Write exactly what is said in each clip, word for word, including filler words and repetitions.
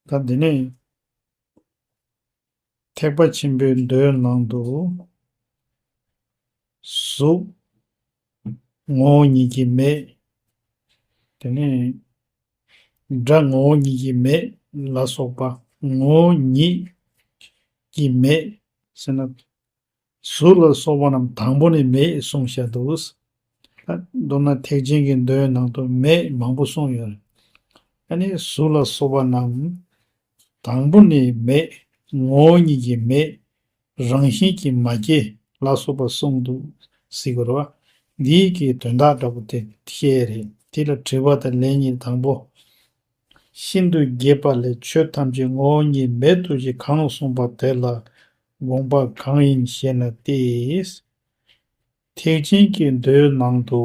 ད་འདི་ནས་ཐེག་པ་ཆེན་པོའི་མདོའི་ནང་དུ། གཟུགས་ངོ་བོ་ཉིད་ཀྱིས་མེད། དེ་ནས་སྒྲ་ངོ་བོ་ཉིད་ཀྱིས་མེད་ལ་སོགས་པ་ངོ་བོ་ཉིད་ཀྱིས་མེད་ཟེར་ན། གཟུགས་ལ་སོགས་པ་རྣམས་དང་པོ་ནས་མེད་གསུངས་བཞག་འདུག། མདོར་ན་ཐེག་ཆེན་གྱི་མདོའི་ནང་དུ་མེད་མང་པོ་གསུངས་ཡོད་རེད། ཨ་ནི་གཟུགས་ལ་སོགས་པ་རྣམས་དང་པོ་ནས་མེད། ངོ་བོ་ཉིད་ཀྱིས་མེད། རང་བཞིན་གྱིས་མ་སྐྱེས་ལ་སོགས་པ་གསུངས་འདུག་ཟེར་གྱི་རེད་བ། འདིའི་གི་དོན་དག་འདྲ་པོ་དེ་བཤད་རེད། དེ་ལ་དྲི་བ་དང་ལན་གཉིས། དང་པོ། ཤིན་ཏུ་རྒྱས་པ་ལས་ཆོས་ཐམས་ཅད་ངོ་བོ་ཉིད་མེད་དོ་ཞེས་གང་གསུངས་པ་དེ་ལ་དགོངས་པ་གང་ཡིན་ཞེ་ན་སྟེ། ཐེག་ཆེན་གྱི་མདོའི་ནང་དུ།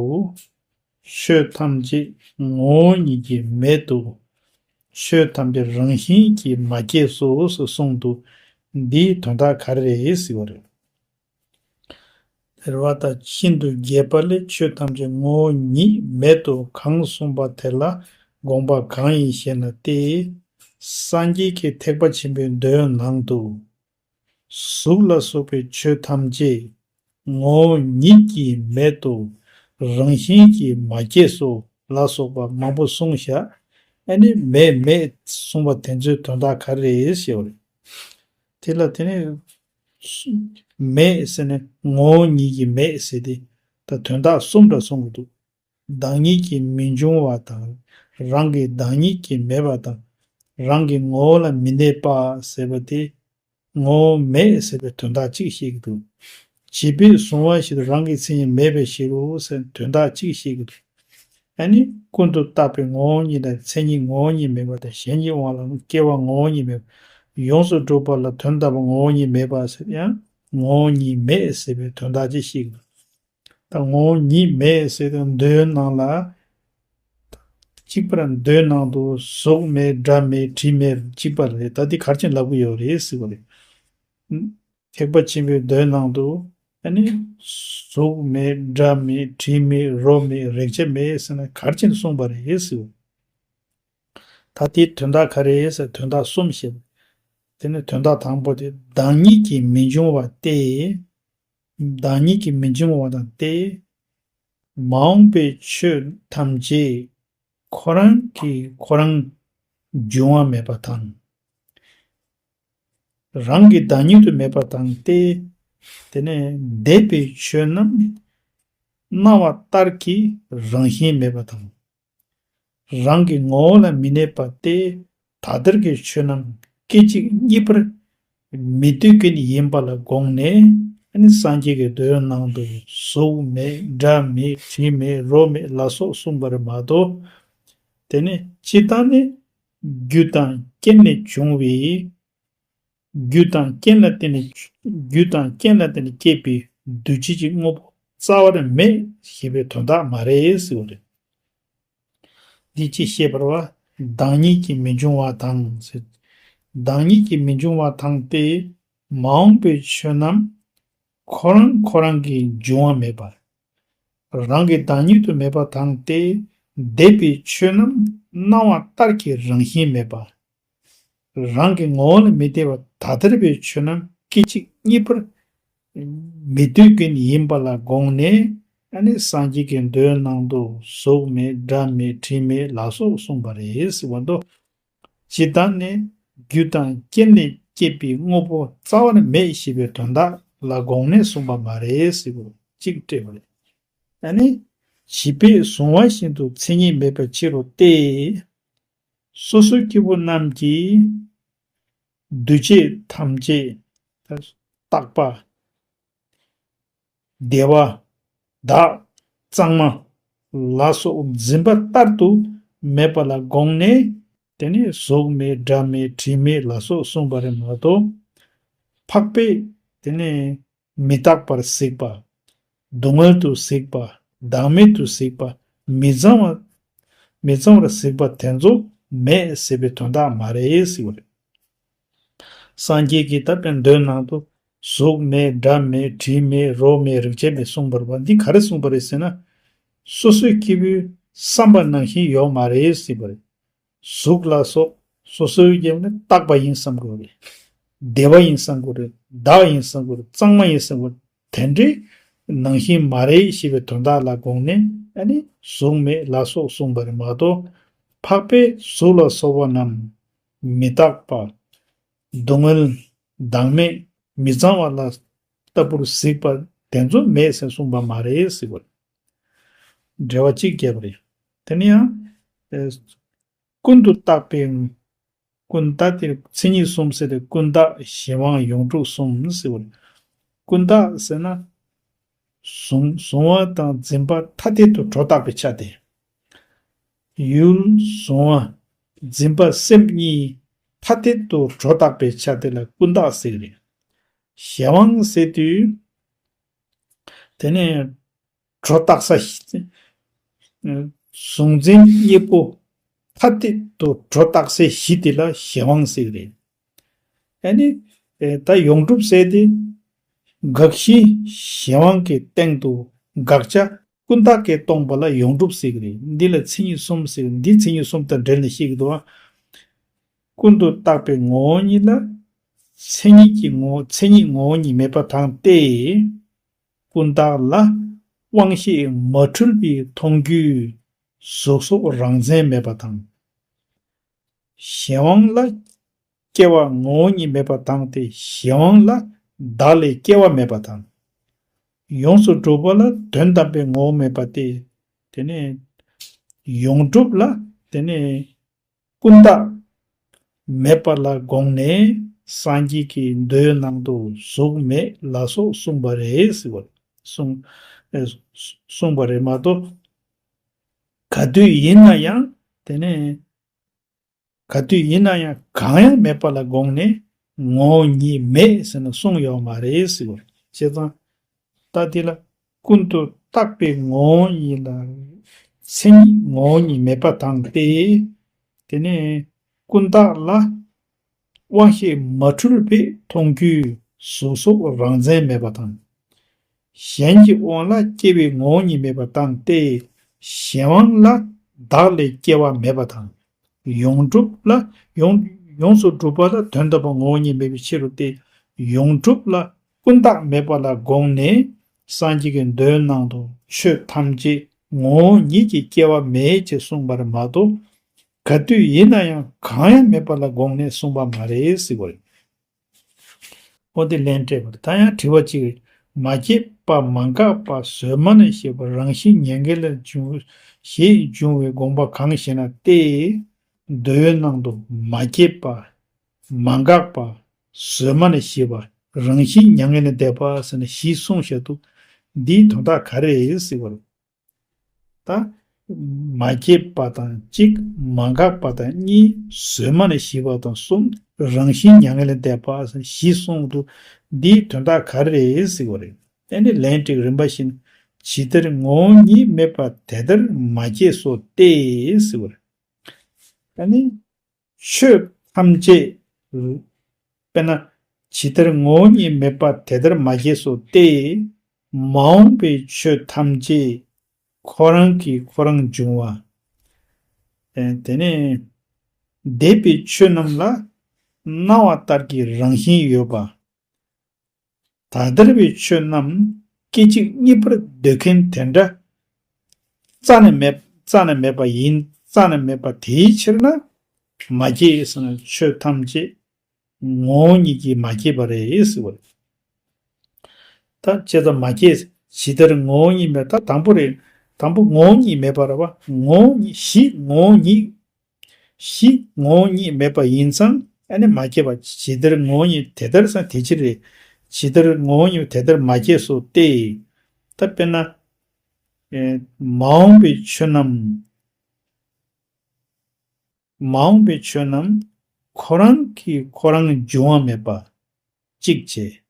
ཆོས་ཐམས་ཅད་ངོ་བོ་ཉིད་ཀྱིས་མེད་དོ། ཆོས་ཐམས་ཅད་རང་བཞིན་གྱིས་མ་སྐྱེས་སོ་ཞེས་གསུངས་འདུག། འདིའི་དོན་དག་ག་རེ་རེད་ཟེར་བ་རེད། དེ་རེད་བ། ད་ཤིན་ཏུ་རྒྱས་པ་ལས་ཆོས་ཐམས་ཅད་ངོ་བོ་ཉིད་མེད་དོ་གང་གསུངས་པ་དེ་ལ་དགོངས་པ་གང་ཡིན་ཞེ་ན་སྟེ། སངས་རྒྱས་ཀྱི་ཐེག་པ་ཆེན་པོའི་མདོའི་ནང་དུ། གཟུགས་ལ་སོགས་པའི་ཆོས་ཐམས་ཅད་ངོ་བོ་ཉིད་ཀྱིས་མེད་དོ། རང་བཞིན་གྱིས་མ་སྐྱེས་སོ་ལ་སོགས་པ་མང་པོ་གསུངས་བཞག། ཨ་ནི་མེད་མེད་གསུངས་པ་དེ་ཚོའི་དོན་དག་ག་རེ་རེད་ཞེས་པ་རེད། དེ་ལ་དེ་ནས་མེད་ཟེར་ནས་ངོ་བོ་ཉིད་ཀྱིས་མེད་ཟེར་ཏེ། ད་དོན་དག་གསུམ་འདྲ་གསུང་གི་འདུག། བདག་ཉིད་ཀྱིས་མི་འབྱུང་བ་དང་། རང་གི་བདག་ཉིད་ཀྱིས་མེད་པ་དང་། རང་གི་ངོ་བོ་ལ་མི་གནས་པ་ཟེར་བ་དེ། ངོ་བོ་མེད་ཟེར་བའི་དོན་དག་གཅིག་བཤད་ཀྱི་འདུག། བྱིས་པས་བཟུང་བ་བཞིན་དུ་རང་གི་མཚན་ཉིད་མེད་པའི་ཕྱིར་རོ་ཟེར་དོན་དག་གཅིག་བཤད་ཀྱི་འདུག། ཨ་ནི་ཀུན་ཏུ་བརྟགས་པའི་ངོ་བོ་ཉིད་དང་མཚན་ཉིད་ངོ་བོ་ཉིད་མེད་པ་དང་། གཞན་གྱི་དབང་ལ་སྐྱེ་བ་ངོ་བོ་ཉིད་མེད་པ། ཡོངས་སུ་གྲུབ་པ་ལ་དོན་དམ་པར་ངོ་བོ་ཉིད་མེད་པ་ཟེར་ཡང་ངོ་བོ་ཉིད་མེད་ཟེར་བའི་དོན་དག་ཅིག་བཤད་ཀྱི་འདུག། ད་ངོ་བོ་ཉིད་མེད་ཟེར་དུས་མདོའི་ནང་ལ། གཅིག་པར་མདོའི་ནང་དུ་གཟུགས་མེད་སྒྲ་མེད་དྲི་མེད་གཅིག་པ་རེད། ད་འདི་ག་རེ་བྱས་ནས་ལབ་ཀྱི་ཡོད་རེད་ཟེར་བ་རེད། ཐེག་པ་ཆེན་པོའི་མདོའི་ནང་དུ་ཨ་ནི་གཟུགས་མེད་སྒྲ་མེད་དྲི་མེད་རོ་མེད་རེག་བྱ་མེད་ཟེར་ན་ག་རེ་བྱས་ནས་གསུངས་པ་རེད་ཟེར་བ། ད་དེའི་དོན་དག་ག་རེ་ཟེར་དོན་དག་གསུམ་བཤད། དེ་ནི་དོན་དག་དང་པོ་དེ་བདག་ཉིད་ཀྱིས་མི་འབྱུང་བ་སྟེ། བདག་ཉིད་ཀྱིས་མི་འབྱུང་བ་དང་སྟེ། མ་འོངས་པའི་ཆོས་ཐམས་ཅད་ཁོ་རང་གིས་ཁོ་རང་འབྱུང་བ་མེད་པ་དང་། རང་གི་བདག་ཉིད་དུ་མེད་པ་དང་སྟེ། དེ་ནས་འདས་པའི་ཆོས་རྣམས་སྣང་བ་ལྟར་གྱི་རང་བཞིན་མེད་པ་དང་། རང་གི་ངོ་བོ་ལ་མི་གནས་པ་སྟེ། ད་ལྟར་གྱི་ཆོས་རྣམས་སྐད་ཅིག་གཉིས་པར་མི་སྡོད་མཁན་ཡིན་པ་ལ་དགོངས་ནས། ཨ་ནི་སངས་རྒྱས་ཀྱི་མདོའི་ནང་དུ་གཟུགས་མེད་སྒྲ་མེད་དྲི་མེད་རོ་མེད་ལ་སོགས་གསུངས་པ་རེད་མ་གཏོགས། དེ་ནི་སྤྱིར་བཏང་ནི་རྒྱུ་དང་རྐྱེན་ལས་བྱུང་བའི། རྒྱུ་དང་རྐྱེན་ལ་བརྟེན་ནས། རྒྱུ་དང་རྐྱེན་ལ་བརྟེན་ནས་སྐྱེས་པའི་འདུ་བྱེད་ཀྱི་དངོས་པོ་རྩ་བ་ནས་མེད་ཞེས་པའི་དོན་དག་མ་རེད་ཟེར་བ་རེད། འདི་ཅི་ཤེས་པར་བ། བདག་ཉིད་ཀྱིས་མི་འབྱུང་བ་དང་། བདག་ཉིད་ཀྱིས་མི་འབྱུང་བ་དང་སྟེ། མ་འོངས་པའི་ཆོས་རྣམས་ཁོ་རང་ཁོ་རང་གིས་འབྱུང་བ་མེད་པ། རང་གི་བདག་ཉིད་དུ་མེད་པ་དང་སྟེ། འདས་པའི་ཆོས་རྣམས་སྣང་བ་ལྟར་གྱི་རང་བཞིན་མེད་པ། རང་གི་ངོ་བོ་ལ་མི་ལྟོས་པར་ད་ལྟར་བའི་ཆོས་རྣམས་སྐད་ཅིག་གཉིས་པར་མི་སྡོད་མཁན་ཡིན་པ་ལ་དགོངས་ནས། ཨ་ནི་སངས་རྒྱས་ཀྱི་མདོའི་ནང་དུ་གཟུགས་མེད་སྒྲ་མེད་དྲི་མེད་ལ་སོགས་གསུངས་པ་རེད་ཟེར་བ་འདུག། ཇི་ལྟར་ནི་རྒྱུ་དང་རྐྱེན་ལས་སྐྱེས་པའི་དངོས་པོ་རྩ་བ་ནས་མེད་ཞེས་པའི་དོན་དག་ལ་དགོངས་ནས་གསུངས་པ་མ་རེད་ཟེར་བ་གཅིག་སྤྲད་པ་རེད། ཨ་ནི་བྱིས་པས་བཟུང་བ་བཞིན་དུ་མཚན་ཉིད་མེད་པའི་ཕྱིར་རོ་སྟེ། སོ་སོའི་སྐྱེ་བོ་རྣམས་ཀྱིས་འདུ་བྱེད་ཐམས་ཅད་རྟག་པ། བདེ་བ། བདག་གཙང་མ་ལ་སོགས་འཛིན་པ་ལྟར་དུ་མེད་པ་ལ་དགོངས་ནས། དེ་ནི་གཟུགས་མེད་སྒྲ་མེད་དྲི་མེད་ལ་སོགས་གསུངས་པ་རེད་མ་གཏོགས། འཕགས་པས་དེ་ནི་མི་རྟག་པར་གཟིགས་པ། སྡུག་བསྔལ་དུ་གཟིགས་པ། བདག་མེད་དུ་གཟིགས་པ། མི་གཙང་བ། མི་གཙང་བར་གཟིགས་པ་དེ་ཚོ་མེད་ཟེར་བའི་དོན་དག་མ་རེད་ཟེར་བ་རེད། སངས་རྒྱས་ཀྱིས་ད་དཔེ་མདོའི་ནང་དུ་གཟུགས་མེད་སྒྲ་མེད་དྲི་མེད་རོ་མེད་རེག་བྱ་མེད་གསུངས་པ་རེད་པ། འདི་ག་རེ་གསུངས་པ་རེད་ཟེར་ན། སོ་སོའི་སྐྱེ་བོའི་བསམ་པ་ནང་བཞིན་ཡོད་མ་རེད་ཟེར་བ་རེད། གཟུགས་ལ་སོགས་ སོ་སོའི་རྒྱབ་ནས་རྟག་པ་ཡིན་བསམ་དགོས་རེད། བདེ་བ་ཡིན་བསམ་དགོས་རེད། བདག་ཡིན་བསམ་དགོས་རེད། གཙང་མ་ཡིན་བསམ་དགོས་རེད། དེ་འདྲའི་ནང་བཞིན་མ་རེད་ཞེས་པའི་དོན་དག་ལ་དགོངས་ནས་ཨ་ནི་གཟུགས་མེད་ལ་སོགས་གསུངས་པ་རེད་མ་གཏོགས། འཕགས་པས་གཟུགས་ལ་སོགས་པ་རྣམས་མི་རྟག་པ། སྡུག་བསྔལ། བདག་མེད། མི་གཙང་བ་ལ་ལྟ་བུར་གཟིགས་པ་དེ་ཚོ་མེད་ཟེར་གསུངས་པ་མ་རེད་ཟེར་བ་རེད། འགྲེལ་བ་གཅིག་བརྒྱབ་པ་རེད། དེ་ནས་ཡང་། ཨེ། ཀུན་ཏུ་བརྟགས་པའི། ཀུན་བརྟགས་དེ་མཚན་ཉིད་གསུམ་ཟེར་ཏེ་ཀུན་བརྟགས་གཞན་དབང་ཡོངས་གྲུབ་གསུམ་ཟེར་བ་རེད། ཀུན་བརྟགས་ཟེར་ན། གཟུང་གཟུང་བ་དང་འཛིན་པ་ཐ་དད་དུ་སྒྲོ་བཏགས་པའི་ཆ་དེ། ཡུལ་གཟུང་བ། འཛིན་པ་སེམས་གཉིས་ཐ་དད་དུ་སྒྲོ་བཏགས་པའི་ཆ་དེ་ལ་ཀུན་བརྟགས་ཟེར་གི་རེད། གཞན་དབང་ཟེར་དུས། དེ་ནས་སྒྲོ་བཏགས་ས་བཞི། གཟུང་འཛིན་གཉིས་པོ་ཐ་དད་དུ་སྒྲོ་བཏགས་སའི་གཞི་དེ་ལ་གཞན་དབང་ཟེར་གི་རེད། ཨ་ནི། ཨེ། ད་ཡོངས་གྲུབ་ཟེར་དེ། དགག་གཞི་གཞན་དབང་གི་སྟེང་དུ་དགག་བྱ་ཀུན་བརྟགས་ཀྱིས་སྟོང་པ་ལ་ཡོངས་གྲུབ་ཟེར་གི་རེད། འདི་ལ་མཚན་ཉིད་གསུམ་ཟེར། འདི་མཚན་ཉིད་གསུམ་དང་འབྲེལ་ནས་བཤད་ཀྱི་འདུག་ཨ། ཀུན་ཏུ་བརྟགས་པའི་ངོ་བོ་ཉིད་ལ། མཚན་ཉིད་ཀྱི་ངོ་བོ། མཚན་ཉིད་ངོ་བོ་ཉིད་མེད་པ་དང་སྟེ། ཀུན་བརྟགས་ལ་དབང་ཤེས་མ་འཁྲུལ་པའི་མཐོང་རྒྱུའི་གཟུགས་སོགས་རང་མཚན་མེད་པ་དང་། གཞན་དབང་ལ་སྐྱེ་བ་ངོ་བོ་ཉིད་མེད་པ་དང་སྟེ། གཞན་དབང་ལ་བདག་ལས་སྐྱེ་བ་མེད་པ་དང་། ཡོངས་སུ་གྲུབ་པ་ལ་དོན་དམ་པའི་ངོ་བོ་མེད་པ་སྟེ། དེ་ནས་ཡོངས་གྲུབ་ལ། དེ་ནས་ཀུན་བརྟགས་མེད་པ་ལ་དགོངས་ནས་སངས་རྒྱས་ཀྱི་མདོའི་ནང་དུ་གཟུགས་མེད་ལ་སོགས་གསུངས་པ་རེད་ཟེར་བ། གསུངས། ཨེ། གསུངས་པ་རེད་མ་གཏོགས། ག་དུས་ཡིན་ན་ཡང་། དེ་ནས་ག་དུས་ཡིན་ན་ཡང་གང་ཡང་མེད་པ་ལ་དགོངས་ནས་ངོ་བོ་ཉིད་མེད་ཟེར་ནས་གསུངས་ཡོད་མ་རེད་ཟེར་བ། བྱས་ཙང་། ད་དེ་ལ་ཀུན་ཏུ་བརྟགས་པའི་ངོ་བོ་ཉིད་ལ། མཚན་ཉིད་ངོ་བོ་ཉིད་མེད་པ་དང་སྟེ། དེ་ནས་ཀུན་བརྟགས་ལ་དབང་ཤེས་མ་འཁྲུལ་པས་མཐོང་རྒྱུའི་གཟུགས་སོགས་རང་མཚན་མེད་པ་དང་། གཞན་གྱི་དབང་ལ་སྐྱེ་བའི་ངོ་བོ་ཉིད་མེད་པ་དང་སྟེ། གཞན་དབང་ལ་བདག་ལས་སྐྱེ་བ་མེད་པ་དང་། ཡོངས་གྲུབ་ལ། ཡོངས། ཡོངས་སུ་གྲུབ་པ་ལ་དོན་དམ་པ་ངོ་བོ་ཉིད་མེད་པའི་ཕྱིར་རོ་སྟེ། ཡོངས་གྲུབ་ལ་ཀུན་བརྟགས་མེད་པ་ལ་དགོངས་ནས་སངས་རྒྱས་ཀྱི་མདོའི་ནང་དུ་ཆོས་ཐམས་ཅད་ངོ་བོ་ཉིད་ཀྱི་སྐྱེ་བ་མེད་ཅེས་གསུངས་པ་རེད་མ་གཏོགས། ག་དུས་ཡིན་ན་ཡང་གང་ཡང་མེད་པ་ལ་དགོངས་ནས་གསུངས་པ་མ་རེད་ཟེར་བ་རེད། འོ་དེ་ལན་སྤྲད་པ་རེད། ད་ཡང་དྲི་བ་གཅིག་རེད། མ་སྐྱེས་པ་མ་འགགས་པ་གཟོད་མ་ནས་ཞེས་པ་རང་བཞིན་མྱ་ངན་ལས་འབྱུང་ཞེས་འབྱུང་བའི་དགོངས་པ་གང་ཞེ་ན་སྟེ། མདོའི་ནང་དུ་མ་སྐྱེས་པ། མ་འགགས་པ། གཟོད་མ་ནས་ཞེས་པ་རང་བཞིན་མྱ་ངན་ལས་འདས་པ་ཟེར་ནས་བཞི་གསུངས་བཞག་འདུག། འདིའི་དོན་དག་ག་རེ་རེད་ཟེར་བ་རེད། ད། མ་སྐྱེས་པ་དང་གཅིག། མ་འགགས་པ་དང་གཉིས། གཟོད་མ་ནས་ཞེས་པ་དང་གསུམ། རང་བཞིན་མྱ་ངན་ལས་འདས་པ་ཟེར་བཞི་གསུངས་འདུག། འདིའི་དོན་དག་ག་རེ་རེད་ཟེར་བ་རེད། ཨ་ནི་ལན་འགྲིག་རིམ་པ་བཞིན། ཇི་ལྟར་ངོ་བོ་ཉིད་མེད་པ་དེ་ལྟར་མ་སྐྱེས་སོ་སྟེ་ཟེར་བ་རེད། ཨ་ནི། ཆོས་ཐམས་ཅད། དཔེར་ན། ཇི་ལྟར་ངོ་བོ་ཉིད་མེད་པ་དེ་ལྟར་མ་སྐྱེས་སོ་སྟེ། མ་འོངས་པའི་ཆོས་ཐམས་ཅད་ཁོ་རང་གིས་ཁོ་རང་འབྱུང་བ། ཨེ། དེ་ནས་འདས་པའི་ཆོས་རྣམས་ལ་སྣང་བ་ལྟར་གྱི་རང་བཞིན་ཡོད་པ། ད་ལྟར་བའི་ཆོས་རྣམས་སྐད་ཅིག་གཉིས་པར་འདོད་མཁན་དེ་འདྲ་རྩ་ནས་མེད། རྩ་ནས་མེད་པ་ཡིན། རྩ་ནས་མེད་པ་དེའི་ཕྱིར་ན་མ་སྐྱེས་ཟེར་ན་ཆོས་ཐམས་ཅད་ངོ་བོ་ཉིད་ཀྱིས་མ་སྐྱེས་པ་རེད་ཟེར་བ་རེད། ད་བྱས་ཙང་མ་སྐྱེས། ཇི་ལྟར་ངོ་བོ་ཉིད་མེད། ད་དང་པོ་རེད། དང་པོ་ངོ་བོ་ཉིད་མེད་པ་རེད་བ། ངོ་བོ་ཉིད། གཞི་ངོ་བོ་ཉིད། གཞི་ངོ་བོ་ཉིད་མེད་པ་ཡིན་ཙང་ཨ་ནི་མ་སྐྱེས་པ། ཇི་ལྟར་ངོ་བོ་ཉིད་དེ་ལྟར་ཟེར་དེ་ཕྱིར་རེད། ཇི་ལྟར་ངོ་བོ་ཉིད་དེ་ལྟར་མ་སྐྱེས་སོ་སྟེ། ད་དཔེར་ན། ཨེ། མ་འོངས་པའི་ཆོས་རྣམས། མ་འོངས་པའི་ཆོས་རྣམས་ཁོ་རང་གིས་ཁོ་རང་འབྱུང་བ་མེད་པ། གཅིག་བྱས།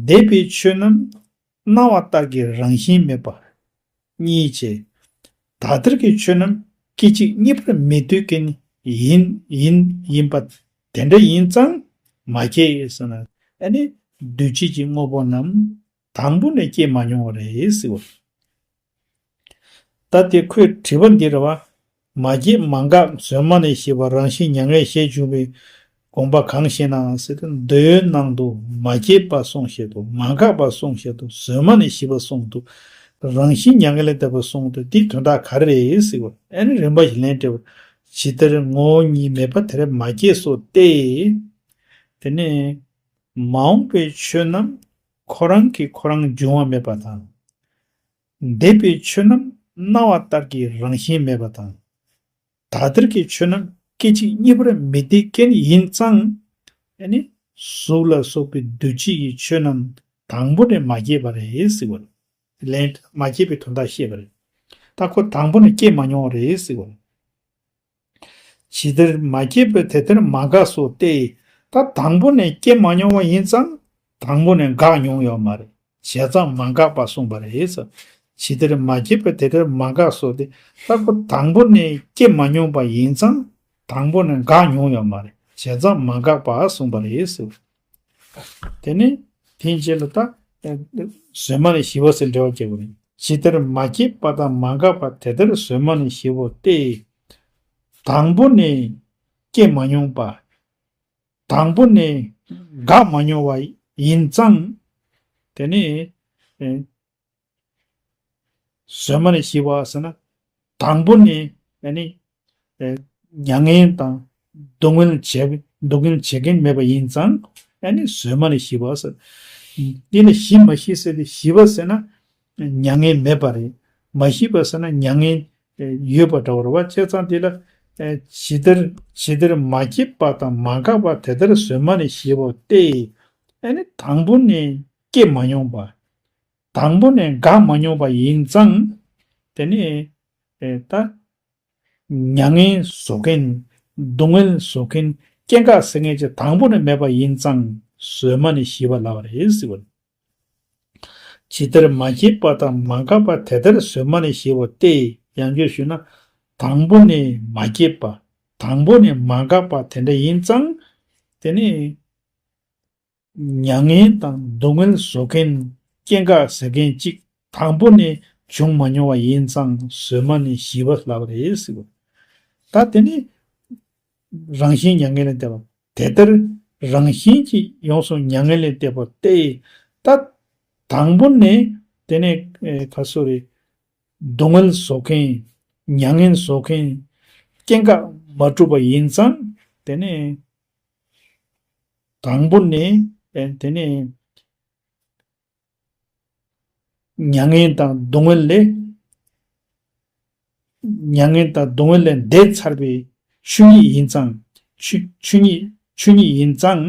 འདས་པའི་ཆོས་རྣམས་སྣང་བ་ལྟར་གྱི་རང་བཞིན་མེད་པ། གཉིས་བྱས། ད་ལྟར་གྱི་ཆོས་རྣམས་སྐད་ཅིག་གཉིས་པར་མི་འདོད་མཁན་ཡིན། ཡིན། ཡིན་པ་དེ་འདྲ་ཡིན་ཙང་མ་སྐྱེས་ཟེར་ན་ཨ་ནི་འདུས་བྱས་ཀྱི་དངོས་པོ་རྣམས་དང་པོ་ནས་སྐྱེས་མ་མྱོང་བ་རེད་ཟེར་བ། ད་དེ་ཁོས་དྲི་བ་འདི་རེད་བ། མ་སྐྱེས་མ་འགགས་བཟོད་མ་ནས་ཞི་བ་རང་བཞིན་མྱ་ངན་ཞེས་བྱུང་བའི་དགོངས་པ་གང་ཞེ་ན་ཟེར་ཏེ། མདོའི་ནང་དུ་མ་སྐྱེས་པ་གསུངས་བཞག་འདུག་མ་འགགས་པ་གསུངས་བཞག་འདུག་བཟོད་མ་ནས་ཞི་བ་གསུངས་འདུག་རང་བཞིན་མྱ་ངན་ལས་འདས་པ་གསུངས་འདུག་འདིའི་དོན་དག་ག་རེ་རེད་ཟེར་བ། ཨ་ནི་རིམ་པ་བཞིན་ལན་སྤྲད་པ། ཇི་ལྟར་ངོ་བོ་ཉིད་མེད་པ་དེ་ལྟར་མ་སྐྱེས་སོ་སྟེ། དེ་ནས་མ་འོངས་པའི་ཆོས་རྣམས་ཁོ་རང་གིས་ཁོ་རང་འབྱུང་བ་མེད་པ་དང་། འདས་པའི་ཆོས་རྣམས་སྣང་བ་ལྟར་གྱི་རང་བཞིན་མེད་པ་དང་། ད་ལྟར་གྱི་ཆོས་རྣམས་སྐད་ཅིག་གཉིས་པར་མི་འདེད་མཁན་ཡིན་ཙང་། ཨ་ནི་གཟུགས་ལ་སོགས་པའི་འདུ་བྱེད་ཀྱི་ཆོས་རྣམས་དང་པོ་ནས་མ་སྐྱེས་པ་རེད་ཟེར་བ། ལན། མ་སྐྱེས་པའི་དོན་དག་བཤད་པ་རེད། ད་ཁོ་དང་པོ་ནས་སྐྱེས་མ་མྱོང་བ་རེད་ཟེར་བ། ཇི་ལྟར་མ་སྐྱེས་པ་དེ་ལྟར་མ་འགགས་སོ་སྟེ། ད་དང་པོ་ནས་སྐྱེས་མ་མྱོང་བ་ཡིན་ཙང་དང་པོ་ནས་འགག་མྱོང་ཡོད་མ་རེད། བྱས་ཙང་མ་འགགས་པ་གསུངས་པ་རེད། ཇི་ལྟར་མ་སྐྱེས་པ་དེ་ལྟར་མ་འགགས་སོ་སྟེ། ད་ཁོ་དང་པོ་ནས་སྐྱེས་མ་མྱོང་པ་ཡིན་ཙང་དང་པོ་ནས་འགག་མྱོང་ཡོད་མ་རེད། བྱས་ཙང་མ་འགགས་པ་གསུངས་པ་རེད། དེ་ནས་དེའི་རྗེས་ལ་ད་བཟོད་མ་ནས་ཞི་བ་ཟེར་འགྲེལ་བ་བྱེད་པ་རེད། ཇི་ལྟར་མ་སྐྱེས་པ་དང་མ་འགགས་པ་དེ་ལྟར་བཟོད་མ་ནས་ཞི་བ་སྟེ། དང་པོ་ནས་སྐྱེས་མ་མྱོང་པ། དང་པོ་ནས་འགག་མ་མྱོང་བ་ཡིན་ཙང་། དེ་ནི་ཨེ་བཟོད་མ་ནས་ཞི་བ་ཟེར་ན། དང་པོ་ནས་ཨ་ནི་ཨེ་མྱ་ངན་དང་སྡུག་བསྔལ་བྱེད་སྡུག་བསྔལ་བྱེད་མཁན་མེད་པ་ཡིན་ཙང་ཨ་ནི་བཟོད་མ་ནས་ཞི་བ་ཟེར། འདི་ལ་ཞི་མ་ཞི་ཟེར་ཏེ་ཞི་བ་ཟེར་ན་མྱ་ངན་མེད་པ་རེད། མ་ཞི་བ་ཟེར་ན་མྱ་ངན་ཡོད་པ་འདྲ་བོ་རེད་བ། བྱས་ཙང་འདི་ལ་ཇི་ལྟར་ཇི་ལྟར་མ་སྐྱེས་པ་དང་མ་འགགས་པ་དེ་ལྟར་བཟོད་མ་ནས་ཞི་བ་སྟེ། ཨ་ནི་དང་པོ་ནས་སྐྱེས་མ་མྱོང་པ། དང་པོ་ནས་འགག་མ་མྱོང་བ་ཡིན་ཙང་། དེ་ནི་ཨེ་ད་མྱ་ངན་བཟོ་མཁན། སྡུག་བསྔལ་བཟོ་མཁན། སྐྱེ་འགག་ཟེར་མཁན་ཅིག་དང་པོ་ནས་མེད་པ་ཡིན་ཙང་བཟོད་མ་ནས་ཞི་བ་ལབ་པ་རེད་ཟེར་བ། ཇི་ལྟར་མ་སྐྱེས་པ་དང་མ་འགགས་པ་དེ་ལྟར་བཟོད་མ་ནས་ཞི་བ་སྟེ། ཡང་བསྐྱར་ཞུས་ན། དང་པོ་ནས་མ་སྐྱེས་པ། དང་པོ་ནས་མ་འགགས་པ་དེ་འདྲ་ཡིན་ཙང་། དེ་ནི་མྱ་ངན་དང་སྡུག་བསྔལ་བཟོ་མཁན། སྐྱེ་འགག་ཟེར་མཁན་གཅིག་དང་པོ་ནས་བྱུང་མ་མྱོང་བ་ཡིན་ཙང་བཟོད་མ་ནས་ཞི་བ་ལབ་པ་རེད་ཟེར་བ། ད་དེ་ནི་རང་བཞིན་མྱ་ངན་ལས་འདས་པ། དེ་ལྟར་རང་བཞིན་གྱིས་ཡོངས་སུ་མྱ་ངན་ལས་འདས་པ་སྟེ། ད་དང་པོ་ནས་དེ་ནས་ཨེ་ག་སོ་རེད། སྡུག་བསྔལ་བཟོ་མཁན། མྱ་ངན་བཟོ་མཁན། སྐྱེ་འགག་མ་གྲུབ་པ་ཡིན་ཙང་། དེ་ནས་དང་པོ་ནས་ཨེ་དེ་ནས་མྱ་ངན་དང་སྡུག་བསྔལ་ལས། མྱ་ངན་དང་སྡུག་བསྔལ་ལས་འདས་ཚར་བའི་ཆོས་ཉིད་ཡིན་ཙང་། ཆོས་ཆོས་ཉིད་ཆོས་ཉིད་ཡིན་ཙང་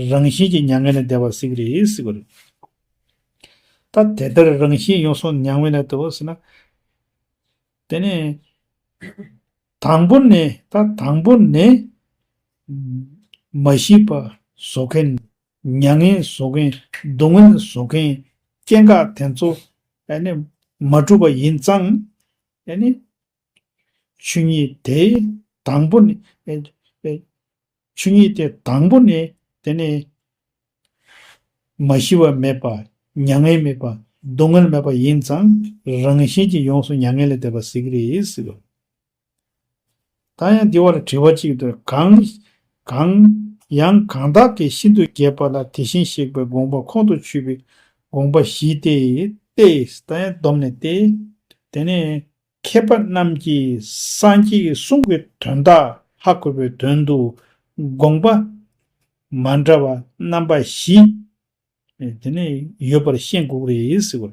རང་བཞིན་གྱིས་མྱ་ངན་ལས་འདས་པ་ཟེར་གྱི་རེད་ཟེར་བ་རེད། ད་དེ་ལྟར་རང་བཞིན་ཡོངས་སུ་མྱ་ངན་ལས་འདས་པ་ཟེར་ན། དེ་ནས་དང་པོ་ནས་ད་དང་པོ་ནས་མ་ཤི་བ་བཟོ་མཁན། མྱ་ངན་བཟོ་མཁན། སྡུག་བསྔལ་བཟོ་མཁན། སྐྱེ་འགག་དེ་ཚོ་ཨ་ནི་མ་གྲུབ་པ་ཡིན་ཙང་། ཨ་ནི་ཆོས་ཉིད་དེ་དང་པོ་ནས་ཨ་ཨ་ཆོས་ཉིད་དེ་དང་པོ་ནས་དེ་ནས་མ་ཤི་བ་མེད་པ། མྱ་ངན་མེད་པ། སྡུག་བསྔལ་མེད་པ་ཡིན་ཙང་རང་བཞིན་གྱིས་ཡོངས་སུ་མྱ་ངན་ལས་འདས་པ་ཟེར་གྱི་རེད་ཟེར་བ། ད་ཡང་འདི་བར་དྲི་བ་གཅིག་འདུག་གང་གང་ཡང་གང་དག་གིས་ཤིན་ཏུ་རྒྱས་པ་ལ་དེ་བཞིན་གཤེགས་པའི་དགོངས་པ་ཁོང་དུ་ཆུད་པའི་དགོངས་པ་བཞི་སྟེ། ཏེ། ད་ཡང་སྡོམ་ནས་ཏེ། དེ་ནས་མཁས་པ་རྣམས་ཀྱིས་སངས་རྒྱས་ཀྱི་གསུང་གི་དོན་དག་ཧ་གོ་བའི་དོན་དུ་དགོངས་པ་མ་འདྲ་བ་རྣམ་པ་བཞི་དེ་ནས་ཡོད་པར་ཤེས་དགོས་རེད་ཟེར་བ་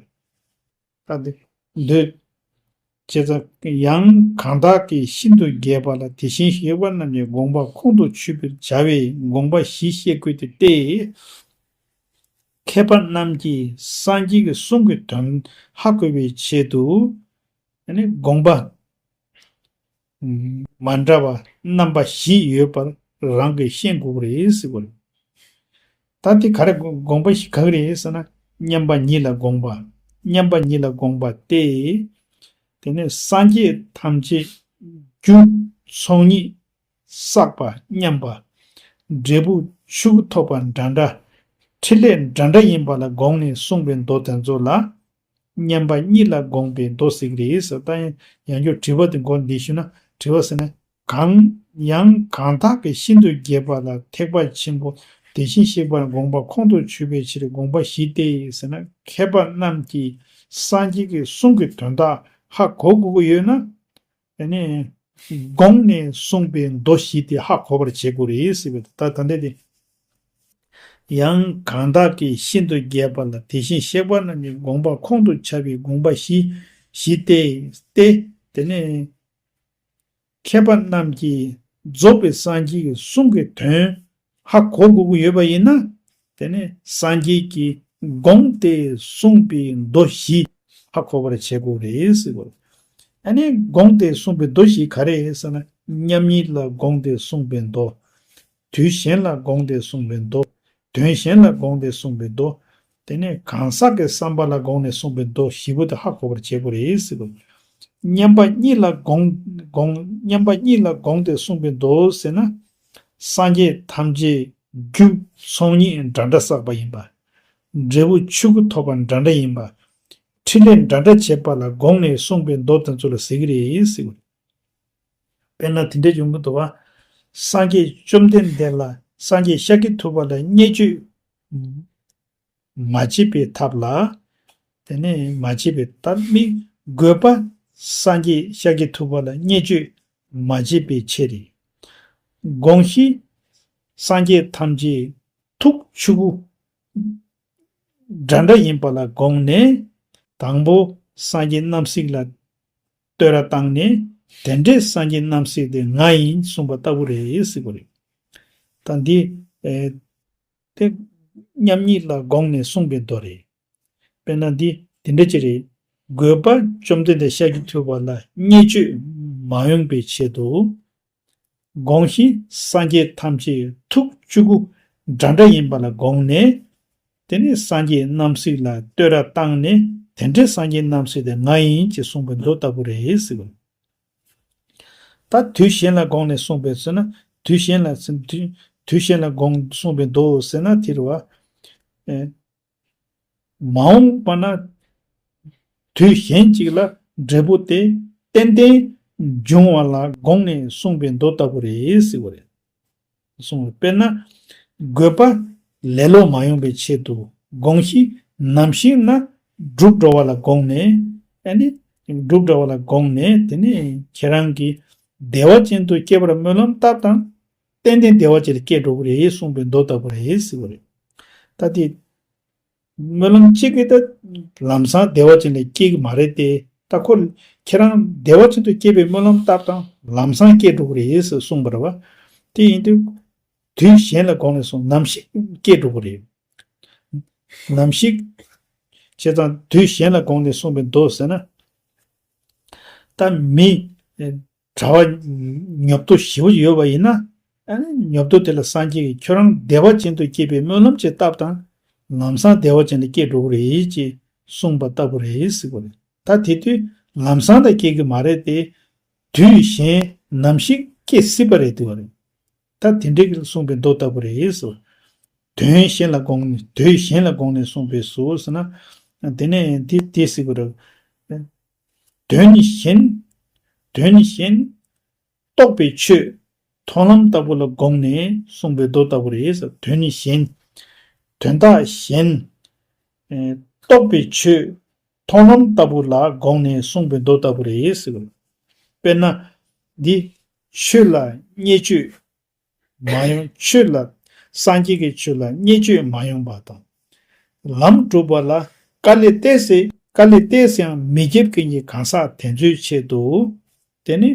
རེད། ད་འདི་འདོད། བྱས་ཙང་ཡང་གང་དག་གིས་ཤིན་ཏུ་རྒྱས་པ་ལ་དེ་བཞིན་གཤེགས་པ་རྣམས་ཀྱི་དགོངས་པ་ཁོང་དུ་ཆུད་པར་བྱ་བའི་དགོངས་པ་བཞི་བཤད་དགོས་ཏེ་སྟེ། མཁས་པ་རྣམས་ཀྱིས་སངས་རྒྱས་ཀྱི་གསུང་གི་དོན་ཧ་གོ་བའི་ཆེད་དུ་ནི་དགོངས་པ་མ་འདྲ་བ་རྣམ་པ་བཞི་ཡོད་པར་རང་གིས་ཤེས་དགོས་རེད་ཟེར་བ་རེད། ད་དེ་ག་རེ་དགོངས་པ་བཞི་ག་གི་རེད་ཟེར་ན། མཉམ་པ་ཉིད་ལ་དགོངས་པ། མཉམ་པ་ཉིད་ལ་དགོངས་པ་སྟེ། དེ་ནས་སངས་རྒྱས་ཐམས་ཅད་རྒྱུ་ཚོགས་གཉིས་བསགས་པ་མཉམ་པ། འབྲས་བུ་ཆོས་སྐུ་ཐོབ་པ་འདྲ་འདྲ། ཕྲིན་ལས་འདྲ་འདྲ་ཡིན་པ་ལ་དགོངས་ནས་གསུངས་པའི་མདོ་དེ་ཚོ་ལ། མཉམ་པ་ཉིད་ལ་དགོངས་པའི་མདོ་ཟེར་གྱི་རེད་ཟེར། ད་ཡང་ཡང་བསྐྱར་དྲི་བ་དེ་མགོ་འདི་ཞུས་ན། དྲི་བ་ཟེར་ན། གང་། ཡང་གང་དག་གིས་ཤིན་ཏུ་རྒྱས་པ་ལ་ཐེག་པ་ཆེན་པོ་དེ་བཞིན་གཤེགས་པ་དགོངས་པ་ཁོང་དུ་ཆུད་པའི་ཕྱིར་དགོངས་པ་བཞི་སྟེ་ཟེར་ན། མཁས་པ་རྣམས་ཀྱིས་སངས་རྒྱས་ཀྱི་གསུང་གི་དོན་དག་ཧ་གོ་དགོས་ཀྱི་ཡོད་ན། དེ་ནས་དགོངས་ནས་གསུངས་པའི་མདོ་བཞི་དེ་ཧ་གོ་བར་བྱེད་དགོས་རེད་ཟེར་བའི། ད་ད་ལྟ་དེ། ཡང་གང་དག་གིས་ཤིན་ཏུ་རྒྱས་པ་ལ་དེ་བཞིན་གཤེགས་པ་རྣམས་ཀྱི་དགོངས་པ་ཁོང་དུ་ཆུད་པའི་དགོངས་པ་བཞི་བཞི་སྟེ་སྟེ། དེ་ནས་མཁས་པ་རྣམས་ཀྱིས་རྫོགས་པའི་སངས་རྒྱས་ཀྱི་གསུང་གི་དོན་ཧ་གོ་དགོས་ཀྱི་ཡོད་པ་ཡིན་ན། དེ་ནས་སངས་རྒྱས་ཀྱིས་དགོངས་ཏེ་གསུངས་པའི་མདོ་བཞི་ཧ་གོ་བར་བྱེད་དགོས་རེད་ཟེར་བ། ཨ་ནི་དགོངས་ཏེ་གསུངས་པའི་མདོ་བཞི་ག་རེ་ཟེར་ན། མཉམ་ཉིད་ལ་དགོངས་ཏེ་གསུངས་པའི་མདོ། དུས་གཞན་ལ་དགོངས་ཏེ་གསུངས་པའི་མདོ། དོན་གཞན་ལ་དགོངས་ཏེ་གསུངས་པའི་མདོ། དེ་ནས་གང་ཟག་གི་བསམ་པ་ལ་དགོངས་ནས་གསུངས་པའི་མདོ་བཞི་པོ་དེ་ཧ་གོ་བར་བྱེད་དགོས་རེད་ཟེར་དགོས། མཉམ་པ་གཉིས་ལ་དགོངས་དགོངས་མཉམ་པ་གཉིས་ལ་དགོངས་ཏེ་གསུངས་པའི་མདོ་ཟེར་ན། སངས་རྒྱས་ཐམས་ཅད་རྒྱུ་ཚོགས་གཉིས་འདྲ་འདྲ་བསགས་པ་ཡིན་པ། འབྲས་བུ་ཆོས་སྐུ་ཐོབ་པ་འདྲ་འདྲ་ཡིན་པ། ཕྲིན་ལས་འདྲ་འདྲ་བྱེད་པ་ལ་དགོངས་ནས་གསུངས་པའི་མདོ་དེ་ཚོ་ལ་ཟེར་གྱི་རེད་ཟེར་དགོས། དཔེར་ན་དེ་འདྲ་ཡོང་གི་འདུག་བ། སངས་རྒྱས་བཅོམ་ལྡན་འདས་ལ་སངས་རྒྱས་ཤཱཀྱ་ཐུབ་པ་ལ་བརྙས་བཅོས་མ་བྱེད་པའི་ཐབས་ལ། དེ་ནས་མ་བྱེད་པའི་ཐབས་མི་དགོས་པ། སངས་རྒྱས་ཤཱཀྱ་ཐུབ་པ་ལ་བརྙས་བཅོས་མ་བྱེད་པའི་ཕྱིར། དགོངས་གཞི། སངས་རྒྱས་ཐམས་ཅད་ཐུགས་ཆོས་སྐུ་འདྲ་འདྲ་ཡིན་པ་ལ་དགོངས་ནས། དང་པོ་སངས་རྒྱས་རྣམ་གཟིགས་ལ་བསྟོད་ར་བཏང་ནས། དེ་འདྲའི་སངས་རྒྱས་རྣམ་གཟིགས་དེ་ང་ཡིན་གསུངས་པ་ལྟ་བུ་རེད་ཟེར་བ་རེད། ད་འདི་ཨེ་དེ་མཉམ་ཉིད་ལ་དགོངས་ནས་གསུངས་པའི་མདོ་རེད། དཔེར་ན་འདི་དེ་འདྲ་ཅིག་རེད། དགོས་པ། བཅོམ་ལྡན་འདས་ཤཱཀྱ་ཐུབ་པ་ལ་བརྙས་བཅོས་མ་ཡོང་པའི་ཆེད་དུ། དགོངས་གཞི། སངས་རྒྱས་ཐམས་ཅད་ཐུགས་ཆོས་སྐུ་འདྲ་འདྲ་ཡིན་པ་ལ་དགོངས་ནས། དེ་ནས་སངས་རྒྱས་རྣམ་གཟིགས་ལ་བསྟོད་ར་བཏང་ནས། དེ་འདྲའི་སངས་རྒྱས་རྣམ་གཟིགས་དེ་ང་ཡིན་ཅེས་གསུངས་པའི་མདོ་ལྟ་བུ་རེད་ཟེར་བ། ད་དུས་གཞན་ལ་དགོངས་ནས་གསུངས་པའི་ཚུལ་ན། དུས་གཞན་ལ་དུས་དུས་གཞན་ལ་དགོངས་གསུངས་པའི་མདོ་ཟེར་ན་དེ་རེད་བ། ཨེ། མ་འོངས་པ་ན་དུས་གཞན་གཅིག་ལ་འབྲས་བུ་དེ་ཏན་ཏན་འབྱུང་བ་ལ་དགོངས་ནས་གསུངས་པའི་མདོ་ལྟ་བུ་རེད་ཟེར་བ་རེད། གསུངས། དཔེར་ན། དགོས་པ་ལེ་ལོ་མ་ཡོང་བའི་ཆེད་དུ། དགོངས་གཞི། ནམ་ཞིག་ན་འགྲུབ་འགྲོ་བ་ལ་དགོངས་ནས། ཨ་ནི་འགྲུབ་འགྲོ་བ་ལ་དགོངས་ནས། དེ་ནས་ཁྱེད་རང་གིས་བདེ་བ་ཅན་དུ་སྐྱེ་བར་སྨོན་ལམ་བཏབ་དང་། ཏན་ཏན་བདེ་བ་ཅན་ལ་སྐྱེ་འགྲོ་གི་རེད་གསུངས་པའི་མདོ་ལྟ་བུ་རེད་ཟེར་བ་རེད། ད་དེ། སྨོན་ལམ་གཅིག་གིས་ད་ལམ་སང་བདེ་བ་ཅན་ལ་སྐྱེ་གི་མ་རེད་དེ། ད་ཁོ་ཁྱེད་རང་བདེ་བ་ཅན་དུ་སྐྱེ་བའི་སྨོན་ལམ་བཏབ་དང་ལམ་སང་སྐྱེ་འགྲོ་གི་རེད་ཟེར་གསུངས་པ་རེད་བ། དེ་ཡིན་དུས་དུས་གཞན་ལ་དགོངས་ནས་གསུངས། ནམ་ཞིག་སྐྱེ་འགྲོ་གི་རེད། ནམ་ཞིག་བྱས་ཙང་དུས་གཞན་ལ་དགོངས་ནས་གསུངས་པའི་མདོ་ཟེར་ན། ད་མི་གྲྭ་བ་ཉོབ་ཏོ་ཞེ་པོ་ཡོད་པ་ཡིན་ན། ཨ་ནི་ཉོབ་ཏོ་དེ་ལ་སངས་རྒྱས་ཀྱིས་ཁྱོད་རང་བདེ་བ་ཅན་དུ་སྐྱེ་བའི་སྨོན་ལམ་ཅིག་བཏབ་དང་། ལམ་སང་བདེ་བ་ཅན་ལ་སྐྱེ་འགྲོ་གི་རེད་ཅེས་གསུངས་པ་ལྟ་བུ་རེད་ཟེར་བ་རེད། ད་དེ་དུས་ལམ་སང་ད་སྐྱེ་གི་མ་རེད་དེ། དུས་གཞན་ནམ་ཞིག་སྐྱེ་སྲིད་པ་རེད་དེ་བ་རེད། ད་དེ་འདྲའི་གསུངས་པའི་མདོ་ལྟ་བུ་རེད་ཟེར། དོན་གཞན་ལ་དགོངས་ནས། དུས་གཞན་ལ་དགོངས་ནས་གསུངས་པའི་གཟུགས་ཟེར་ན། དེ་ནས་འདི་དེ་ཟེར་དགོས་རེད། དོན་གཞན། དོན་གཞན། རྟོགས་པའི་ཆོས་མཐོང་ལམ་ལྟ་བུ་ལ་དགོངས་ནས་གསུངས་པའི་མདོ་ལྟ་བུ་རེད་ཟེར། དོན་གཞན། དོན་དག་གཞན། ཨེ། རྟོགས་པའི་ཆོས་མཐོང་ལམ་ལྟ་བུ་ལ་དགོངས་ནས་གསུངས་པའི་མདོ་ལྟ་བུ་རེད་ཟེར། དཔེར་ན། འདི་ཆོས་ལ་བརྙས་བཅོས་མ་ཡོང་། ཆོས་ལ། སངས་རྒྱས་ཀྱི་ཆོས་ལ་བརྙས་བཅོས་མ་ཡོང་བ་དང་། ལམ་སྒྲུབ་པ་ལ་དཀའ་ལས་ཏོག་ཙམ་དཀའ་ལས་ཏོག་ཙམ་ཡང་མི་བརྒྱབ་མཁན་གྱི་གང་ཟག་དེ་ཚོའི་ཆེད་དུ། དེ་ནི།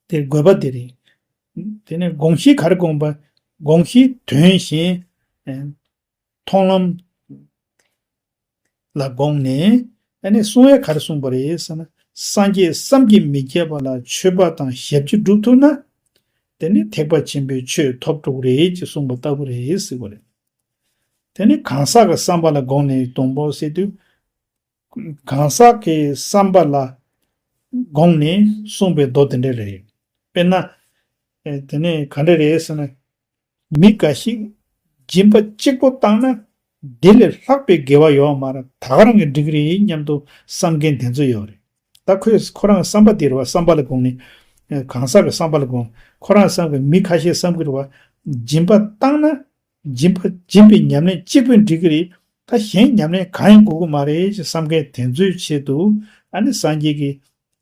དེ་དགོས་པ་དེ་རེད། དེ་ནས་དགོངས་གཞི་ག་རེ་དགོངས་པ། དགོངས་གཞི་དོན་གཞན། ཨེ། མཐོང་ལམ་ལ་དགོངས་ནས། ཨ་ནི་གསུང་ཡ་ག་རེ་གསུངས་པ་རེད་ཟེར་ན། སངས་རྒྱས་བསམ་གྱིས་མི་ཁྱབ་པ་ལ་མཆོད་པ་དང་ཞབས་ཕྱི་སྒྲུབ་ཐུབ་ན། དེ་ནི་ཐེག་པ་ཆེན་པོའི་ཆོས་ཐོབ་འགྲོ་གི་རེད་ཅེས་གསུངས་པ་ལྟ་བུ་རེད་ཟེར་བ་རེད། དེ་ནི་གང་ཟག་གི་བསམ་པ་ལ་དགོངས་ནས་དང་པོ་ཟེར་དུས། གང་ཟག་གི་བསམ་པ་ལ་དགོངས་ནས་གསུངས་པའི་མདོ་དེ་འདྲ་རེད། དཔེར་ན། ཨེ། དེ་ནས་ག་འདྲ་རེད་ཟེར་ན། མི་འགའ་ཞིག་སྦྱིན་པ་གཅིག་པོ་བཏང་ན་དེ་ལས་ལྷག་པའི་དགེ་བ་ཡོད་མ་རེད། ད་ག་རང་གིས་འགྲིག་གི་རེད་སྙམ་དུ་བསམ་མཁན་དེ་ཚོ་ཡོད་རེད། ད་ཁོས་ཁོ་རང་བསམ་པ་དེ་རེད་བ། བསམ་པ་ལ་དགོངས་ནས། ཨ་གང་ཟག་གི་བསམ་པ་ལ་དགོངས། ཁོ་རང་བསམ་གི་མི་ཁ་ཤས་བསམ་གི་རེད་བ། སྦྱིན་པ་བཏང་ན། སྦྱིན་པ་སྦྱིན་པའི་ཉམས་ལེན་གཅིག་པུས་འགྲིག་གི་རེད། ད་གཞན་ཉམས་ལེན་གང་ཡང་དགོས་ཀྱི་མ་རེད་ཅེས་བསམ་མཁན་དེ་ཚོའི་ཆེད་དུ། ཨ་ནི་སངས་རྒྱས་ཀྱིས་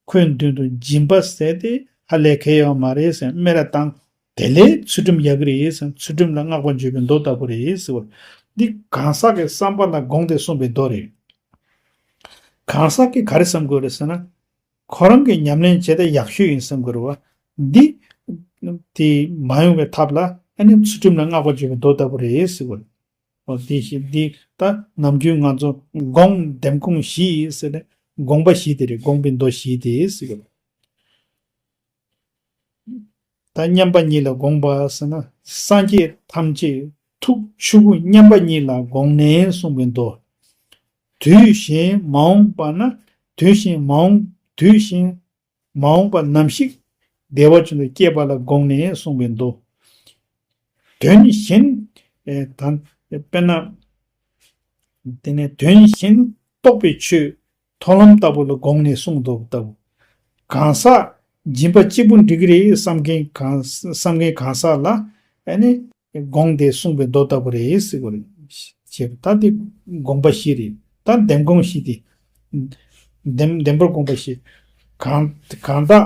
ཁོའི་མདུན་དུ་སྦྱིན་པ་ཟེར་དེ་ཧ་ལས་གལ་ཡོད་མ་རེད་ཟེར་སྨད་ར་བཏང་། དེ་ལས་ཚུལ་ཁྲིམས་ཡག་གི་རེད་ཟེར། ཚུལ་ཁྲིམས་ལ་བསྔགས་པ་བརྗོད་པའི་མདོ་ལྟ་བུ་རེད་ཟེར་བ། འདི་གང་ཟག་གི་བསམ་པ་ལ་དགོངས་ཏེ་གསུངས་པའི་མདོ་རེད། གང་ཟག་གིས་ག་རེ་བསམ་དགོས་རེད་ཟེར་ན། ཁོ་རང་གི་ཉམས་ལེན་བྱས་ཏེ་ཡག་ཤོས་ཡིན་བསམ་དགོས་རེད་བ། འདི། དེ་མ་ཡོང་བའི་ཐབས་ལ་ཨ་ནི་ཚུལ་ཁྲིམས་ལ་བསྔགས་པ་བརྗོད་པའི་མདོ་ལྟ་བུ་རེད་ཟེར་བ། འོ་དེ་བཞིན་འདི་ད་ནམ་རྒྱུན་ང་ཚོ་དགོངས་འདེམས་སྐོང་བཞི་ཟེར་ནས་དགོངས་པ་བཞི་དེ་རེད། དགོངས་པའི་མདོ་བཞི་དེ་ཟེར་གི། ད་མཉམ་པ་ཉིད་ལ་དགོངས་པ་ཟེར་ན། སངས་རྒྱས་ཐམས་ཅད་ཐུགས་ཆུ་བོ་མཉམ་པ་ཉིད་ལ་དགོངས་ནས་གསུངས་པའི་མདོ། དུས་གཞན་མ་འོངས་པ་ན། དུས་གཞན་མ་འོངས་དུས་གཞན་མ་འོངས་པ་ནམ་ཞིག་བདེ་བ་ཅན་དུ་སྐྱེས་པ་ལ་དགོངས་ནས་གསུངས་པའི་མདོ། དོན་གཞན། ཨེ་ད་དཔེར་ན། དེ་ནས་དོན་གཞན་རྟོགས་པའི་ཆོས་མཐོང་ལམ་ལྟ་བུ་ལ་དགོངས་ནས་གསུངས་འདུག་ལྟ་བུ། གང་ཟག་སྦྱིན་པ་གཅིག་པུ་འགྲིག་གི་རེད་བསམ་མཁན་གང་བསམ་མཁན་གང་ཟག་ལ་ཨ་ནི་དགོངས་ཏེ་གསུངས་པའི་མདོ་ལྟ་བུ་རེད་ཟེར་བ་རེད། ཞེས་པ་ད་དེ་དགོངས་པ་བཞི་རེད། ད་འདེམས་སྐོང་བཞི་དེ། འདེམས་འདེམས་པར་དགོངས་པ་བཞི། གང་གང་དག་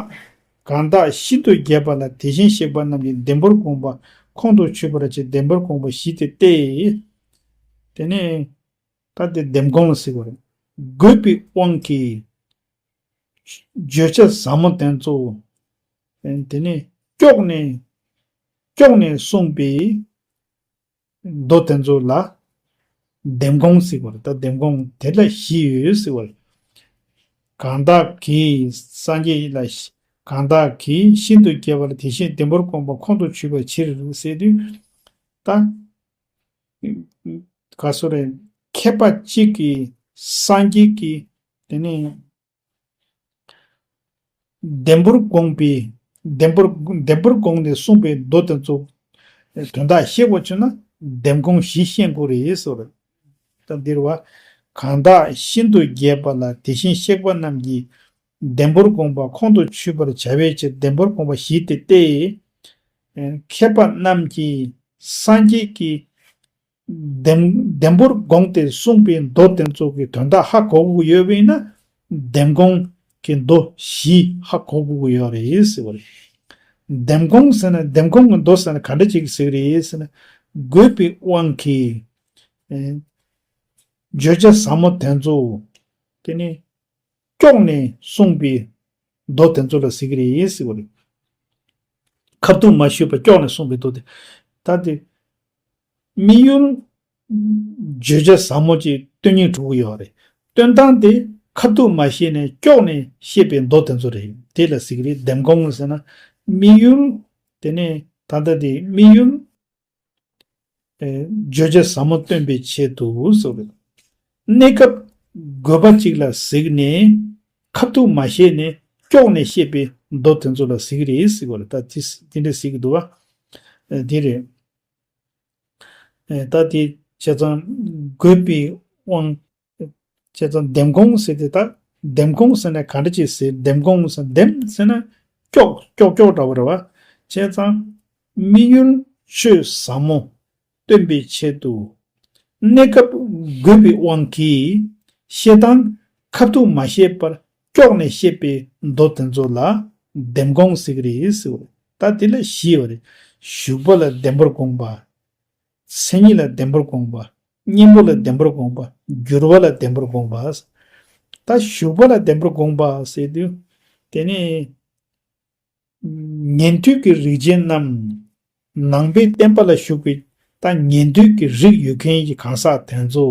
གང་དག་ཤིན་ཏུ་རྒྱས་པ་ལ་དེ་བཞིན་གཤེགས་པ་རྣམས་ཀྱི་འདེམས་པར་དགོངས་པ་ཁོང་དུ་ཆུད་པར་བྱེད་འདེམས་པར་དགོངས་པ་བཞི་དེ་སྟེ། དེ་ནས་ད་དེ་འདེམས་སྐོང་ཟེར་བ་རེད། དགོས་པའི་དབང་གིས་བརྗོད་བྱ་ཟབ་མོ་དེ་ཚོ། དེ་ནས་སྐྱོགས་ནས་སྐྱོགས་ནས་གསུངས་པའི་མདོ་དེ་ཚོ་ལ་འདེམས་སྐོང་ཟེར་བ་རེད། ད་འདེམས་སྐོང་དེ་ལ་བཞི་ཡོད་ཟེར་བ་རེད། གང་དག་གིས་སངས་རྒྱས་ལ་གང་དག་གིས་ཤིན་ཏུ་རྒྱས་པ་ལ་དེ་བཞིན་འདེམས་པར་དགོངས་པ་ཁོང་དུ་ཆུད་པའི་ཕྱིར་ཟེར་དུས། ད་ག་སོ་རེད། མཁས་པ་གཅིག་གིས་སངས་རྒྱས་ཀྱི་དེ་ནས་འདེམས་པར་དགོངས་པའི་འདེམས་པར་འདེམས་པར་དགོངས་ནས་གསུངས་པའི་མདོ་དེ་ཚོ་དོན་དག་ཤེས་དགོས་བྱུང་ན་འདེམས་སྐོང་བཞི་ཤེས་དགོས་རེད་ཟེར་བ་རེད། ད་འདིར་བ། གང་དག་ཤིན་ཏུ་རྒྱས་པ་ལ་དེ་བཞིན་གཤེགས་པ་རྣམས་ཀྱི་འདེམས་པར་དགོངས་པ་ཁོང་དུ་ཆུད་པར་བྱ་བའི་ཕྱིར་འདེམས་པར་དགོངས་པ་བཞི་སྟེ་སྟེ། མཁས་པ་རྣམས་ཀྱིས་སངས་རྒྱས་ཀྱི་འདེམས་འདེམས་པར་དགོངས་ཏེ་གསུངས་པའི་མདོ་དེ་ཚོ་གི་དོན་དག་ཧ་གོ་དགོས་ཡོད་པ་ཡིན་ན། འདེམས་སྐོང་གི་མདོ་བཞི་ཧ་གོ་དགོས་ཀྱི་ཡོད་རེད་ཟེར་བ་རེད། འདེམས་སྐོང་ཟེར་ན་འདེམས་སྐོང་གི་མདོ་ཟེར་ན་ག་འདྲ་ཅིག་ཟེར་གི་རེད་ཟེར་ན། དགོས་པའི་དབང་གིས་ཨེ་བརྗོད་བྱ་ཟབ་མོ་དེ་ཚོ་དེ་ནི་སྐྱོགས་ནས་གསུངས་པའི་མདོ་དེ་ཚོ་ལ་ཟེར་གི་རེད་ཟེར་བ་རེད། ཁ་ཐུག་མ་ཤེས་པ་སྐྱོགས་ནས་གསུངས་པའི་མདོ་དེ། ད་དེ། དམིགས་ཡུལ་བརྗོད་བྱ་ཟབ་མོ་ཅིག་སྟོན་སྙིང་བྲོ་གི་ཡོད་རེད། སྟོན་སྟངས་དེ་ཁ་ཐུག་མ་ཤེས་ནས་སྐྱོགས་ནས་བཤད་པའི་མདོ་དེ་ཚོ་རེད། དེ་ལ་ཟེར་གི་རེད། འདེམས་སྐོང་ཟེར་ན་དམིགས་ཡུལ། དེ་ནས་ད་ལྟ་དེ་དམིགས་ཡུལ། ཨེ་བརྗོད་བྱ་ཟབ་མོ་སྟོན་པའི་ཆེད་དུ་ཟེར་བ་རེད། གནས་སྐབས་དགོས་པ་ཅིག་ལ་གཟིགས་ནས་ཁ་ཐུག་མ་ཤེས་ནས་སྐྱོགས་ནས་བཤད་པའི་མདོ་དེ་ཚོ་ལ་ཟེར་གི་རེད་ཟེར་བ་རེད། ད་དེ་དེ་འདྲ་ཟེར་གི་འདུག་བ། ཨེ་དེ་རེད། ཨེ་ད་དེ་བྱས་ཙང་དགོས་པའི་དབང་། བྱས་ཙང་འདེམས་སྐོང་ཟེར་དེ་ད་འདེམས་སྐོང་ཟེར་ན་ག་འདྲ་ཅིག་ཟེར། འདེམས་སྐོང་ཟེར་འདེམས་ཟེར་ན་སྐྱོགས་སྐྱོགས་སྐྱོགས་འདྲ་བོ་རེད་བ། བྱས་ཙང་དམིགས་ཡུལ་ཆོས་ཟབ་མོ་སྟོན་པའི་ཆེད་དུ། གནས་སྐབས་དགོས་པའི་དབང་གིས་བཤད་སྟངས་ཁ་ཐུག་མ་ཤེས་པར་སྐྱོགས་ནས་བཤད་པའི་མདོ་དེ་ཚོ་ལ་འདེམས་སྐོང་ཟེར་གི་རེད་ཟེར་བ་རེད། ད་དེ་ལ་བཞི་ཡོད་རེད། ཞུགས་པ་ལ་འདེམས་པར་དགོངས་པ། མཚན་ཉིད་ལ་འདེམས་པར་དགོངས་པ། གཉེན་པོ་ལ་འདེམས་པར་དགོངས་པ། འགྱུར་བ་ལ་འདེམས་པར་དགོངས་པ། ད་ཞུགས་པ་ལ་འདེམས་པར་དགོངས་པ་ཟེར་དུས། དེ་ནི་ཉན་ཐོས་ཀྱི་རིགས་ཅན་རྣམས། ནང་པའི་བསྟན་པ་ལ་ཞུགས་པའི་ད་ཉན་ཐོས་ཀྱི་རིགས་ཡོད་མཁན་གྱི་གང་ཟག་དེ་ཚོ།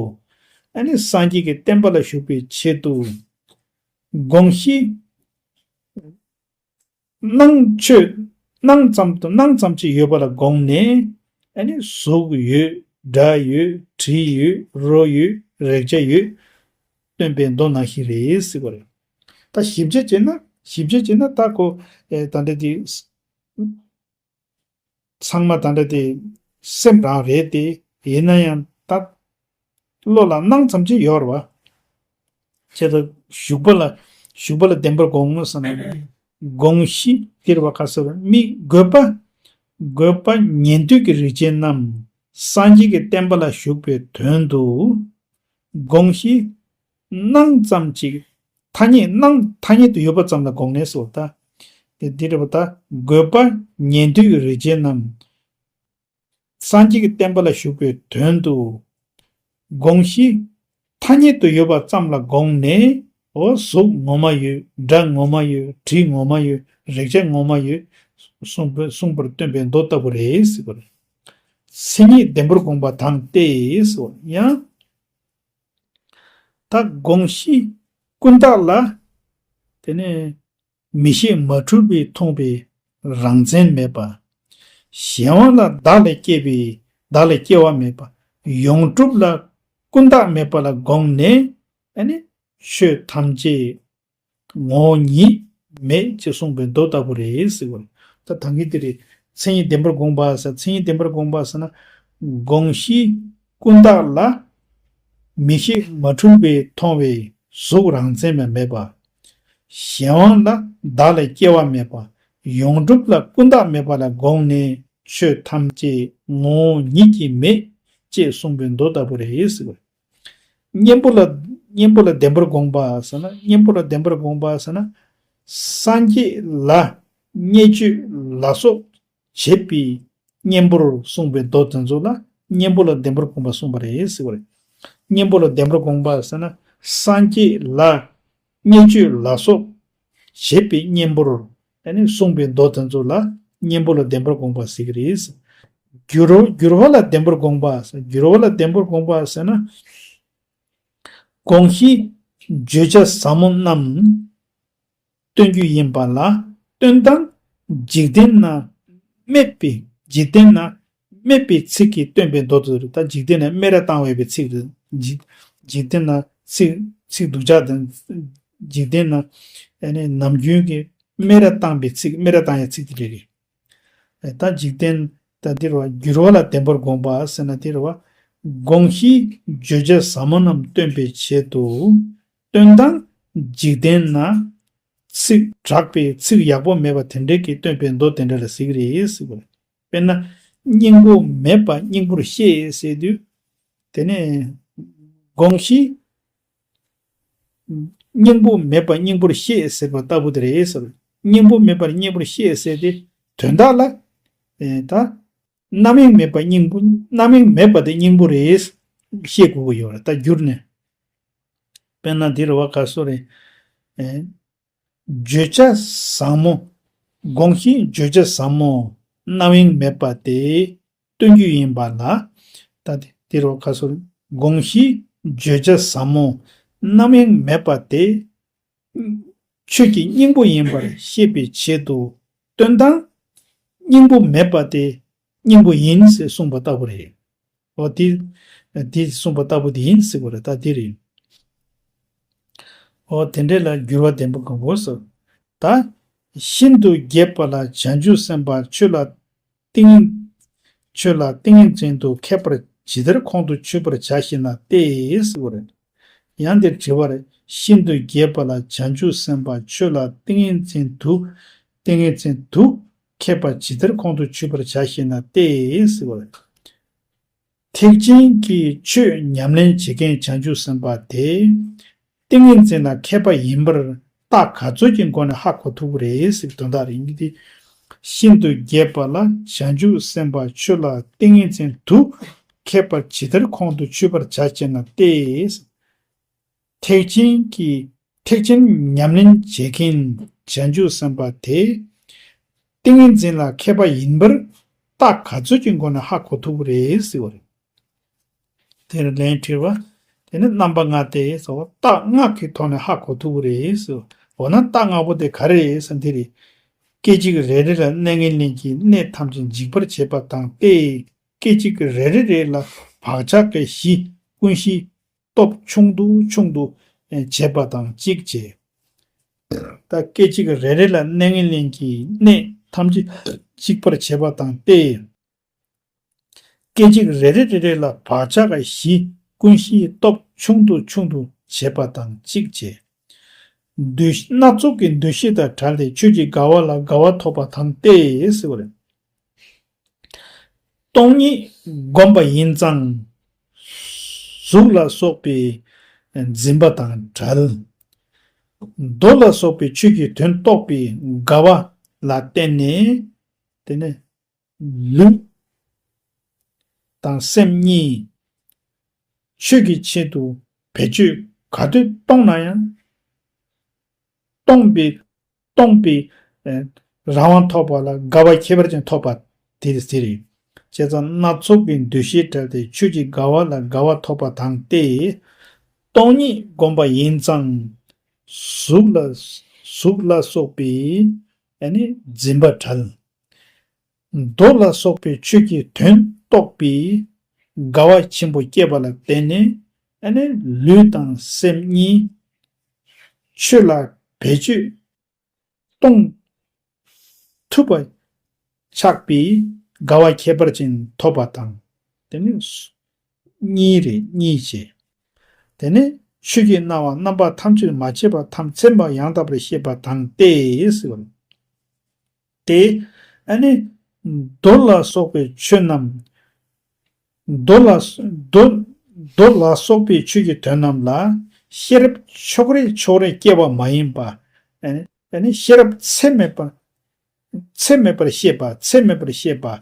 ཨ་ནི་སངས་རྒྱས་ཀྱི་བསྟན་པ་ལ་ཞུགས་པའི་ཆེད་དུ། དགོངས་གཞི། སྣང་ཆོས། སྣང་ཙམ་དུ་སྣང་ཙམ་ཅིག་ཡོད་པ་ལ་དགོངས་ནས། ཨ་ནི་གཟུགས་ཡོད། སྒྲ་ཡོད། དྲི་ཡོད། རོ་ཡོད། རེག་བྱ་ཡོད། སྟོན་པའི་མདོ་ནང་བཞིན་རེད་ཟེར་བ་རེད། ད་ཞིབ་དཔྱད་བྱས་ན་ཞིབ་དཔྱད་བྱས་ན་ད་ཁོ་ཨེ་ད་འདྲ་དེ། ཚང་མ་ད་འདྲ་དེ་སེམས་རང་རེད་དེ། ཡིན་ན་ཡང་ད་བློ་ལ་སྣང་ཙམ་ཅིག་ཡོད་རེད་བ། བྱས་ཙང་ཞུགས་པ་ལ་ ཞུགས་པ་ལ་བདེན་པར་དགོངས་ཟེར་ན། དགོངས་གཞི་དེར་བ་ཁ་སོ་ར་མི་དགོས་པ། དགོས་པ་ཉན་ཐོས་ཀྱི་རིགས་ཅན་རྣམས་སངས་རྒྱས་ཀྱི་བསྟན་པ་ལ་ཞུགས་པའི་དོན་དུ། དགོངས་གཞི་སྣང་ཙམ་ཅིག་ཐ་སྙད་སྣང་ཐ་སྙད་དུ་ཡོད་པ་ཙམ་ལ་དགོངས་ནས་སོ། ད་དེ་འདི་རེད་པ། ད་དགོས་པ་ཉན་ཐོས་ཀྱི་རིགས་ཅན་རྣམས་སངས་རྒྱས་ཀྱི་བསྟན་པ་ལ་ཞུགས་པའི་དོན་དུ། དགོངས་གཞི་ཐ་སྙད་དུ་ཡོད་པ་ཙམ་ལ་དགོངས་ནས། འོ་གཟུགས་ངོ་མ་ཡོད། སྒྲ་ངོ་མ་ཡོད། དྲི་ངོ་མ་ཡོད། རེག་བྱ་ངོ་མ་ཡོད་གསུངས་པ་གསུངས་པར་སྟོན་པའི་མདོ་ལྟ་བུ་རེད་ཟེར་བ་རེད། མཚན་ཉིད་བདེན་པར་དགོངས་པ་དང་སྟེ་སོ། ཡང་ད་དགོངས་གཞི་ཀུན་བརྟགས་ལ། དེ་ནས་མིག་ཤེས་མ་འཁྲུལ་པས་མཐོང་བའི་རང་མཚན་མེད་པ། གཞན་དབང་ལ་བདག་ལས་སྐྱེ་བའི་བདག་ལས་སྐྱེ་བ་མེད་པ། ཡོངས་གྲུབ་ལ་ཀུན་བརྟགས་མེད་པ་ལ་དགོངས་ནས། ཨ་ནི་ཆོས་ཐམས་ཅད་ངོ་བོ་ཉིད་མེད་ཅེས་གསུངས་པའི་མདོ་ལྟ་བུ་རེད་ཟེར་བ་རེད། ད་ད་གིན་དེ་རེད། མཚན་ཉིད་བདེན་པར་དགོངས་པ་ཟེར། མཚན་ཉིད་བདེན་པར་དགོངས་པ་ཟེར་ན། དགོངས་གཞི་ཀུན་བརྟགས་ལ་མིག་ཤེས་མ་འཁྲུལ་པས་མཐོང་བའི་གཟུགས་རང་མཚན་མ་མེད་པ། གཞན་དབང་ལ་བདག་ལས་སྐྱེ་བ་མེད་པ། ཡོངས་གྲུབ་ལ་ཀུན་བརྟགས་མེད་པ་ལ་དགོངས་ནས་ཆོས་ཐམས་ཅད་ངོ་བོ་ཉིད་ཀྱིས་མེད་ཅེས་གསུངས་པའི་མདོ་ལྟ་བུ་རེད་ཟེར་བ་རེད། གཉེན་པོ་ལ་གཉེན་པོ་ལ་བདེན་པར་དགོངས་པ་ཟེར་ན། གཉེན་པོ་ལ་བདེན་པར་དགོངས་པ་ཟེར་ན། སངས་རྒྱས་ལ་བརྙས་བཅོས་ལ་སོགས་བྱེད་པའི་གཉེན་པོར་གསུངས་པའི་མདོ་དེ་ཚོ་ལ་གཉེན་པོ་ལ་བདེན་པར་དགོངས་པ་གསུངས་པ་རེད་ཟེར་བ་རེད། གཉེན་པོ་ལ་བདེན་པར་དགོངས་པ་ཟེར་ན། སངས་རྒྱས་ལ་བརྙས་བཅོས་ལ་སོགས་བྱེད་པའི་གཉེན་པོར་ཨ་ནི་གསུངས་པའི་མདོ་དེ་ཚོ་ལ་གཉེན་པོ་ལ་བདེན་པར་དགོངས་པ་ཟེར་གྱི་རེད། འགྱུར་འགྱུར་བ་ལ་བདེན་པར་དགོངས་པ། འགྱུར་བ་ལ་བདེན་པར་དགོངས་པ་ཟེར་ན། དགོངས་གཞི་བརྗོད་བྱ་ཟབ་མོ་རྣམས་སྟོན་རྒྱུ་ཡིན་པ་ལ། སྟོན་སྟངས་འཇིག་རྟེན་ན་སྨད་པའི་འཇིག་རྟེན་ན་སྨད་པའི་ཚིག་གིས་སྟོན་པའི་མདོ་དེ་རེད། ད་འཇིག་རྟེན་ན་སྨད་ར་བཏང་བའི་པའི་ཚིག་རེད། འཇིག་འཇིག་རྟེན་ན་ཚིག་ཚིག་སྡུག་ཅག་དང་། འཇིག་རྟེན་ན་ཨ་ནི་ནམ་རྒྱུན་གྱི་སྨད་ར་བཏང་པའི་ཚིག་སྨད་ར་བཏང་ཡའི་ཚིག་དེ་རེད། ད་འཇིག་རྟེན་ད་འདིར་བ་འགྱུར་བ་ལ་བདེན་པར་དགོངས་པ་ཟེར་ན། འདིར་བ་དགོངས་གཞིའི་བརྗོད་བྱ་ཟབ་མོ་རྣམས་སྟོན་པའི་ཆེད་དུ། སྟོན་སྟངས་འཇིག་རྟེན་ན་ཚིག་དྲག་པའི་ཚིག་ཡག་པོ་མེད་པ་དེ་འདྲས་ཀྱིས་སྟོན་པའི་མདོ་དེ་འདྲ་ལ་ཟེར་གྱི་རེད་ཟེར་བ་རེད། དཔེར་ན། སྙིང་པོ་མེད་པ་སྙིང་པོར་ཤེས་ཟེར་དུས། དེ་ནས་དགོངས་གཞི། སྙིང་པོ་མེད་པ་སྙིང་པོར་ཤེས་ཟེར་བ་ལྟ་བུ་དེ་རེད་ཟེར། སྙིང་པོ་མེད་པར་སྙིང་པོར་ཤེས་ཟེར་ཏེ། དོན་དག་ལ། ཨེ་ད། རྣམ་གཡེང་མེད་པ་སྙིང་པོ། རྣམ་གཡེང་མེད་པ་དེ་སྙིང་པོ་རེད། ཤེས་དགོས་ཀྱི་ཡོད་རེད། ད་བསྒྱུར་ནས། དཔེར་ན་འདིར་བ་ག་སོ་རེད། ཨེ། བརྗོད་བྱ་ཟབ་མོ། དགོངས་གཞིའི་བརྗོད་བྱ་ཟབ་མོ་རྣམ་གཡེང་མེད་པ་དེ་སྟོན་རྒྱུ་ཡིན་པ་ལ། ད་དེ་དེ་རུ་ཁ་སོར་དགོངས་གཞིའི་བརྗོད་བྱ་ཟབ་མོ་རྣམ་གཡེང་མེད་པ་དེ་ཆོས་ཀྱི་སྙིང་པོ་ཡིན་པར་ཤེས་པའི་ཆེད་དུ་སྟོན་སྟངས་སྙིང་པོ་མེད་པ་དེ་སྙིང་པོ་ཡིན་ཞེས་གསུངས་པ་ལྟ་བུ་རེད། འོ་དེ་དེ་གསུངས་པ་ལྟ་བུ་དེ་ཡིན་ཟེར་བ་རེད། ད་དེ་རེད། འོ་དེ་འདྲས་ལ་འགྱུར་བ་བདེན་པར་དགོངས་པ་ཟེར། ད་ཤིན་ཏུ་རྒྱས་པ་ལ་བྱང་ཆུབ་སེམས་དཔའ་ཆོས་ལ་ཏིང་ངེ་ཆོས་ལ་ཏིང་ངེ་འཛིན་དུ་མཁས་པར་ཇི་ལྟར་ཁོང་དུ་ཆུད་པར་བྱ་ཞེ་ན་སྟེ་ཟེར་བ་རེད། ཡང་འདིར་དྲི་བ་རེད། ཤིན་ཏུ་རྒྱས་པ་ལ་བྱང་ཆུབ་སེམས་དཔའ་ཆོས་ལ་ཏིང་ངེ་འཛིན་དུ་ཏིང་ངེ་འཛིན་དུ་མཁས་པར་ཇི་ལྟར་ཁོང་དུ་ཆུད་པར་བྱ་ཞེ་ན་སྟེ་ཟེར་བ་རེད། ཐེག་ཆེན་གྱི་ཆོས་ཉམས་ལེན་བྱེད་མཁན་བྱང་ཆུབ་སེམས་དཔའ་དེ། ཏིང་ངེ་འཛིན་ལ་མཁས་པ་ཡིན་པར་རྟགས་ག་ཚོད་ཀྱི་སྒོ་ནས་ཧ་གོ་ཐུབ་ཀྱི་རེད་ཟེར་དོན་དག་རེད། འདི་ཤིན་ཏུ་རྒྱས་པ་ལ་བྱང་ཆུབ་སེམས་དཔའ་ཆོས་ལ་ཏིང་ངེ་འཛིན་དུ་མཁས་པར་ཇི་ལྟར་ཁོང་དུ་ཆུད་པར་བྱ་ཞེ་ན་སྟེ། ཐེག་ཆེན་གྱི་ཐེག་ཆེན་ཉམས་ལེན་བྱེད་མཁན་བྱང་ཆུབ་སེམས་དཔའ་དེ། ཏིང་ངེ་འཛིན་ལ་མཁས་པ་ཡིན་པར་རྟགས་ག་ཚོད་ཀྱི་སྒོ་ནས་ཧ་གོ་ཐུབ་ཀྱི་རེད་ཟེར་བ་རེད། དེར་ལན་དྲིས་པ། དེ་ནི་རྣམ་པ་ལྔ་སྟེ་ཟེར་བ་རྟགས་ལྔ་གི་ཐོག་ནས་ཧ་གོ་ཐུབ་ཀྱི་རེད་ཟེར། འོ་ན་རྟགས་ལྔ་པོ་དེ་ག་རེ་རེད་ཟེར་ན་དེ་རེད། སྐད་ཅིག་རེ་རེ་ལ་གནས་ངན་ལེན་གྱི་གནས་ཐམས་ཅད་འཇིག་པར་བྱེད་པ་དང་སྟེ། སྐད་ཅིག་རེ་རེ་རེ་ལ་བག་ཆགས་ཀྱི་གཞི་ཀུན་གཞིའི་སྟོབས་ཆུང་དུ་ཆུང་དུ་བྱེད་པ་དང་གཅིག་བྱས། ད་སྐད་ཅིག་རེ་རེ་ལ་གནས་ངན་ལེན་གྱི་གནས་ཐམས་ཅད་འཇིག་པར་བྱེད་པ་དང་སྟེ། སྐད་ཅིག་རེ་རེ་རེ་རེ་ལ་བག་ཆགས་ཀྱི་གཞི་ཀུན་གཞིའི་སྟོབས་ཆུང་དུ་ཆུང་དུ་བྱེད་པ་དང་གཅིག་བྱས། འདུ་སྣ་ཚོགས་ཀྱི་འདུ་ཤེས་དང་བྲལ་ཏེ་ཆོས་ཀྱི་དགའ་བ་ལ་དགའ་བ་ཐོབ་པ་དང་སྟེ་ཟེར་བ་རེད། སྟོང་ཉིད་བསྒོམ་པ་ཡིན་ཙང་། གཟུགས་ལ་སོགས་པའི་འཛིན་པ་དང་བྲལ། མདོ་ལ་སོགས་པའི་ཆོས་ཀྱི་དོན་རྟོགས་པའི་དགའ་བ་ལ་བརྟེན་ནས། དེ་ནས་ལུས་དང་སེམས་གཉིས་ཆོས་ཀྱི་ཆེད་དུ་བེད་སྤྱོད་ག་དུས་གཏོང་ན་ཡང་། གཏོང་པའི་གཏོང་པའི་ཨེ་རང་དབང་ཐོབ་པ་ལ་དགའ་བ་ཁྱད་པར་ཅན་ཐོབ་པ་དེ་དེ་རེད། བྱས་ཙང་སྣ་ཚོགས་ཀྱི་འདུ་ཤེས་བྲལ་ཏེ་ཆོས་ཀྱི་དགའ་བ་ལ་དགའ་བ་ཐོབ་པ་དང་སྟེ། སྟོང་ཉིད་བསྒོམ་པ་ཡིན་ཙང་། གཟུགས་ལ་གཟུགས་ལ་སོགས་པའི་ཨ་ནི་འཛིན་པ་བྲལ། མདོ་ལ་སོགས་པའི་ཆོས་ཀྱི་དོན་རྟོགས་པའི་དགའ་བ་ཆེན་པོ་སྐྱེས་པ་ལ་བརྟེན་ནས་ཨ་ནི་ལུས་དང་སེམས་གཉིས་ཆོས་ལ་བེད་སྤྱོད་གཏོང་ཐུབ་པ་ཆགས་པའི་དགའ་བ་ཁྱད་པར་ཅན་ཐོབ་པ་དང་། དེ་ནི་གཉིས་རེད། གཉིས་བྱས། དེ་ནི་ཆོས་ཀྱི་སྣང་བ་རྣམ་པ་ཐམས་ཅད་མ་སྐྱེས་པ་ཐམས་ཅད་མ་ཡང་དག་པར་ཤེས་པ་དང་སྟེ་ཟེར་བ། དེ་ཨ་ནི་མདོ་ལ་སོགས་པའི་ཆོས་རྣམས། མདོ་ལ་མདོ་མདོ་ལ་སོགས་པའི་ཆོས་ཀྱི་དོན་རྣམས་ལ་ཤེས་རབ་ཕྱོགས་རེ་ཕྱོགས་རེ་སྐྱེ་བ་མ་ཡིན་པ། ཨ་ནི་ཤེས་རབ་ཚད་མེད་པ། ཚད་མེད་པར་ཤེས་པ། ཚད་མེད་པར་ཤེས་པ་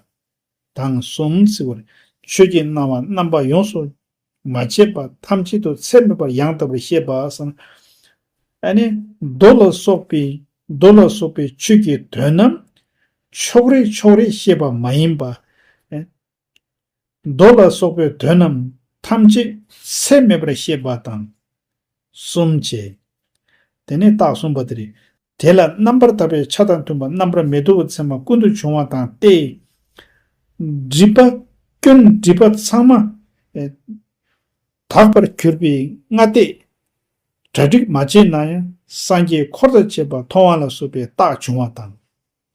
དང་གསུམ་ཟེར་བར། ཆོས་ཀྱི་སྣང་བ་རྣམ་པ་ཡོངས་སུ་མ་ཆད་པ་ཐམས་ཅད་དུ་ཚད་མེད་པར་ཡང་དག་པར་ཤེས་པ་ཟེར། ཨ་ནི་མདོ་ལ་སོགས་པའི་མདོ་ལ་སོགས་པའི་ཆོས་ཀྱི་དོན་རྣམས་ཕྱོགས་རེ་ཕྱོགས་རེ་ཤེས་པ་མ་ཡིན་པ། མདོ་ལ་སོགས་པའི་དོན་རྣམས་ཐམས་ཅད་ཚད་མེད་པར་ཤེས་པ་དང་གསུམ་བྱས། དེ་ནས་རྟགས་གསུམ་པ་དེ་རེད། དེ་ལ་རྣམ་པར་དག་པའི་ཆ་དང་མཐུན་པ་རྣམ་པར་མི་རྟོག་པའི་མཚན་མ་ཀུན་ཏུ་བྱུང་བ་དང་སྟེ། སྒྲིབ་པ་སྐྱོན་སྒྲིབ་པ་ཚང་མ་དག་པར་གྱུར་པའི་སྔ་ལྟས་གྲ་སྒྲིག་མ་བྱས་ན་ཡང་སངས་རྒྱས་འཁོར་དང་བཅས་པ་མཐོང་བ་ལ་སོགས་པའི་རྟགས་བྱུང་བ་དང་།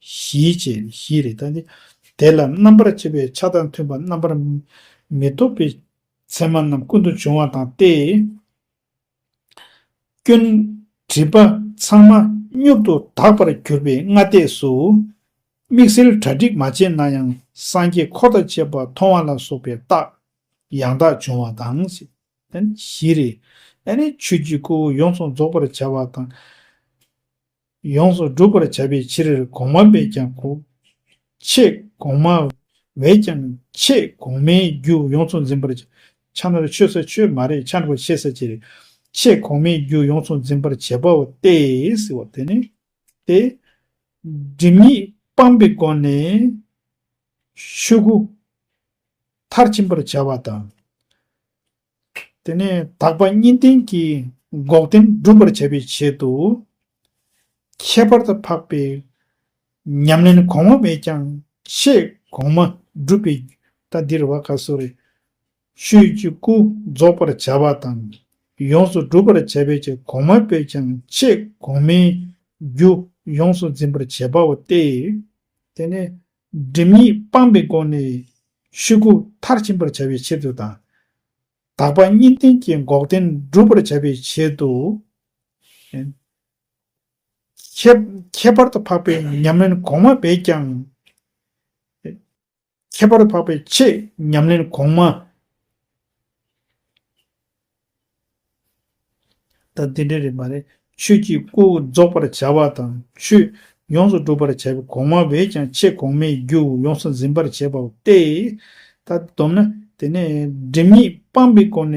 བཞི་བྱས། བཞི་རེད། ད་ནི་དེ་ལ་རྣམ་པར་དག་པའི་ཆ་དང་མཐུན་པ་རྣམ་པར་མི་རྟོག་པའི་མཚན་མ་རྣམས་ཀུན་ཏུ་བྱུང་བ་དང་སྟེ། སྐྱོན་སྒྲིབ་པ་ཚང་མ་མྱུར་དུ་དག་པར་གྱུར་པའི་སྔ་ལྟས་སུ། དམིགས་བསལ་གྲ་སྒྲིག་མ་བྱས་ན་ཡང་སངས་རྒྱས་འཁོར་དང་བཅས་པ་མཐོང་བ་ལ་སོགས་པའི་རྟགས་ཡང་དག་བྱུང་བ་དང་། ཞེས་བཞི་རེད། ཨ་ནི་ཆོས་ཀྱི་སྐུ་ཡོངས་སུ་རྫོགས་པར་བྱ་བ་དང་། ཡོངས་སུ་འགྲུབ་པར་བྱ་བའི་ཕྱིར་གོང་མ་བས་ཀྱང་གོ། ཆེས་གོང་མ་བས་ཀྱང་ཆེས་གོང་མའི་རྒྱུ་ཡོངས་སུ་འཛིན་པར་བྱ། ཆ་ནོར་ཆོས་ས་ཆོས་མ་རེད། ཆ་འགྲོ་ཆེ་ས་ཅི་རེད། ཆེས་གོང་མའི་རྒྱུ་ཡོངས་སུ་འཛིན་པར་བྱེད་པའོ་སྟེ་ཟེར་བ་དེ་ནི། དེ་སྒྲིབ་གཉིས་སྤངས་པའི་སྒོ་ནས་ཆོས་སྐུ་མཐར་ཕྱིན་པར་བྱ་བ་དང་། དེ་ནས་དག་པ་གཉིས་ལྡན་གྱི་འགོག་བདེན་སྒྲུབ་པར་བྱ་བའི་ཆེད་དུ། ཁྱད་པར་དུ་འཕགས་པའི་ཉམས་ལེན་གོང་མ་བས་ཀྱང་ཆེས་གོང་མ་སྒྲུབ་པའི། ད་འདིར་བ་ག་སོ་རེ། ཆོས་ཀྱི་སྐུ་རྫོགས་པར་བྱ་བ་དང་། ཡོངས་སུ་འགྲུབ་པར་བྱ་བའི་ཆེད་གོང་མ་བས་ཀྱང་ཆེས་གོང་མའི་རྒྱུ་ཡོངས་སུ་འཛིན་པར་བྱེད་པའོ་སྟེ། དེ་ནས་སྒྲིབ་གཉིས་སྤངས་པའི་སྒོ་ནས་ཆོས་སྐུ་མཐར་ཕྱིན་པར་བྱ་བའི་ཆེད་དུ་དང་། དག་པ་གཉིས་ལྡན་གྱི་འགོག་བདེན་སྒྲུབ་པར་བྱ་བའི་ཆེད་དུ། ཁྱད་ཁྱད་པར་དུ་འཕགས་པའི་ཉམས་ལེན་གོང་མ་བས་ཀྱང་། ཁྱད་པར་དུ་འཕགས་པའི་ཆེས་ཉམས་ལེན་གོང་མ། ད་འདི་འདྲ་རེད་མ་རེད། ཆོས་ཀྱི་སྐུ་རྫོགས་པར་བྱ་བ་དང་ཆོས་ཡོངས་སུ་འགྲུབ་པར་བྱ་བའི་གོང་མ་བས་ཀྱང་ཆེས་གོང་མའི་རྒྱུ་ཡོངས་སུ་འཛིན་པར་བྱེད་པའོ་སྟེ། ད་སྡོམ་ན་དེ་ནས་སྒྲིབ་གཉིས་སྤངས་པའི་སྒོ་ནས་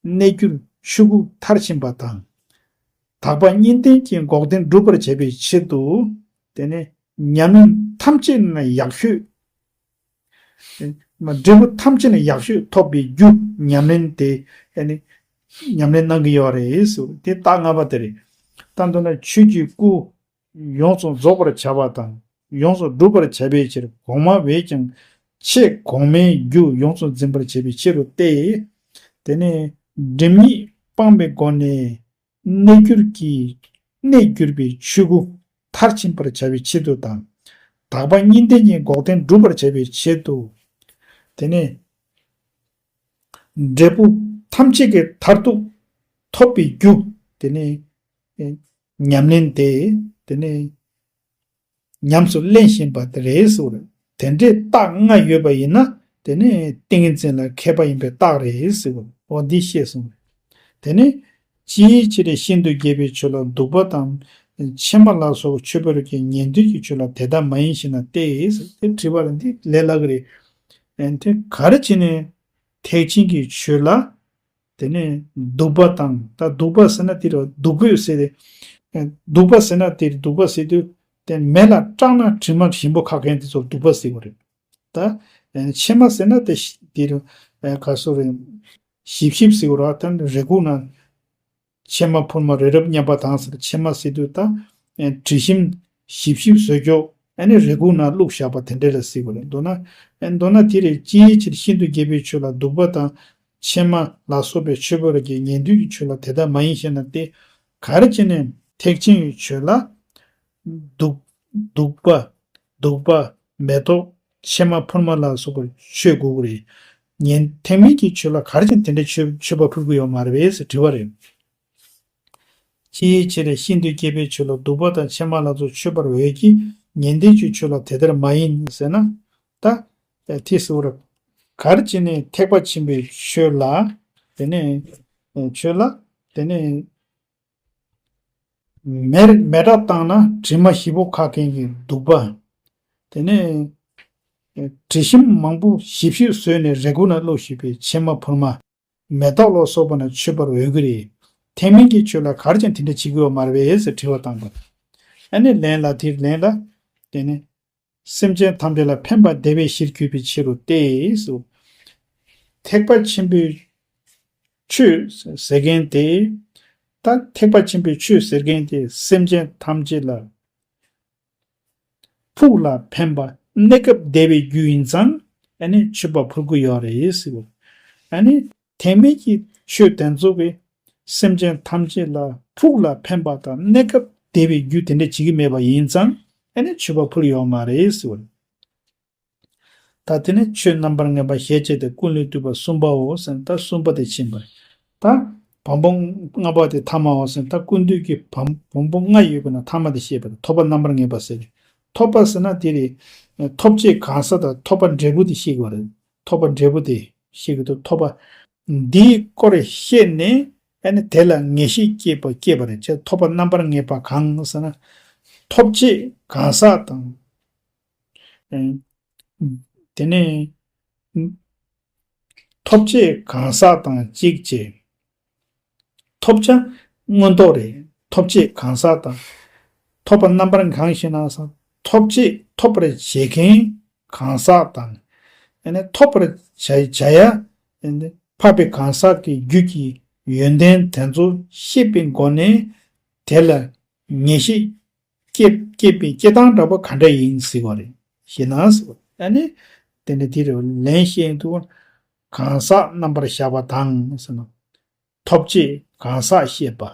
གནས་གྱུར་ཆོས་སྐུ་མཐར་ཕྱིན་པ་དང་། དག་པ་གཉིས་ལྡན་གྱི་འགོག་བདེན་སྒྲུབ་པར་བྱ་བའི་ཆེད་དུ། དེ་ནས་ཉམས་ལེན་ཐམས་ཅད་ནས་ཡག་ཤོས། འབྲས་བུ་ཐམས་ཅད་ནས་ཡག་ཤོས་ཐོབ་པའི་རྒྱུ་ཉམས་ལེན་དེ་ཨ་ནི་ཉམས་ལེན་གནང་གི་ཡོད་རེད་ཟེར། དེ་རྟགས་ལྔ་པ་དེ་རེད། ད་མདོར་ན་ཆོས་ཀྱི་སྐུ་ཡོངས་སུ་རྫོགས་པར་བྱ་བ་དང་ཡོངས་སུ་འགྲུབ་པར་བྱ་བའི་ཕྱིར་གོང་མ་བས་ཀྱང་ཆེས་གོང་མའི་རྒྱུ་ཡོངས་སུ་འཛིན་པར་བྱེད་པའི་ཕྱིར་རོ་སྟེ། དེ་ནས་སྒྲིབ་གཉིས་སྤངས་པའི་སྒོ་ནས་གནས་གྱུར་གྱི་གནས་གྱུར་པའི་ཆོས་སྐུ་མཐར་ཕྱིན་པར་བྱ་བའི་ཆེད་དུ་དང་། དག་པ་གཉིས་ལྡན་གྱི་འགོག་བདེན་སྒྲུབ་པར་བྱ་བའི་ཆེད་དུ། དེ་ནས་འབྲས་བུ་ཐམས་ཅད་ཀྱི་མཐར་ཐུག་ཐོབ་པའི་རྒྱུ། དེ་ནས་ ཨེ་ཉམས་ལེན་དེ་དེ་ནས་ཉམས་སུ་ལེན་བཞིན་པ་དེ་རེད་ཟེར་བ་རེད། དེ་འདྲའི་རྟགས་ལྔ་ཡོད་པ་ཡིན་ན་དེ་ནི་ཏིང་ངེ་འཛིན་ལ་མཁས་པ་ཡིན་པའི་རྟགས་རེད་ཟེར་བ་རེད། འོ་འདི་ཤེས་སོང་། དེ་ནི་ཅིའི་ཕྱིར་ཤིན་ཏུ་རྒྱས་པའི་ཆོས་ལ་སྡུག་པ་དང་། ཕྱི་མ་ལ་སོགས་ཆོས་འཕགས་རིགས་ཀྱི་ཉན་ཐོས་ཀྱི་ཆོས་ལ་དེ་ལྟར་མ་ཡིན་ཞེ་ན་སྟེ། དེ་དྲི་བ་ལ་འདི་ལས་སླ་གི་རེད། ཨེ་དེ་ག་རེ་བྱས་ནས་ཐེག་ཆེན་གྱི་ཆོས་ལ་དེ་ནས་སྡུག་པ་དང་། ད་སྡུག་པ་ཟེར་ན་དེ་རུ་སྡུག་པོས་ཟེར་ཏེ། ཨེ་སྡུག་པ་ཟེར་ན་དེ་སྡུག་པ་ཟེར་དུས་དེ་མེ་ལ་སྐྲག་ན་དྲི་མ་ཞིམ་པོ་ཁ་མཁན་དེ་ཚོར་སྡུག་པ་ཟེར་བ་རེད། ད་ཨེ་ཕྱི་མ་ཟེར་ན་དེ་ཤི་དེ་རུ་ཨེ་ག་སོ་རེད། ཞིབ་ཞིབ་ཟེར་བ་ར་ད་རེ་སྒུག་ན། ཕྱེ་མ་ཕུར་མ་རི་རབ་མཉམ་པ་དང་ཟེར། ཕྱེ་མ་ཟེར་དུས་ད་དྲི་ཞིམ་ཞིབ་ཞིབ་བཟོས་ཀྱོག་ཨ་ནི་རེ་སྒུག་ན་བླུགས་བཞག་པ་དེ་འདྲ་ལ་ཟེར་བ་རེད། མདོར་ན་ཨ་མདོར་ན་དེ་རེད། ཅིའི་ཕྱིར་ཤིན་ཏུ་རྒྱས་པའི་ཆོས་ལ་སྡུག་པ་དང་། ཕྱེ་མ་ལ་སོགས་པའི་ཆོས་འཕགས་རིགས་ཀྱི་ཉན་ཐོས་ཀྱི་ཆོས་ལ་དེ་ལྟར་མ་ཡིན་ཞེ་ན་སྟེ། ག་རེ་བྱས་ནས་ཐེག་ཆེན་གྱི་ཆོས་ལ་སྡུག་སྡུག་པ་སྡུག་པ་མེ་ཏོག་ཕྱེ་མ་ཕུར་མ་ལ་སོགས་པར་མཆོད་དགོས་ཀྱི་རེད། ཉན་ཐེག་དམན་གྱི་ཆོས་ལ་ག་རེ་བྱས་ནས་དེ་འདྲའི་མཆོད་མཆོད་པ་ཕུལ་དགོས་ཡོད་མ་རེད་པས་ཟེར་དྲི་བ་རེད། ཅིའི་ཕྱིར་ཤིན་ཏུ་རྒྱས་པའི་ཆོས་ལ་སྡུག་པ་དང་ཕྱེ་མ་ལ་སོགས་མཆོད་པར་འོས་ཀྱི། ཉན་ཐོས་ཀྱི་ཆོས་ལ་དེ་ལྟར་མ་ཡིན་ཟེར་ན། ད་དེ་ཟེར་བ་རེད། ག་རེ་བྱས་ནས་ཐེག་པ་ཆེན་པོའི་ཆོས་ལ་དེ་ནས་ཆོས་ལ་དེ་ནས། མེར་མེ་སྲེག་བཏང་ན་དྲི་མ་ཞིམ་པོ་ཁ་མཁན་གྱི་སྡུག་པ། དེ་ནས་དྲི་ཞིམ་མང་པོ་ཞིབ་ཞིབ་བཟོས་ནས་རེ་སྒུག་ན་བླུགས་བཞིན་པའི་ཕྱེ་མ་ཕུར་མ། མེ་ཏོག་ལ་སོགས་པ་ན་མཆོད་པར་འོས་ཀྱི་རེད། ཐེག་དམན་གྱི་ཆོས་ལ་ག་རེ་བྱས་ནས་དེ་འདྲ་བྱེད་དགོས་པ་མ་རེད་པས་ཟེར་དྲི་བ་བཏང་པ། ཨ་ནི་ལན་ལ་དེར་ལན་ལ། དེ་ནི། སེམས་ཅན་ཐམས་ཅད་ལ་ཕན་པ་བདེ་བའི་གཞིར་གྱུར་པའི་ཕྱིར་རོ་སྟེ་སོ། ཐེག་པ་ཆེན་པོའི་ཆོས་ཟེར་མཁན་དེ། ད་ཐེག་པ་ཆེན་པོའི་ཆོས་ཟེར་མཁན་དེ་སེམས་ཅན་ཐམས་ཅད་ལ་ཕུགས་ལ་ཕན་པ་གནས་སྐབས་བདེ་བའི་རྒྱུ་ཡིན་ཙང་ཨ་ནི་མཆོད་པ་ཕུལ་དགོས་ཡོད་རེད་ཟེར་བ། ཨ་ནི་ཐེག་དམན་གྱི་ཆོས་དེ་ཚོ་གིས་སེམས་ཅན་ཐམས་ཅད་ལ་ཕུགས་ལ་ཕན་པ་དང་གནས་སྐབས་བདེ་བའི་རྒྱུ་དེ་འདྲ་བྱེད་ཀྱི་མེད་པ་ཡིན་ཙང་ཨ་ནི་མཆོད་པ་ཕུལ་ཡོད་མ་རེད་ཟེར་བ། ད་དེ་ནི་ཆོས་རྣམ་པར་ངེས་པ་ཞེས་བྱ་སྟེ་ཀུན་ལས་བཏུས་པ་གསུམ་པའོ་ཟེར་ན་ད་གསུམ་པ་དེ་ཕྱིན་པ་རེད། ད་བམ་པོ་ལྔ་པ་དེ་ཐ་མའོ་ཟེར་ན་ད་ཀུན་བཏུས་ཀྱི་བམ་བམ་པོ་ལྔ་ཡོད་པ་ན་ཐ་མ་དེ་བཤད་པ་རེད། ཐོབ་པ་རྣམ་པར་ངེས་པ་ཟེར་རེད། ཐོབ་པ་ཟེར་ན་དེ་རེད། ཐོབ་བྱེད་གང་ཟག་དང་ཐོབ་པ་འབྲས་བུ་དེ་བཤད་དགོས་རེད། ཐོབ་པ་འབྲས་བུ་དེ་བཤད་ཀྱི་འདུག་ཐོབ་པ་འདིའི་སྐོར་བཤད་ནས་ཨ་ནི་དེ་ལ་ངེས་ཤེས་སྐྱེས་པ་སྐྱེས་པ་རེད། ཅེས་ཐོབ་པ་རྣམ་པར་ངེས་པ་གང་ཟེར་ན། ཐོབ་བྱེད་གང་ཟག་དང་། ཨེ། དེ་ནས་ཐོབ་བྱེད་གང་ཟག་དང་གཅིག་བྱས། ཐོབ་བྱ་མངོན་རྟོགས་རེད། ཐོབ་བྱེད་གང་ཟག་དང་། ཐོབ་པ་རྣམ་པར་གང་ཞེ་ན། ཐོབ་བྱེད་ཐོབ་པར་བྱེད་མཁན་གང་ཟག་དང་། ཨ་ནི་ཐོབ་པར་བྱ་བྱ་ཡ། ཨ་ནི་འཕགས་པའི་གང་ཟག་གི་རྒྱུད་ཀྱི་ཡོན་ཏན་དེ་ཚོ་ཤེས་པའི་སྒོ་ནས་དེ་ལ་ངེས་ཤེས་སྐྱེ་སྐྱེས་པའི་སྐྱེ་སྟངས་འདྲ་པོ་ག་འདྲ་ཡིན་ཟེར་བ་རེད། ཞེ་ན་ཟེར་བ། ཨ་ནི་དེ་འདྲ་དེ་རེད། ལན་བཤད་དུས་གང་ཟག་རྣམ་པར་གཞག་པ་དང་ཟེར་ན། ཐོབ་བྱེད་གང་ཟག་ཤེས་པ།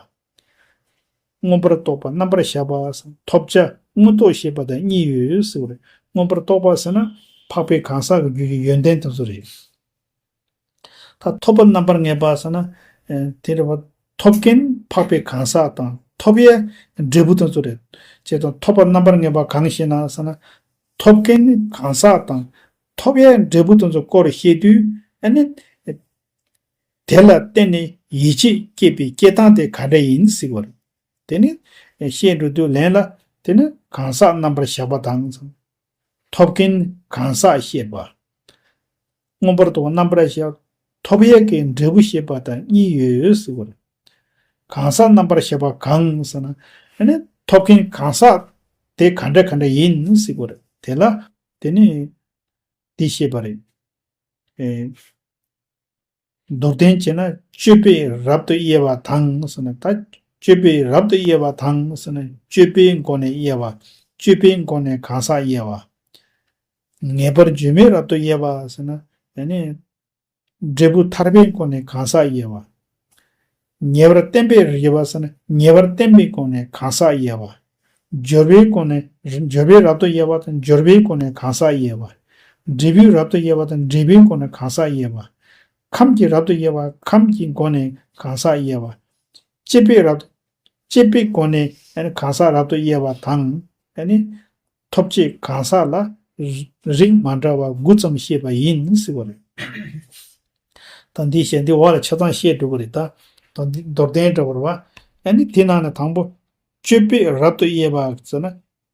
མངོན་པར་རྟོགས་པ་རྣམ་པར་གཞག་པ་ཟེར་ན་ཐོབ་བྱ་མངོན་རྟོགས་ཤེས་པ་དང་གཉིས་ཡོད་ཟེར་བ་རེད། མངོན་པར་རྟོགས་པ་ཟེར་ན་འཕགས་པའི་གང་ཟག་གི་རྒྱུད་ཀྱི་ཡོན་ཏན་དེ་ཚོ་རེད། ད་ཐོབ་པ་རྣམ་པར་ངེས་པ་ཟེར་ན། ཨེ་དེ་རེད་བ། ཐོབ་མཁན་འཕགས་པའི་གང་ཟག་དང་ཐོབ་ཡས་འབྲས་བུ་དེ་ཚོ་རེད། བྱས་ཙང་ཐོབ་པ་རྣམ་པར་ངེས་པ་གང་ཞེ་ན་ཟེར་ན། ཐོབ་མཁན་གང་ཟག་དང་ཐོབ་ཡས་འབྲས་བུ་དེ་ཚོ་སྐོར་བཤད་དུས་ཨ་ནི། དེ་ལ་བརྟེན་ནས་ཡིད་ཆེས་སྐྱེས་པའི་སྐྱེ་སྟངས་དེ་ག་འདྲ་ཡིན་ཟེར་བ་རེད། དེ་ནི་བཤད་འགྲོ་དུས་ལན་ལ་དེ་ནི་གང་ཟག་རྣམ་པར་གཞག་པ་དང་། ཐོབ་མཁན་གང་ཟག་ཤེས་པ། མངོན་པར་རྟོགས་པ་རྣམ་པར་གཞག་ཐོབ་ཡས་ཀྱི་འབྲས་བུ་ཤེས་པ་དང་གཉིས་ཡོད་ཟེར་བ་རེད། གང་ཟག་རྣམ་པར་གཞག་པ་གང་ཟེར་ན། ཨ་ནི་ཐོབ་མཁན་གང་ཟག་དེ་ག་འདྲ་ག་འདྲ་ཡིན་ཟེར་བ་རེད། དེ་ལ་དེ་ནི་འདི་ཤེས་པ་རེད། ཨེ། མདོར་བསྟན་བྱས་ན་སྤྱོད་པས་རབ་ཏུ་དབྱེ་བ་དང་ཟེར་ན། ད་སྤྱོད་པས་རབ་ཏུ་དབྱེ་བ་དང་ཟེར་ན་སྤྱོད་པའི་སྒོ་ནས་དབྱེ་བ། སྤྱོད་པའི་སྒོ་ནས་གང་ཟག་དབྱེ་བ། ངེས་པར་འབྱུང་བས་རབ་ཏུ་དབྱེ་བ་ཟེར་ན་ཡང་ནི་འབྲས་བུ་ཐར་པའི་སྒོ་ནས་གང་ཟག་དབྱེ་བ། ངེས་པར་བསྟན་པས་དབྱེ་བ་ཟེར་ན་ངེས་པར་བསྟན་པའི་སྒོ་ནས་གང་ཟག་དབྱེ་བ། སྦྱོར་བའི་སྒོ་ནས་སྦྱོར་བས་རབ་ཏུ་དབྱེ་བ་དང་སྦྱོར་བའི་སྒོ་ནས་གང་ཟག་དབྱེ་བ། འབྲས་བུས་རབ་ཏུ་དབྱེ་བ་དང་འབྲས་བུའི་སྒོ་ནས་གང་ཟག་དབྱེ་བ། ཁམས་ཀྱིས་རབ་ཏུ་དབྱེ་བ་ཁམས་ཀྱི་སྒོ་ནས་གང་ཟག་དབྱེ་བ། སྤྱད་པས་རབ་ཏུ་ བཅད་པའི་སྒོ་ནས་ཨ་ནི་གང་ཟག་རབ་ཏུ་དབྱེ་བ་དང་། ཨ་ནི་ཐོབ་བྱེད་གང་ཟག་ལ་རིགས་མ་འདྲ་བ་དགུ་ཙམ་བཤད་པ་ཡིན་ཟེར་བ་རེད། ད་འདི་བཤད་འདི་འོག་ལ་ཆ་ཚང་བཤད་འགྲོ་གི་རེད་ད། ད་འདི་མདོར་བསྟན་འདྲ་བོ་རེད་བ། ཨ་ནི་དེ་ནང་ནས་དང་པོ། སྤྱོད་པས་རབ་ཏུ་དབྱེ་བ་ཟེར་ན།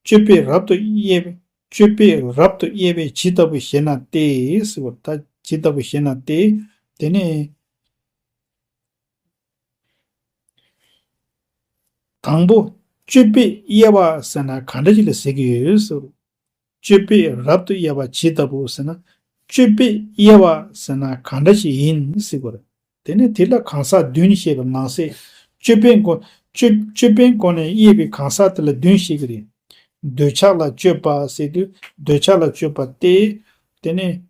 སྤྱོད་པས་རབ་ཏུ་དབྱེ་བའི་སྤྱོད་པས་རབ་ཏུ་དབྱེ་བས་ཇི་ལྟ་བུ་ཞེ་ན་སྟེ་ཟེར་བ། ད་ཇི་ལྟ་བུ་ཞེ་ན་སྟེ། དེ་ནས། དང་པོ། སྤྱོད་པས་དབྱེ་བ་ཟེར་ན་ག་འདྲ་ཞིག་ལ་ཟེར་གྱི་ཡོད་ཟེར། སྤྱོད་པས་རབ་ཏུ་དབྱེ་བ་ཇི་ལྟ་བུ་ཟེར་ན། སྤྱོད་པས་དབྱེ་བ་ཟེར་ན་ག་འདྲ་ཞིག་ཡིན་ཟེར་དགོས་རེད། དེ་ནས་དེ་ལ་གང་ཟག་བདུན་བཤད་པ་ནང་གསེས། སྤྱོད་པའི་སྒོ། སྤྱོད་སྤྱོད་པའི་སྒོ་ནས་དབྱེ་བའི་གང་ཟག་དེ་ལ་བདུན་བཤད་ཀྱི་རེད། འདོད་ཆགས་ལ་སྤྱོད་པ་ཟེར་དུས་འདོད་ཆགས་ལ་སྤྱོད་པ་སྟེ། དེ་ནས་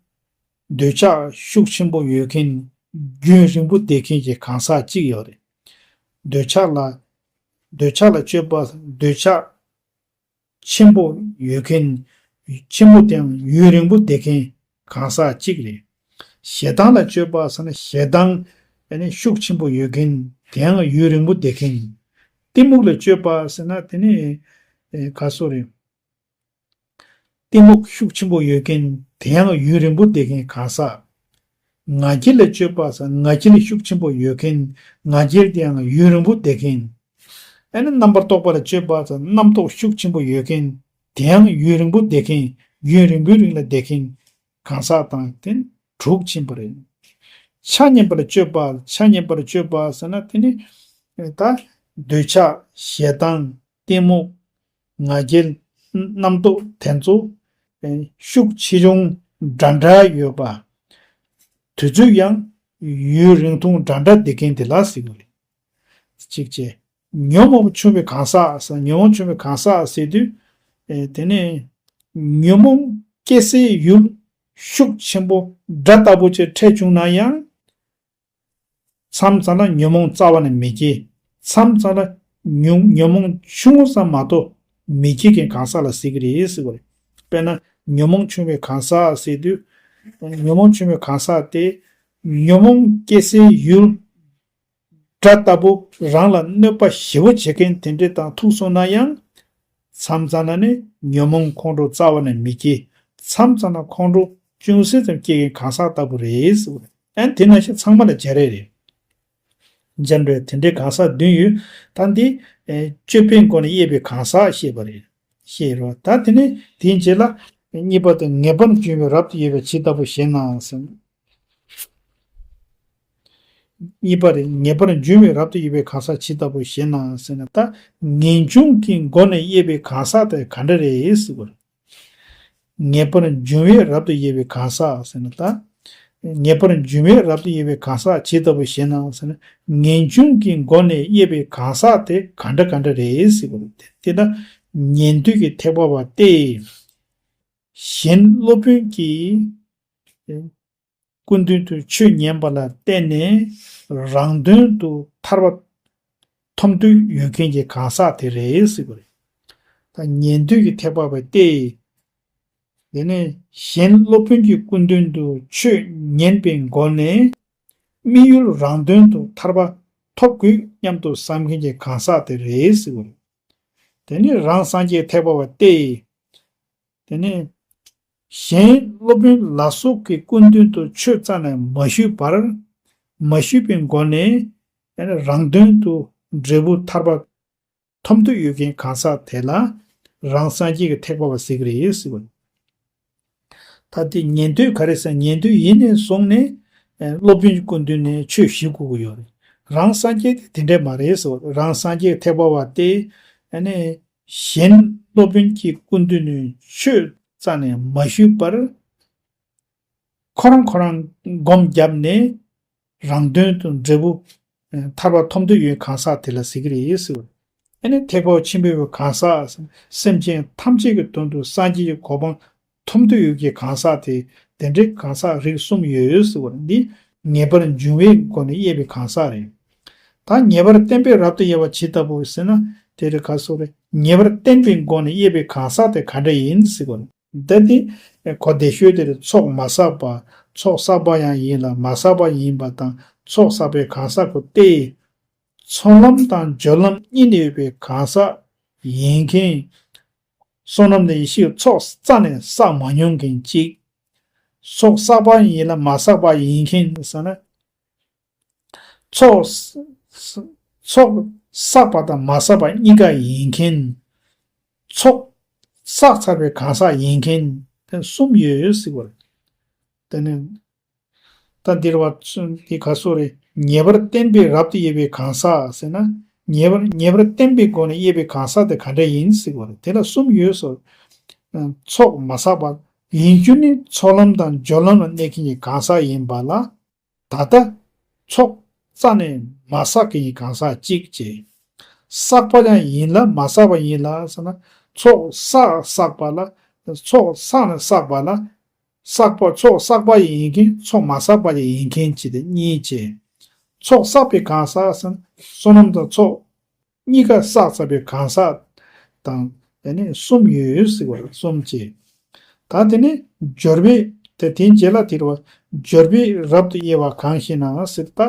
འདོད་ཆགས་ཤུགས་ཆེན་པོ་ཡོད་མཁན། རྒྱུན་རིང་པོ་བསྡད་མཁན་གྱི་གང་ཟག་གཅིག་ཡོད་རེད། འདོད་ཆགས་ལ། འདོད་ཆགས་ལ་སྤྱོད་པ། འདོད་ཆགས་ཆེན་པོ་ཡོད་མཁན། ཆེན་པོ་དེའང་ཡུན་རིང་པོ་བསྡད་མཁན་གང་ཟག་གཅིག་རེད། ཞེ་སྡང་ལ་སྤྱོད་པ་ཟེར་ན་ཞེ་སྡང་ཨ་ནི་ཤུགས་ཆེན་པོ་ཡོད་མཁན། དེའང་ཡུན་རིང་པོ་བསྡད་མཁན། གཏི་མུག་ལ་སྤྱོད་པ་ཟེར་ན་དེ་ནི་ཨེ་ག་སོ་རེད། གཏི་མུག་ཤུགས་ཆེན་པོ་ཡོད་མཁན། དེ་ཡང་ཡུན་རིང་པོ་བསྡད་མཁན་གང་ཟག་ང་རྒྱལ་ལ་སྤྱོད་པ་ཟེར་ང་རྒྱལ་ཤུགས་ཆེན་པོ་ཡོད་མཁན། ང་རྒྱལ་དེ་ཡང་ཡུན་རིང་པོ་བསྡད་མཁན། ཨ་ནི་རྣམ་པར་རྟོག་པ་ལ་སྤྱོད་པ་ཟེར་རྣམ་རྟོག་ཤུགས་ཆེན་པོ་ཡོད་མཁན། དེ་ཡང་ཡུན་རིང་པོ་བསྡད་མཁན། ཡུན་རིང་པོའི་རིང་ལ་བསྡད་མཁན་གང་ཟག་དང་དེ་དྲུག་ཕྱིན་པ་རེད། ཆ་མཉམ་པར་སྤྱོད་པ། ཆ་མཉམ་པར་སྤྱོད་པ་ཟེར་ན་དེ་ནི་ད་འདོད་ཆགས་ཞེ་སྡང་གཏི་མུག་ང་རྒྱལ། རྣམ་རྟོག་དེ་ཚོ་ཤུགས་ཆེ་ཆུང་འདྲ་འདྲ་ཡོད་པ། དུས་ཚོད་ཡང་ཡུན་རིང་ཐུང་འདྲ་འདྲ་བསྡད་མཁན་དེ་ལ་ཟེར་གྱི་རེད། གཅིག་བྱས། ཉོན་མོངས་ཆུང་བའི་གང་ཟག་ཟེར། ཉོན་མོངས་ཆུང་བའི་གང་ཟག་ཟེར་དུས། དེ་ནས་ཉོན་མོངས་སྐྱེ་སའི་ཡུལ་ཤུགས་ཆེན་པོ་སྒྲ་ལྟ་བུ་ཅིག་འཕྲད་བྱུང་ན་ཡང་། མཚམས་མཚམས་ལ་ཉོན་མོངས་རྩ་བ་ནས་མི་སྐྱེ། མཚམས་མཚམས་ལ་ཉོན་ཉོན་མོངས་ཆུང་ངུ་ཙམ་མ་གཏོགས་མི་སྐྱེ་མཁན་གང་ཟག་ལ་ཟེར་གྱི་རེད་ཟེར་བ་རེད། དཔེར་ན་ཉོན་མོངས་ཆུང་བའི་གང་ཟག་ཟེར་དུས། ཉོན་མོངས་ཆུང་བའི་གང་ཟག་དེ་ཉོན་མོངས་སྐྱེ་སའི་ཡུལ་སྒྲ་ལྟ་བུ་རང་ལ་གནོད་པ་ཞེ་པོ་བྱེད་མཁན་དེ་འདྲ་དང་ཐུག་སོང་ན་ཡང་། མཚམས་མཚམས་ལ་ནི་ཉོན་མོངས་ཁོང་ཁྲོ་རྩ་བ་ནས་མི་སྐྱེ། མཚམས་མཚམས་ལ་ཁོང་ཁྲོ་ཅུང་ཟད་ཙམ་སྐྱེ་མཁན་གང་ཟག་ལྟ་བུ་རེད་ཟེར་བ་རེད། ཨ་ནི་དེ་ནང་བཞིན་ཚང་མ་ལ་བྱ་རེ་རེད། འཇམ་རེད། དེ་འདྲའི་གང་ཟག་བདུན་ཡོད། ད་འདི་ཨེ་སྤྱོད་པའི་སྒོ་ནས་དབྱེ་བའི་གང་ཟག་བཤད་པ་རེད། བཤད་རོགས། ད་དེ་ནས་དེའི་རྗེས་ལ་གཉིས་པ་དེ་ངེས་པར་འབྱུང་བའི་རབ་ཏུ་དབྱེ་བ་ཇི་ལྟ་བུ་ཞེ་ན་ཟེར། གཉིས་པ་རེད། ངེས་པར་འབྱུང་བའི་རབ་ཏུ་དབྱེ་བའི་གང་ཟག་ཇི་ལྟ་བུ་ཞེ་ན་ཟེར་ན། ད་ངེས་འབྱུང་གི་སྒོ་ནས་དབྱེ་བའི་གང་ཟག་དེ་ག་འདྲ་རེད་ཟེར་བ་རེད། ངེས་པར་འབྱུང་བའི་རབ་ཏུ་དབྱེ་བའི་གང་ཟག་ཟེར་ན་ད། ངེས་པར་འབྱུང་བའི་རབ་ཏུ་དབྱེ་བའི་གང་ཟག་ཇི་ལྟ་བུ་ཞེ་ན་ཟེར་ན། ངེས་འབྱུང་གི་སྒོ་ནས་དབྱེ་བའི་གང་ཟག་དེ་ག་འདྲ་ག་འདྲ་རེད་ཟེར་བ་རེད། དེ་ལྟར་ཉན་ཐོས་ཀྱི་ཐེག་པ་བ་སྟེ། གཞན་སློབ་དཔོན་གྱི་སྐུ་མདུན་དུ་ཆོས་ཉན་པ་ལ་བརྟེན་ནས་རང་དོན་དུ་ཐར་པ་ཐོབ་འདོད་ཡོད་མཁན་གྱི་གང་ཟག་དེ་རེད་ཟེར་བ་རེད། ད་ཉན་ཐོས་ཀྱི་ཐེག་པ་བ་སྟེ། དེ་ནས་གཞན་སློབ་དཔོན་གྱི་སྐུ་མདུན་དུ་ཆོས་ཉན་པའི་སྒོ་ནས་དམིགས་ཡུལ་རང་དོན་དུ་ཐར་པ་ཐོབ་དགོས་སྙམ་དུ་བསམ་མཁན་གྱི་གང་ཟག་དེ་རེད་ཟེར་བ་རེད། དེ་ནས་རང་སངས་རྒྱས་ཐེག་པ་བ་སྟེ། དེ་ནས་གཞན་སློབ་དཔོན་ལ་སོགས་ཀྱི་སྐུ་མདུན་དུ་ཆོས་རྩ་ནས་མ་ཞུས་པར། མ་ཞུས་པའི་སྒོ་ནས་དེ་ནས་རང་དོན་དུ་འབྲས་བུ་ཐར་པ་ཐོབ་འདོད་ཡོད་མཁན་གང་ཟག་དེ་ལ་རང་སངས་རྒྱས་ཀྱི་ཐེག་པ་བ་ཟེར་གྱི་རེད་ཟེར་བ། ད་དེ་ཉན་ཐོས་ག་རེ་ཟེར། ཉན་ཐོས་ཡིན་ནས་བཟུང་ནས་ཨེ་སློབ་དཔོན་གྱི་སྐུ་མདུན་ནས་ཆོས་ཞུ་དགོས་ཀྱི་ཡོད་རེད། རང་སངས་རྒྱས་དེ་དེ་འདྲས་མ་རེད་ཟེར་བ། རང་སངས་རྒྱས་ཐེག་པ་བ་སྟེ། ཨ་ནི་གཞན་སློབ་དཔོན་གྱི་སྐུ་མདུན་ནས་ཆོས་རྩ་ནས་མ་ཞུས་པར། ཁོ་རང་ཁོ་རང་སྒོམ་བརྒྱབ་ནས་རང་དོན་དུ་འབྲས་བུ་ཐར་པ་ཐོབ་འདོད་ཡོད་གང་ཟག་དེ་ལ་ཟེར་གྱི་རེད་ཟེར་བ། ཨ་ནི་ཐེག་པ་ཆེན་པོའི་གང་ཟག་སེམས་ཅན་ཐམས་ཅད་ཀྱི་དོན་དུ་སངས་རྒྱས་ཀྱི་གོ་འཕང་ཐོབ་འདོད་ཡོད་ཀྱི་གང་ཟག་དེ་དེ་འདྲའི་གང་ཟག་རིགས་གསུམ་ཡོད་ཟེར་བ། འདི་ངེས་པར་འབྱུང་བའི་སྒོ་ནས་དབྱེ་བའི་གང་ཟག་རེད། ད་ངེས་པར་བསྟན་པས་རབ་ཏུ་དབྱེ་བ་ཇི་ལྟ་བུ་ཟེར་ན་དེ་རེད། ག་སོགས་རེད། ངེས་པར་བསྟན་པའི་སྒོ་ནས་དབྱེ་བའི་གང་ཟག་དེ་ག་འདྲ་ཡིན་ཟེར་བ། འདི་ནི་གོ་བདེ་ཤོས་དེ་རེད། ཚོགས་མ་བསགས་པ། ཚོགས་བསགས་པ་ཡང་ཡིན་ལ་མ་བསགས་པ་ཡིན་པ་དང་ཚོགས་བསགས་པའི་གང་ཟག་གོ་སྟེ། ཚོགས་ལམ་དང་སྦྱོར་ལམ་གཉིས་ནས་ཡོད་པའི་གང་ཟག་ཡིན་མཁན། བསོད་ནམས་དང་ཡེ་ཤེས་ཚོགས་རྩ་ནས་བསགས་མ་མྱོང་མཁན་གཅིག་ཚོགས་བསགས་པ་ཡིན་ལ་མ་བསགས་པ་ཡིན་མཁན་ཟེར་ན། ཚོགས་ཚོགས་བསགས་པ་དང་མ་བསགས་པ་གཉིས་ཀ་ཡིན་མཁན། ཚོགས་བསགས་ཚར་བའི་གང་ཟག་ཡིན་མཁན་དེ་གསུམ་ཡོད་ཟེར་བ་རེད། དེ་ནས་ད་འདིར་བ་འདི་ག་སོ་རེད། ངེས་པར་བརྟན་པའི་རབ་ཏུ་དབྱེ་བའི་གང་ཟག་ཟེར་ན། ངེས་པར་ངེས་པར་བརྟན་པའི་སྒོ་ནས་དབྱེ་བའི་གང་ཟག་དེ་ག་འདྲ་ཡིན་ཟེར་བ་རེད། དེ་ལ་གསུམ་ཡོད་ཟེར། ཚོགས་མ་བསགས་པ། ཡིན་རྒྱུ་ནི་ཚོགས་ལམ་དང་སྦྱོར་ལམ་ལ་གནས་མཁན་གྱི་གང་ཟག་ཡིན་པ་ལ། ད་ལྟ་ཚོགས་རྩ་ནས་མ་བསགས་མཁན་གྱི་གང་ཟག་གཅིག་བྱས། བསགས་པ་ཡང་ཡིན་ལ་མ་བསགས་པ་ཡིན་ལ་ཟེར་ན། ཚོགས་བསགས་བསགས་པ་ལ། ཚོགས་བསགས་ནས་བསགས་པ་ལ། བསགས་པ་ཚོགས་བསགས་པ་ཡིན་མཁན་ཚོགས་མ་བསགས་པ་ཡིན་མཁན་བྱས་ཏེ་གཉིས་བྱས། ཚོགས་བསགས་པའི་གང་ཟག་ཟེར་ན། བསོད་ནམས་དང་ཚོགས་གཉིས་ཀ་བསགས་ཚར་བའི་གང་ཟག་དང་ཡང་ནི་གསུམ་ཡོད་ཟེར་བ་རེད། གསུམ་བྱས། ད་དེ་ནས་སྦྱོར་བས་དེ་དེའི་རྗེས་ལ་དེར་བ་སྦྱོར་བས་རབ་ཏུ་དབྱེ་བ་གང་ཞེ་ན་ཟེར། ད་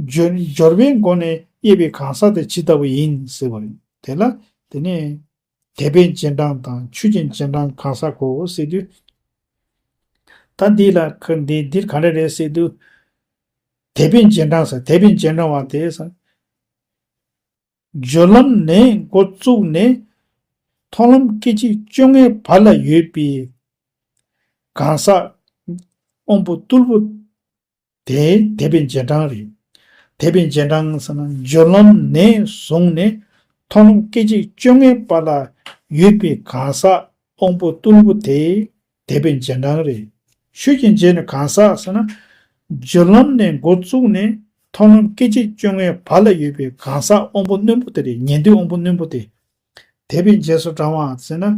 སྦྱོར་སྦྱོར་བའི་སྒོ་ནས་དབྱེ་བའི་གང་ཟག་དེ་ཇི་ལྟ་བུ་ཡིན་ཟེར་བ་རེད། དེ་ལ་དེ་ནས་དད་པའི་རྗེས་འབྲང་དང་ཆོས་ཀྱི་རྗེས་འབྲང་གང་ཟག་གོ་ཟེར་དུས། ད་འདི་ལ་ཁ་འདི་འདིར་ག་འདྲ་རེད་ཟེར་དུས། དད་པའི་རྗེས་འབྲང་ཟེར། དད་པའི་རྗེས་འབྲང་བ་དེ་ཟེར། སྦྱོར་ལམ་ནས་འགོ་བཙུགས་ནས་མཐོང་ལམ་སྐད་ཅིག་བཅོ་ལྔའི་བར་ལ་ཡོད་པའི་གང་ཟག་དབང་པོ་རྟུལ་པོ་དེ་དད་པའི་རྗེས་འབྲང་རེད། དད་པའི་རྗེས་འབྲང་ཟེར་ན་སྦྱོར་ལམ་ནས་བཟུང་ནས་མཐོང་ལམ་སྐད་ཅིག་བཅོ་ལྔའི་བར་ལ་ཡོད་པའི་གང་ཟག་དབང་པོ་རྟུལ་པོ་དེ་དད་པའི་རྗེས་འབྲང་རེད། ཆོས་ཀྱི་རྗེས་ནི་གང་ཟག་ཟེར་ན། སྦྱོར་ལམ་ནས་འགོ་བཙུགས་ནས་མཐོང་ལམ་སྐད་ཅིག་བཅོ་ལྔའི་བར་ལ་ཡོད་པའི་གང་ཟག་དབང་པོ་རྣོན་པོ་དེ་རེད། ཉན་ཐོས་དབང་པོ་རྣོན་པོ་དེ། དད་པའི་རྗེས་སུ་འབྲང་བ་ཟེར་ན།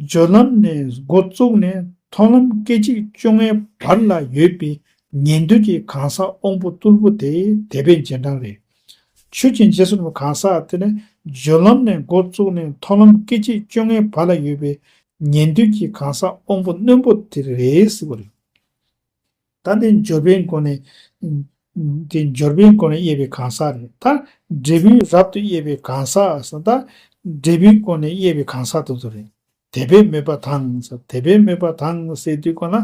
སྦྱོར་ལམ་ནས་འགོ་བཙུགས་ནས་མཐོང་ལམ་སྐད་ཅིག་བཅོ་ལྔའི་བར་ལ་ཡོད་པའི་ཉན་ཐོས་ཀྱི་གང་ཟག་དབང་པོ་རྟུལ་པོ་དེ་དད་པའི་རྗེས་འབྲང་རེད། ཆོས་ཀྱི་རྗེས་སུ་འབྲང་བའི་གང་ཟག་དེ་ནི་སྦྱོར་ལམ་ནས་འགོ་བཙུགས་ནས་མཐོང་ལམ་སྐད་ཅིག་བཅོ་ལྔའི་བར་ལ་ཡོད་པའི་ཉན་ཐོས་ཀྱི་གང་ཟག་དབང་པོ་རྣོན་པོ་དེ་རེད་ཟེར་བ་རེད། ད་འདི་སྦྱོར་བའི་སྒོ་ནས། འདི་སྦྱོར་བའི་སྒོ་ནས་དབྱེ་བའི་གང་ཟག་རེད། ད་འབྲས་བུའི་རབ་ཏུ་དབྱེ་བའི་གང་ཟག་ཟེར། ད་འབྲས་བུའི་སྒོ་ནས་དབྱེ་བའི་གང་ཟག་དེ་ཚོ་རེད། དད་པས་མོས་པ་དང་ཟེར། དད་པས་མོས་པ་དང་ཟེར་དུས་གོ་ན།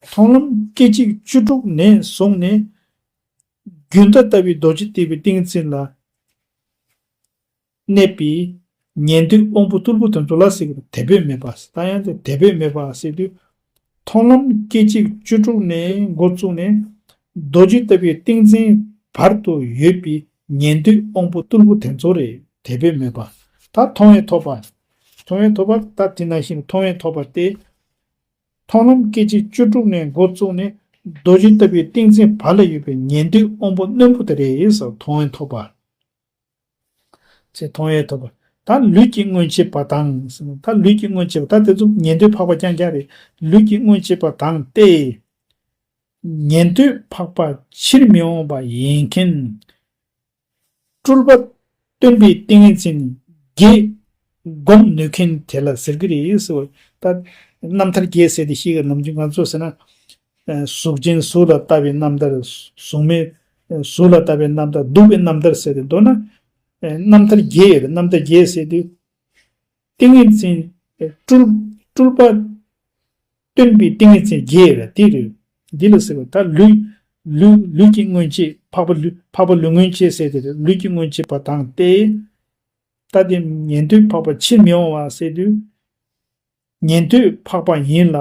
མཐོང་ལམ་སྐད་ཅིག་བཅུ་དྲུག་ནས་བཟུང་ནས། རྒྱུན་མཐའ་ལྟ་བུའི་རྡོ་རྗེ་ལྟ་བུའི་ཏིང་འཛིན་ལ་གནས་པའི་ཉན་ཐོས་དབང་པོ་རྟུལ་པོ་དེ་ཚོ་ལ་ཟེར་གི་རེད། དད་པས་མོས་པ་ཟེར། ད་ཡང་དེ་དད་པས་མོས་པ་ཟེར་དུས། མཐོང་ལམ་སྐད་ཅིག་བཅུ་དྲུག་ནས་འགོ་བཙུགས་ནས་རྡོ་རྗེ་ལྟ་བུའི་ཏིང་འཛིན་བར་དུ་ཡོད་པའི་ཉན་ཐོས་དབང་པོ་རྟུལ་པོ་དེ་ཚོ་རེད། དད་པས་མོས་པ། ད་མཐོང་བས་ཐོབ་པ། མཐོང་བས་ཐོབ་པ་ད་དེ་ནང་བཞིན་མཐོང་བས་ཐོབ་པ་སྟེ། མཐོང་ལམ་སྐད་ཅིག་བཅུ་དྲུག་ནས་འགོ་བཙུགས་ནས་རྡོ་རྗེ་ལྟ་བུའི་ཏིང་འཛིན་བར་ལ་ཡོད་པའི་ཉན་ཐོས་དབང་པོ་རྣོན་པོ་དེ་རེད་ཟེར། མཐོང་བས་ཐོབ་པ། ཅེས་མཐོང་བས་ཐོབ་པ། ད་ལུས་ཀྱི་སྔོན་ཆད་པ་དང་། ད་ལུས་ཀྱི་སྔོན་ཆད་པ་ད་དེ་ཚོ་ཉན་ཐོས་འཕགས་པ་རྐྱང་རྐྱང་རེད། ལུས་ཀྱི་སྔོན་ཆད་པ་དང་སྟེ། ཉན་ཐོས་འཕགས་པ་ཕྱིར་མི་འོང་བ་ཡིན་མཁན། སྤྲུལ་པ་སྟོན་པའི་ཏིང་ངེ་འཛིན་བརྒྱད་སྒོམ་ནུས་མཁན་དེ་ལ་ཟེར་གྱི་རེད་ཟེར་བ། ད་རྣམ་ཐར་བརྒྱད་ཟེར་ཏེ་ཤེས་ཀྱི། ནམ་རྒྱུན་ང་ཚོ་ཟེར་ན། གཟུགས་ཅན་གཟུགས་ལ་ལྟ་བའི་རྣམ་ཐར། གཟུགས་མེད་གཟུགས་ལ་ལྟ་བའི་རྣམ་ཐར། སྡུག་པའི་རྣམ་ཐར་ཟེར་ཏེ། མདོར་ན་རྣམ་ཐར་བརྒྱད་ཡོད་རེད། རྣམ་ཐར་བརྒྱད་ཟེར་དུས། ཏིང་ངེ་འཛིན། སྤྲུལ་སྤྲུལ་པ་སྟོན་པའི་ཏིང་ངེ་འཛིན་བརྒྱད་རེད། དེ་རེད། འདི་ལ་ཟེར་བ་ད་ལུས། ལུས་ལུས་ཀྱི་སྔོན་ཆད། འཕགས་པ་ལུས། འཕགས་པ་ལུས་སྔོན་ཆད་ཟེར་དེ་རེད། ལུས་ཀྱི་སྔོན་ཆད་པ་དང་སྟེ། ད་དེ་ཉན་ཐོས་འཕགས་པ་ཕྱིར་མི་འོང་བ་ཟེར་དུས། ཉན་ཐོས་འཕགས་པ་ཡིན་ལ།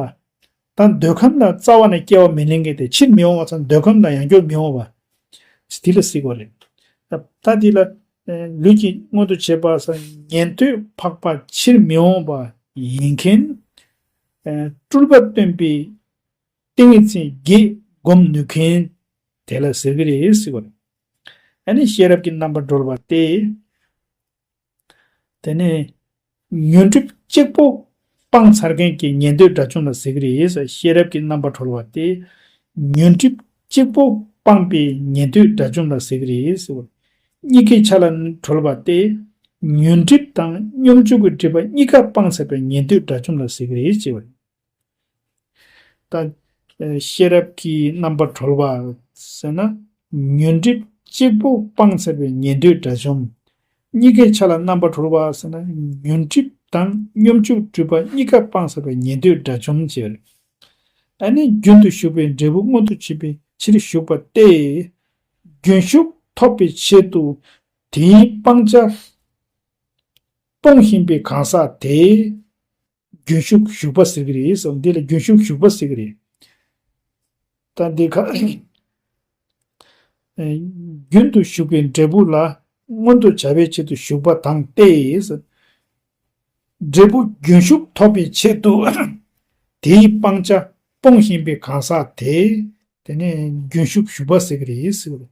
ད་འདོད་ཁམས་ལ་རྩ་བ་ནས་སྐྱེ་བ་མི་ལེན་མཁན་དེ་ཕྱིར་མི་འོང་བ་ཙམ། འདོད་ཁམས་ལ་ཡང་བསྐྱར་མི་འོང་བ། དེ་ལ་ཟེར་གྱི་རེད། ད་ད་དེ་ལ་ལུས་ཀྱི་མངོན་དུ་བྱེད་པ་ཟེར། ཉན་ཐོས་འཕགས་པ་ཕྱིར་མི་འོང་བ་ཡིན་མཁན། སྤྲུལ་པ་སྟོན་པའི་ཏིང་ངེ་འཛིན་བརྒྱད་སྒོམ་ནུས་མཁན་དེ་ལ་ཟེར་གྱི་རེད་ཟེར་གྱི་རེད། ཨ་ནི་ཤེས་རབ་ཀྱི་རྣམ་པར་གྲོལ་བ་སྟེ། དེ་ནས་ཉོན་སྒྲིབ་གཅིག་པོ་སྤངས་ཚར་མཁན་གྱི་ཉན་ཐོས་དགྲ་བཅོམ་ལ་ཟེར་གྱི་རེད། ཤེས་རབ་ཀྱི་རྣམ་པར་གྲོལ་བ་སྟེ། ཉོན་སྒྲིབ་གཅིག་པོ་སྤངས་པའི་ཉན་ཐོས་དགྲ་བཅོམ་ལ་ཟེར་གྱི་རེད་ཟེར་བ། གཉིས་ཀའི་ཆ་ལ་གྲོལ་བ་སྟེ། ཉོན་སྒྲིབ་དང་སྙོམས་འཇུག་གི་སྒྲིབ་པ་གཉིས་ཀ་སྤངས་ཚར་བའི་ཉན་ཐོས་དགྲ་བཅོམ་ལ་ཟེར་གྱི་རེད་ཅེས་པ། ད་ཤེས་རབ་ཀྱི་རྣམ་པར་གྲོལ་བ་ཟེར་ན། ཉོན་སྒྲིབ་ གཅིག་པུ་སྤངས་ཚར་བའི་ཉན་ཐོས་དགྲ་བཅོམ། གཉིས་ཀའི་ཆ་ལ་རྣམ་པར་གྲོལ་བ་ཟེར་ན་ཉོན་སྒྲིབ་དང་སྙོམས་འཇུག་སྒྲིབ་པ་གཉིས་ཀ་སྤངས་ཚར་བའི་ཉན་ཐོས་དགྲ་བཅོམ་ཅེས། ཨ་ནི་རྒྱུན་དུ་ཞུགས་པའི་འབྲས་བུ་མངོན་དུ་བྱེད་པའི་ཕྱིར་ཞུགས་པ་སྟེ། རྒྱུན་ཞུགས་ཐོབ་པའི་ཆེད་དུ་དེའི་སྤང་བྱ་སྤོང་བཞིན་པའི་གང་ཟག་དེ་རྒྱུན་ཞུགས་ཞུགས་པ་ཟེར་གྱི་རེད་ཟེར། འདི་ལ་རྒྱུན་ཞུགས་ཞུགས་པ་ཟེར་གྱི་རེད། ད་འདི་ཁ་རྒྱུན་དུ་ཞུགས་པའི་འབྲས་བུ་ལ་མངོན་དུ་བྱ་བའི་ཆེད་དུ་ཞུགས་པ་དང་སྟེ། འབྲས་བུ་རྒྱུན་ཞུགས་ཐོབ་པའི་ཆེད་དུ་དེའི་སྤང་བྱ་སྤོང་བཞིན་པའི་གང་ཟག་དེ། དེ་ནས་རྒྱུན་ཞུགས་ཞུགས་པ་ཟེར་གྱི་རེད་ཟེར་བ་རེད།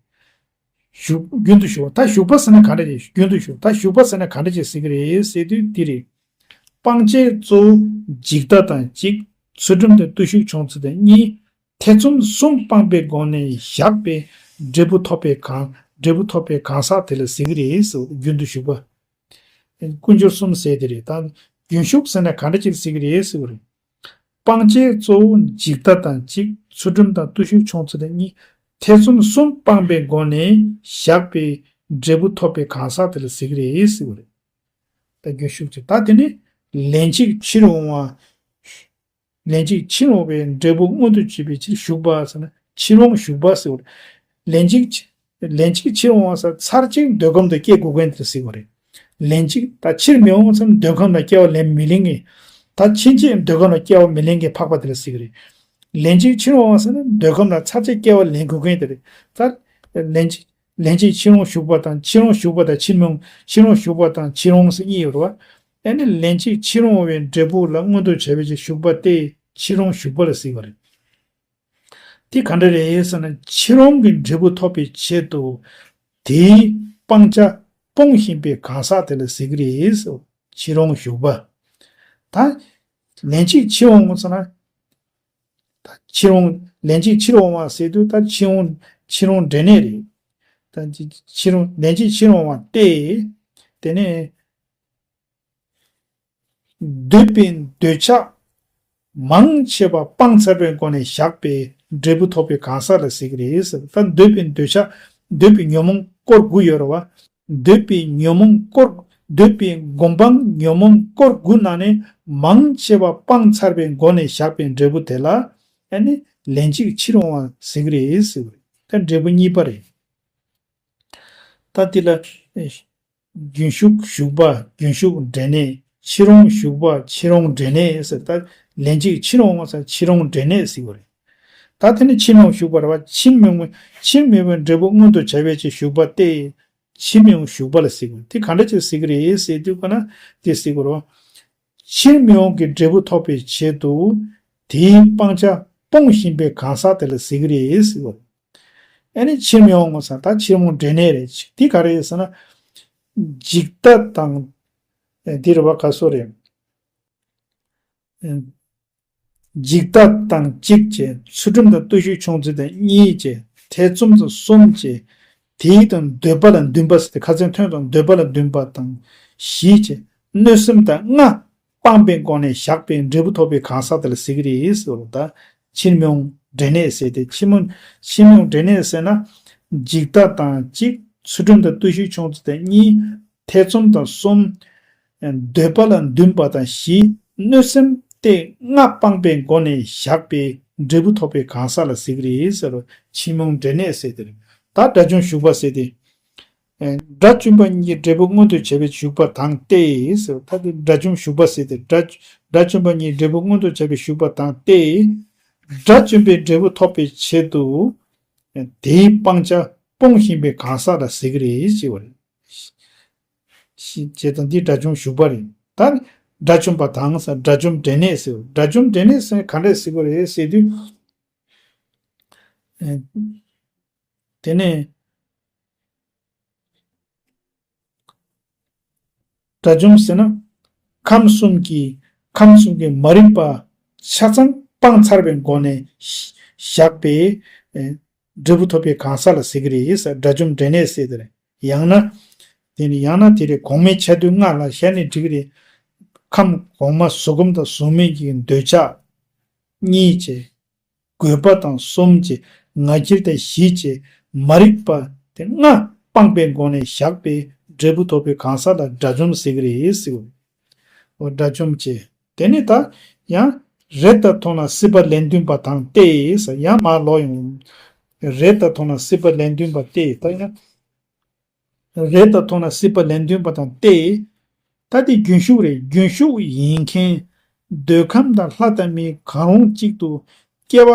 ཞུགས་རྒྱུན་དུ་ཞུགས་པ། ད་ཞུགས་པ་ཟེར་ན་ག་འདྲ་རེད། རྒྱུན་དུ་ཞུགས། ད་ཞུགས་པ་ཟེར་ན་ག་འདྲ་ཅིག་ཟེར་གྱི་རེད་ཟེར་དུས་འདི་རེད། སྤང་བྱའི་གཙོ་བོ་འཇིག་ལྟ་དང་གཅིག་ཚུལ་ཁྲིམས་དང་བརྟུལ་ཞུགས་ཆུང་ཚུལ་དང་གཉིས། ཐེ་ཚོམ་གསུམ་སྤངས་པའི་སྒོ་ནས་བཞག་པའི་འབྲས་བུ་ཐོབ་པའི་གང་། འབྲས་བུ་ཐོབ་པའི་གང་ཟག་དེ་ལ་ཟེར་གྱི་རེད་ཟེར། རྒྱུན་དུ་ཞུགས་པ། ཀུན་སྦྱོར་གསུམ་ཟེར་དེ་རེད། ད་རྒྱུན་ཞུགས་ཟེར་ན་ག་འདྲ་ཅིག་ཟེར་གྱི་རེད་ཟེར་བ་རེད། སྤང་བྱའི་གཙོ་བོ་འཇིག་ལྟ་དང་གཅིག་ཚུལ་ཁྲིམས་དང་བརྟུལ་ཞུགས་ཆུང་ཚུལ་དང་གཉིས། ཐེ་ཚོམ་གསུམ་སྤངས་པའི་སྒོ་ནས་བཞག་པའི་འབྲས་བུ་ཐོབ་པའི་གང་ཟག་དེ་ལ་ཟེར་གྱི་རེད་ཟེར་བ་རེད། ད་རྒྱུན་ཞུགས་ཀྱི། ད་དེ་ནི་ལན་གཅིག་ཕྱིར་འོང་བ། ལན་གཅིག་ཕྱིར་འོང་བའི་འབྲས་བུ་མངོན་དུ་བྱེད་པའི་ཕྱིར་ཞུགས་པ་ཟེར་ན་ཕྱིར་འོང་ཞུགས་པ་ཟེར་བ་རེད། ལན་གཅིག་ལན་གཅིག་ཕྱིར་འོང་བ་ཟེར་ཚར་གཅིག་འདོད་ཁམས་དུ་སྐྱེ་དགོས་མཁན་དེ་ཟེར་བ་རེད། ལན་གཅིག་ད་ཕྱིར་མི་འོང་ཙམ་འདོད་ཁམས་ལ་སྐྱེ་བ་ལེན་མི་ལེན་གི། ད་ཕྱིན་ཆད་འདོད་ཁམས་ལ་སྐྱེ་བ་མི་ལེན་གི་འཕགས་པ་དེ་ལ་ཟེར་གི་རེད། ལན་གཅིག་ཕྱིར་འོང་བ་ཟེར་ན་འདོད་ཁམས་ལ་ཚར་གཅིག་སྐྱེ་བ་ལེན་དགོས་མཁན་དེ་རེད། ད་ལན་གཅིག་ལན་གཅིག་ཕྱིར་འོང་ཞུགས་པ་དང་ཕྱིར་འོང་ཞུགས་པ་དང་ཕྱིར་མི་འོང་། ཕྱིར་འོང་ཞུགས་པ་དང་ཕྱིར་འོང་ཟེར་གཉིས་ཡོད་རེད་བ། ཨ་ནི་ལན་གཅིག་ཕྱིར་འོང་བའི་འབྲས་བུ་ལ་མངོན་དུ་བྱ་བའི་ཕྱིར་ཞུགས་པ་སྟེ་ཕྱིར་འོང་ཞུགས་པ་ལ་ཟེར་བ་རེད། དེ་ག་འདྲ་རེད་ཟེར་ན་ཕྱིར་འོང་གི་འབྲས་བུ་ཐོབ་པའི་ཆེད་དུ་དེའི་སྤང་བྱ་སྤོང་བཞིན་པའི་གང་ཟག་དེ་ལ་ཟེར་གྱི་རེད་ཟེར། ཕྱིར་འོང་ཞུགས་པ། ད་ལན་གཅིག་ཕྱིར་འོང་ཟེར་ན། ད་ཕྱིར་འོང་། ལན་གཅིག་ཕྱིར་འོང་བ་ཟེར་དུས་ད་ཕྱིར་འོང་། ཕྱིར་འོང་འབྲས་གནས་རེད། ད་ཕྱིར་འོང་། ལན་གཅིག་ཕྱིར་འོང་བ་སྟེ། དེ་ནས་འདོད་པའི་འདོད་ཆགས་མང་ཆེ་བ་སྤངས་ཚར་བའི་སྒོ་ནས་བཞག་པའི་འབྲས་བུ་ཐོབ་པའི་གང་ཟག་ལ་ཟེར་གྱི་རེད་ཟེར། ད་འདོད་པའི་འདོད་ཆགས། འདོད་པའི་ཉོན་མོངས་སྐོར་དགུ་ཡོད་རེད་བ། འདོད་པའི་ཉོན་མོངས་སྐོར། འདོད་པའི་སྒོམ་སྤང་ཉོན་མོངས་སྐོར་དགུ་ནང་ནས་མང་ཆེ་བ་སྤངས་ཚར་བའི་སྒོ་ནས་བཞག་པའི་འབྲས་བུ་དེ་ལ། ཨ་ནི་ལན་གཅིག་ཕྱིར་འོང་བ་ཟེར་གྱི་རེད་ཟེར་བ་རེད། ད་འབྲས་བུ་གཉིས་པ་རེད། ད་འདི་ལ། རྒྱུན་ཞུགས་ཞུགས་པ། རྒྱུན་ཞུགས་འབྲས་གནས། ཕྱིར་འོང་ཞུགས་པ། ཕྱིར་འོང་འབྲས་གནས་ཟེར། ད་ལན་གཅིག་ཕྱིར་འོང་བ་ཟེར་ཕྱིར་འོང་འབྲས་གནས་ཟེར་བ་རེད། ད་དེ་ནི་ཕྱིར་མི་འོང་ཞུགས་པ་རེད་བ། ཕྱིར་མི་འོང་། ཕྱིར་མི་འོང་འབྲས་བུ་མངོན་དུ་བྱ་བའི་ཕྱིར་ཞུགས་པ་སྟེ། ཕྱིར་མི་འོང་ཞུགས་པ་ལ་ཟེར་གྱི་རེད། དེ་ག་འདྲ་ཅིག་ཟེར་གྱི་རེད་ཟེར་དུས་ཀ་ན་དེ་ཟེར་གྱི་རེད། ཕྱིར་མི་འོང་གི་འབྲས་བུ་ཐོབ་པའི་ཆེད་དུ་དེའི་སྤང་བྱ་སྤོང་བཞིན་པའི་གང་ཟག་དེ་ལ་ཟེར་གྱི་རེད་ཟེར་གྱི་རེད། ཨ་ནི་ཕྱིར་མི་འོང་ཟེར། ད་ཕྱིར་མི་འོང་འབྲས་གནས་རེད། དེ་ག་རེ་རེད་ཟེར་ན། འཇིག་ལྟ་དང་། ཨེ་འདི་རེད་བ། ག་སོ་རེད། ཨེ་འཇིག་ལྟ་དང་གཅིག་བྱས། ཚུལ་ཁྲིམས་དང་བརྟུལ་ཞུགས་ཆུང་ཚུལ་དང་གཉིས་བྱས། ཐེ་ཚོམ་དང་གསུམ་བྱས། དེའི་དང་འདོད་པ་ལ་འདུན་པ་ཟེར་ཏེ་ཁ་ཚོན་ཐོན་དང་འདོད་པ་ལ་འདུན་པ་དང་བཞི་བྱས། གནོད་སེམས་དང་ལྔ་སྤངས་པའི་སྒོ་ནས་བཞག་པའི་འབྲས་བུ་ཐོབ་པའི་གང་ཟག་དེ་ལ་ཟེར་གྱི་རེད་ཟེར་བ་ལ། ད་ཕྱིར་མི་འོང་འབྲས་གནས་ཟེར་ཏེ། ཕྱིར་མི་འོང་། ཕྱིར་མི་འོང་འབྲས་གནས་ཟེར་ན། འཇིག་ལྟ་དང་གཅིག་ཚུལ་ཁྲིམས་དང་བརྟུལ་ཞུགས་ཆུང་ཚུལ་དང་གཉིས། ཐེ་ཚོམ་དང་གསུམ། འདོད་པ་ལ་འདུན་པ་དང་བཞི། གནོད་སེམས་ཏེ་ལྔ་སྤངས་པའི་སྒོ་ནས་བཞག་པའི་འབྲས་བུ་ཐོབ་པའི་གང་ཟག་ལ་ཟེར་གྱི་རེད་ཟེར་བ། ཕྱིར་མི་འོང་འབྲས་གནས་ཟེར་ཏེ། ད་དགྲ་བཅོམ་ཞུགས་པ་ཟེར་ཏེ། ཨེ་དགྲ་བཅོམ་པ་ཉིད་ཀྱི་འབྲས་བུ་མངོན་དུ་བྱ་བའི་ཞུགས་པ་དང་སྟེ་ཟེར། ད་དེ་དགྲ་བཅོམ་ཞུགས་པ་ཟེར་ཏེ། དགྲ་དགྲ་བཅོམ་པ་ཉིད་འབྲས་བུ་མངོན་དུ་བྱ་བའི་ཞུགས་པ་དང་སྟེ། དགྲ་བཅོམ་པའི་འབྲས་བུ་ཐོབ་པའི་ཆེད་དུ་དེའི་སྤང་བྱ་སྤོང་བཞིན་པའི་གང་ཟག་ལ་ཟེར་གྱི་རེད་ཅེས་པ་རེད། ཞེས་དང་འདི་དགྲ་བཅོམ་ཞུགས་པ་རེད། ད་དགྲ་བཅོམ་པ་དང་ཟེར། དགྲ་བཅོམ་འབྲས་གནས་ཟེར། དགྲ་བཅོམ་འབྲས་གནས་ཟེར་ག་འདྲས་ཟེར་གྱི་རེད་ཟེར་དུས། ཨེ་དེ་ནས། དགྲ་བཅོམ་ཟེར་ན། ཁམས་གསུམ་གྱི། ཁམས་གསུམ་གྱི་མ་རིག་པ་ཆ་ཚང་སྤངས་ཚར་བའི་སྒོ་ནས་བཞག་པའི་འབྲས་བུ་ཐོབ་པའི་གང་ཟག་ལ་ཟེར་གྱི་རེད་ཟེར། དགྲ་བཅོམ་འབྲས་གནས་ཟེར་དེ་རེད། ཡང་ན། དེ་ནི་ཡང་ན་དེ་རེད། གོང་མའི་ཆ་དུས་ལྔ་ལ་བཞག་ནས་འགྲིག་གི་རེད། ཁམས་གོང་མ་གཟུགས་ཁམས་དང་གཟུགས་མེད་ཀྱི་འདོད་ཆགས་གཉིས་བྱས། རྒོད་པ་དང་གསུམ་བྱས། ང་རྒྱལ་དང་བཞི་བྱས། མ་རིག་པ་ དེ་ལྔ་སྤངས་པའི་སྒོ་ནས་བཞག་པའི་འབྲས་བུ་ཐོབ་པའི་གང་ཟག་ལ་དགྲ་བཅོམ་ཟེར་གྱི་རེད་ཟེར་བ། འོ་དགྲ་བཅོམ་བྱེད། དེ་ནས་ད་ཡང་རེད་ད་མཐོང་ན་སྲིད་པ་ལན་ལྡན་པ་དང་སྟེ་ཟེར་ཡང་མར་ལོག་ཡོང་། རེད་ད་མཐོང་ན་སྲིད་པ་ལན་ལྡན་པ་སྟེ་ད་ཡང་། རེད་ད་མཐོང་ན་སྲིད་པ་ལན་ལྡན་པ་དང་སྟེ། ད་དེ་རྒྱུན་ཞུགས་རེད། རྒྱུན་ཞུགས་ཡིན་མཁན། འདོད་ཁམས་དང་ལྷ་དང་མི་གང་རུང་གཅིག་ཏུ་སྐྱེ་བ་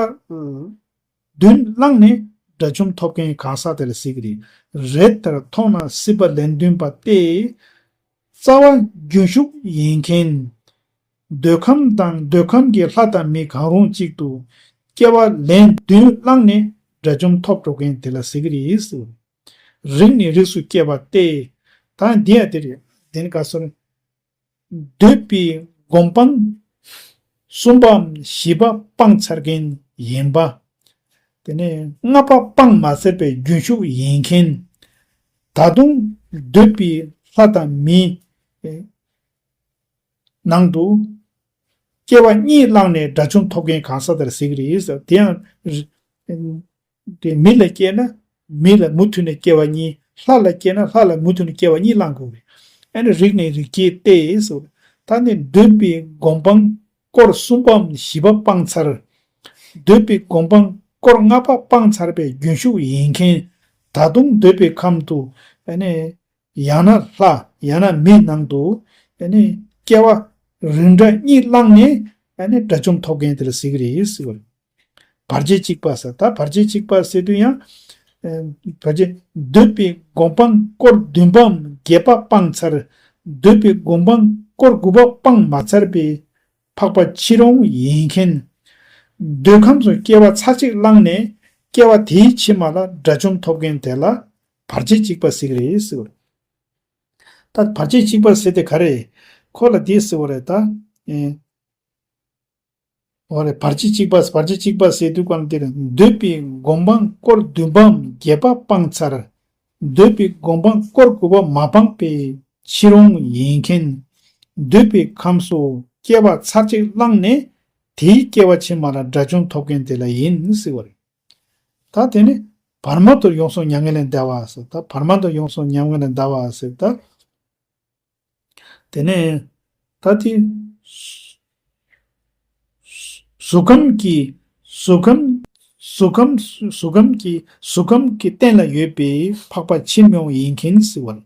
བདུན་བླངས་ནས་དགྲ་བཅོམ་ཐོབ་མཁན་གང་ཟག་དེ་ལ་ཟེར་གྱི་རེད། རེད་ད་མཐོང་ན་སྲིད་པ་ལན་ལྡན་པ་སྟེ། རྩ་བ་རྒྱུན་ཞུགས་ཡིན་མཁན། འདོད་ཁམས་དང་འདོད་ཁམས་ཀྱི་ལྷ་དང་མི་གང་རུང་གཅིག་ཏུ་སྐྱེ་བ་ལན་བདུན་བླངས་ནས་དགྲ་བཅོམ་ཐོབ་འགྲོ་མཁན་དེ་ལ་ཟེར་གྱི་རེད། རིགས་ནས་རིགས་སུ་སྐྱེ་བ་སྟེ། ད་འདི་ཡང་དེ་རེད། དེ་ནི་ག་སོ་རེད། འདོད་པའི་སྒོམ་སྤང་གསུམ་པའམ་བཞི་པ་སྤངས་ཚར་མཁན་ཡིན་པ། དེ་ནས་ལྔ་པ་སྤངས་མ་ཚར་བའི་རྒྱུན་ཞུགས་ཡིན་མཁན། ད་དུང་འདོད་པའི་ལྷ་དང་མི་ནང་དུ་སྐྱེ་བ་གཉིས་བླངས་ནས་དགྲ་བཅོམ་ཐོབ་མཁན་གང་ཟག་དེར་ཟེར་གྱི་རེད་ཟེར། དེ་ཡང་དེ་མི་ལ་སྐྱེས་ན་མི་ལ་མུ་མཐུད་ནས་སྐྱེ་བ་གཉིས། ལྷ་ལ་སྐྱེས་ན་ལྷ་ལ་མུ་མཐུད་ནས་སྐྱེ་བ་གཉིས་བླང་དགོས་རེད། ཨ་ནི་རིགས་ནས་རིགས་སྐྱེ་སྟེ་ཟེར། ད་ནི་འདོད་པའི་སྒོམ་སྤང་སྐོར་གསུམ་པའམ་བཞི་པ་སྤངས་ཚར། འདོད་པའི་སྒོམ་སྤང་སྐོར་ལྔ་པ་སྤངས་ཚར་བའི་རྒྱུན་ཞུགས་ཡིན་མཁན། ད་དུང་འདོད་པའི་ཁམས་དུ་ཨ་ནི་ཡང་ན་ལྷ་ཡང་ན་མི་ནང་དུ་ཨ་ནི་སྐྱེ་བ་རིགས་འདྲ་གཉིས་བླངས་ནས་ཨ་ནི་དགྲ་བཅོམ་ཐོབ་མཁན་དེ་ལ་ཟེར་གྱི་རེད་ཟེར་བ་རེད། བར་ཆད་གཅིག་པ་ཟེར། ད་བར་ཆད་གཅིག་པ་ཟེར་དུས་ཡང་། ཨ། བར་ཆད་འདོད་པའི་སྒོམ་སྤང་སྐོར་བདུན་པའམ་བརྒྱད་པ་སྤངས་ཚར། འདོད་པའི་སྒོམ་སྤང་སྐོར་དགུ་པ་སྤངས་མ་ཚར་བའི་འཕགས་པ་ཕྱིར་འོང་ཡིན་མཁན། འདོད་ཁམས་སུ་སྐྱེ་བ་ཚར་གཅིག་བླངས་ནས་སྐྱེ་བ་དེའི་ཕྱི་མ་ལ་དགྲ་བཅོམ་ཐོབ་མཁན་དེ་ལ་བར་ཆད་གཅིག་པ་ཟེར་གྱི་རེད་ཟེར་བ་རེད། ད་བར་ཆད་གཅིག་པ་ཟེར་དེ་ག་རེ། ཁོ་ལ་འདི་ཟེར་བ་རེད་ད། ཨེ། འོ་རེད། བར་ཆད་གཅིག་པ། བར་ཆད་གཅིག་པ་ཟེར་དུས་གང་དེར་འདོད་པའི་སྒོམ་སྤང་སྐོར་བདུན་པའམ་བརྒྱད་པ་སྤངས་ཚར། འདོད་པའི་སྒོམ་སྤང་སྐོར་དགུ་པ་མ་སྤངས་པའི་ཕྱིར་འོང་ཡིན་མཁན། འདོད་པའི་ཁམས་སུ་སྐྱེ་བ་ཚར་གཅིག་བླངས་ནས་དེའི་སྐྱེ་བ་ཕྱི་མ་ལ་དགྲ་བཅོམ་ཐོབ་མཁན་དེ་ལ་ཡིན་ཟེར་བ་རེད། ད་དེ་ནི་བར་མ་དོར་ཡོངས་སུ་མྱ་ངན་ལས་འདའ་བ་ཟེར། ད་བར་མ་དོར་ཡོངས་སུ་མྱ་ངན་ལས་འདའ་བ་ཟེར་ད། དེ་ནས་ད་དེ་གཟུགས་ཁམས་ཀྱི་གཟུགས་ཁམས་གཟུགས་ཁམས་གཟུགས་ཁམས་ཀྱི་གཟུགས་ཁམས་ཀྱི་རྟེན་ལ་ཡོད་པའི་འཕགས་པ་ཕྱིར་མི་འོང་ཡིན་མཁན་ཟེར་བ་ལ།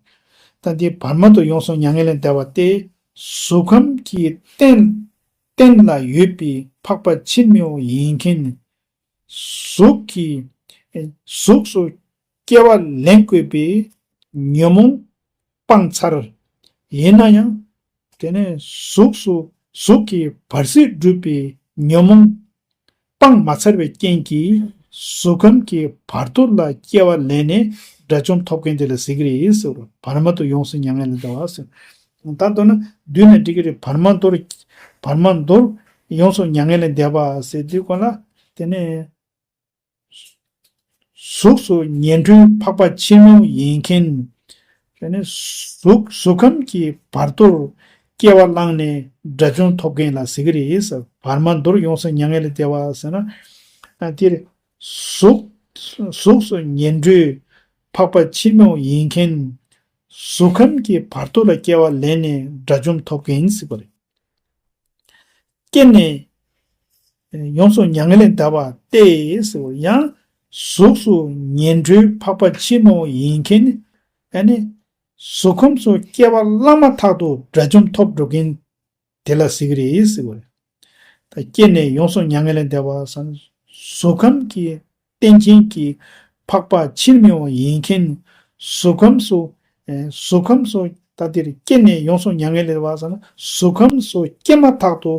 ད་དེ་བར་མ་དོར་ཡོངས་སུ་མྱ་ངན་ལས་འདའ་བ་སྟེ། གཟུགས་ཁམས་ཀྱི་རྟེན་རྟེན་ལ་ཡོད་པའི་འཕགས་པ་ཕྱིར་མི་འོང་ཡིན་མཁན། གཟུགས་ཀྱི་གཟུགས་སུ་སྐྱེ་བ་ལེན་དགོས་པའི་ཉོན་མོངས་སྤངས་ཚར། ཡིན་ན་ཡང་དེ་ནས་གཟུགས་སུ་གཟུགས་ཀྱི་བར་སྲིད་སྒྲུབ་པའི་ཉོན་མོངས་སྤངས་མ་ཚར་བའི་རྐྱེན་གྱིས་གཟུགས་ཁམས་ཀྱི་བར་དོ་ལ་སྐྱེ་བ་ལེན་ནས་དགྲ་བཅོམ་ཐོབ་མཁན་དེ་ལ་ཟེར་གྱི་རེད་ཟེར་བ། བར་མ་དོར་ཡོངས་སུ་མྱ་ངན་ལས་འདའ་བ་ཟེར། ད་མདོར་ན་བསྡུས་ན་འགྲིག་གི་རེད། བར་མ་དོར་བར་མ་དོར་ཡོངས་སུ་མྱ་ངན་ལས་འདའ་བ་ཟེར་དུས་གོ་ལ། དེ་ནས་གཟུགས་སུ་ཉན་ཐོས་འཕགས་པ་ཕྱིར་མི་འོང་ཡིན་མཁན། དེ་ནས་གཟུགས་གཟུགས་ཁམས་ཀྱི་བར་དོར་སྐྱེ་བ་བླངས་ནས་དགྲ་བཅོམ་ཐོབ་མཁན་ལ་ཟེར་གྱི་རེད་ཟེར། བར་མ་དོར་ཡོངས་སུ་མྱ་ངན་ལས་འདའ་བ་ཟེར་ན། ཨ། དེར་གཟུགས་གཟུགས་སུ་ཉན་ཐོས་འཕགས་པ་ཕྱིར་མི་འོང་ཡིན་མཁན། གཟུགས་ཁམས་ཀྱི་བར་དོ་ལ་སྐྱེ་བ་ལེན་ནས་དགྲ་བཅོམ་ཐོབ་མཁན་ཟེར་བ་རེད། སྐྱེས་ནས་ཡོངས་སུ་མྱ་ངན་ལས་འདའ་བ་སྟེ་ཟེར་བ། ཡང་གཟུགས་སུ་ཉན་ཐོས་འཕགས་པ་ཕྱིར་མི་འོང་ཡིན་མཁན། ཨ་ནི་གཟུགས་ཁམས་སུ་སྐྱེ་བ་བླངས་མ་ཐག་ཏུ་དགྲ་བཅོམ་ཐོབ་འགྲོ་མཁན་དེ་ལ་ཟེར་གྱི་རེད་ཟེར་བ་རེད། ད་སྐྱེས་ནས་ཡོངས་སུ་མྱ་ངན་ལས་འདའ་བ་ཟེར་ན། གཟུགས་ཁམས་ཀྱི་རྟེན་ཅན་གྱི་འཕགས་པ་ཕྱིར་མི་འོང་ཡིན་མཁན། གཟུགས་ཁམས་སུ་ཨེ་གཟུགས་ཁམས་སུ་ད་དེར་སྐྱེས་ནས་ཡོངས་སུ་མྱ་ངན་ལས་འདའ་བ་ཟེར་ན། གཟུགས་ཁམས་སུ་སྐྱེས་མ་ཐག་ཏུ་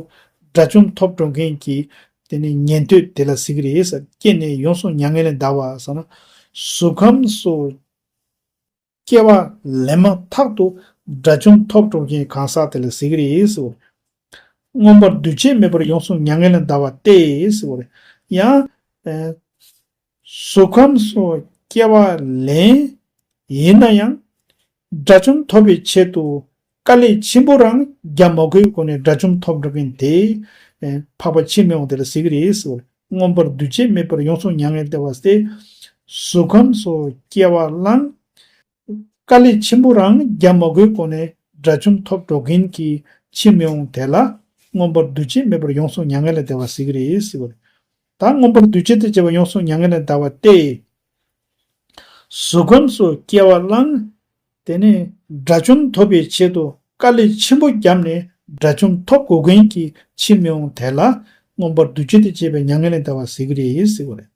དགྲ་བཅོམ་ཐོབ་འགྲོ་མཁན་གྱི་དེ་ནི་ཉན་ཐོས་དེ་ལ་ཟེར་གྱི་རེད་ཟེར། སྐྱེས་ནས་ཡོངས་སུ་མྱ་ངན་ལས་འདའ་བ་ཟེར་ན། གཟུགས་ཁམས་སུ་སྐྱེ་བ་ལེན་མ་ཐག་ཏུ་དགྲ་བཅོམ་ཐོབ་འགྲོ་མཁན་གང་ཟག་དེ་ལ་ཟེར་གྱི་རེད་ཟེར། མངོན་པར་འདུ་བྱེད་མེད་པར་ཡོངས་སུ་མྱ་ངན་ལས་འདའ་བ་སྟེ་ཟེར་བ་རེད། ཡང་། ཨེ། གཟུགས་ཁམས་སུ་སྐྱེ་བ་ལེན། ཡིན་ན་ཡང་། དགྲ་བཅོམ་ཐོབ་པའི་ཆེད་དུ་དཀའ་ལས་ཆེན་པོ་རང་རྒྱག་མ་དགོས་སྒོ་ནས་དགྲ་བཅོམ་ཐོབ་འགྲོ་མཁན་དེ། ཨེ། འཕགས་པ་ཕྱིར་མི་འོང་དེ་ལ་ཟེར་གྱི་རེད་ཟེར། མངོན་པར་འདུ་བྱེད་མེད་པར་ཡོངས་སུ་མྱ་ངན་ལས་འདའ་བ་སྟེ། གཟུགས་ཁམས་སོགས་སྐྱེ་བ་བླངས། དཀའ་ལས་ཆེན་པོ་རང་རྒྱག་མ་དགོས་གོང་ནས་དགྲ་བཅོམ་ཐོབ་འགྲོ་མཁན་གྱི་ཕྱིར་མི་འོང་དེ་ལ་མངོན་པར་འདུ་བྱེད་མེད་པར་ཡོངས་སུ་མྱ་ངན་ལས་འདའ་བ་ཟེར་གྱི་རེད་ཟེར་བ་རེད། ད་མངོན་པར་འདུ་བྱེད་དང་བཅས་པ་ཡོངས་སུ་མྱ་ངན་ལས་འདའ་བ་སྟེ། གཟུགས་ཁམས་སོགས་སྐྱེ་བ་བླངས། དེ་ནས་དགྲ་བཅོམ་ཐོབ་པའི་ཆེད་དུ་དཀའ་ལས་ཆེན་པོ་བརྒྱབ་ནས་དགྲ་བཅོམ་ཐོབ་དགོས་མཁན་གྱི་ཕྱིར་མི་འོང་དེ་ལ་མངོན་པར་འདུ་བྱེད་དང་བཅས་པའི་མྱ་ངན་ལས་འདའ་བ་ཟེར་གྱི་རེད་ཟེར་བ་རེད།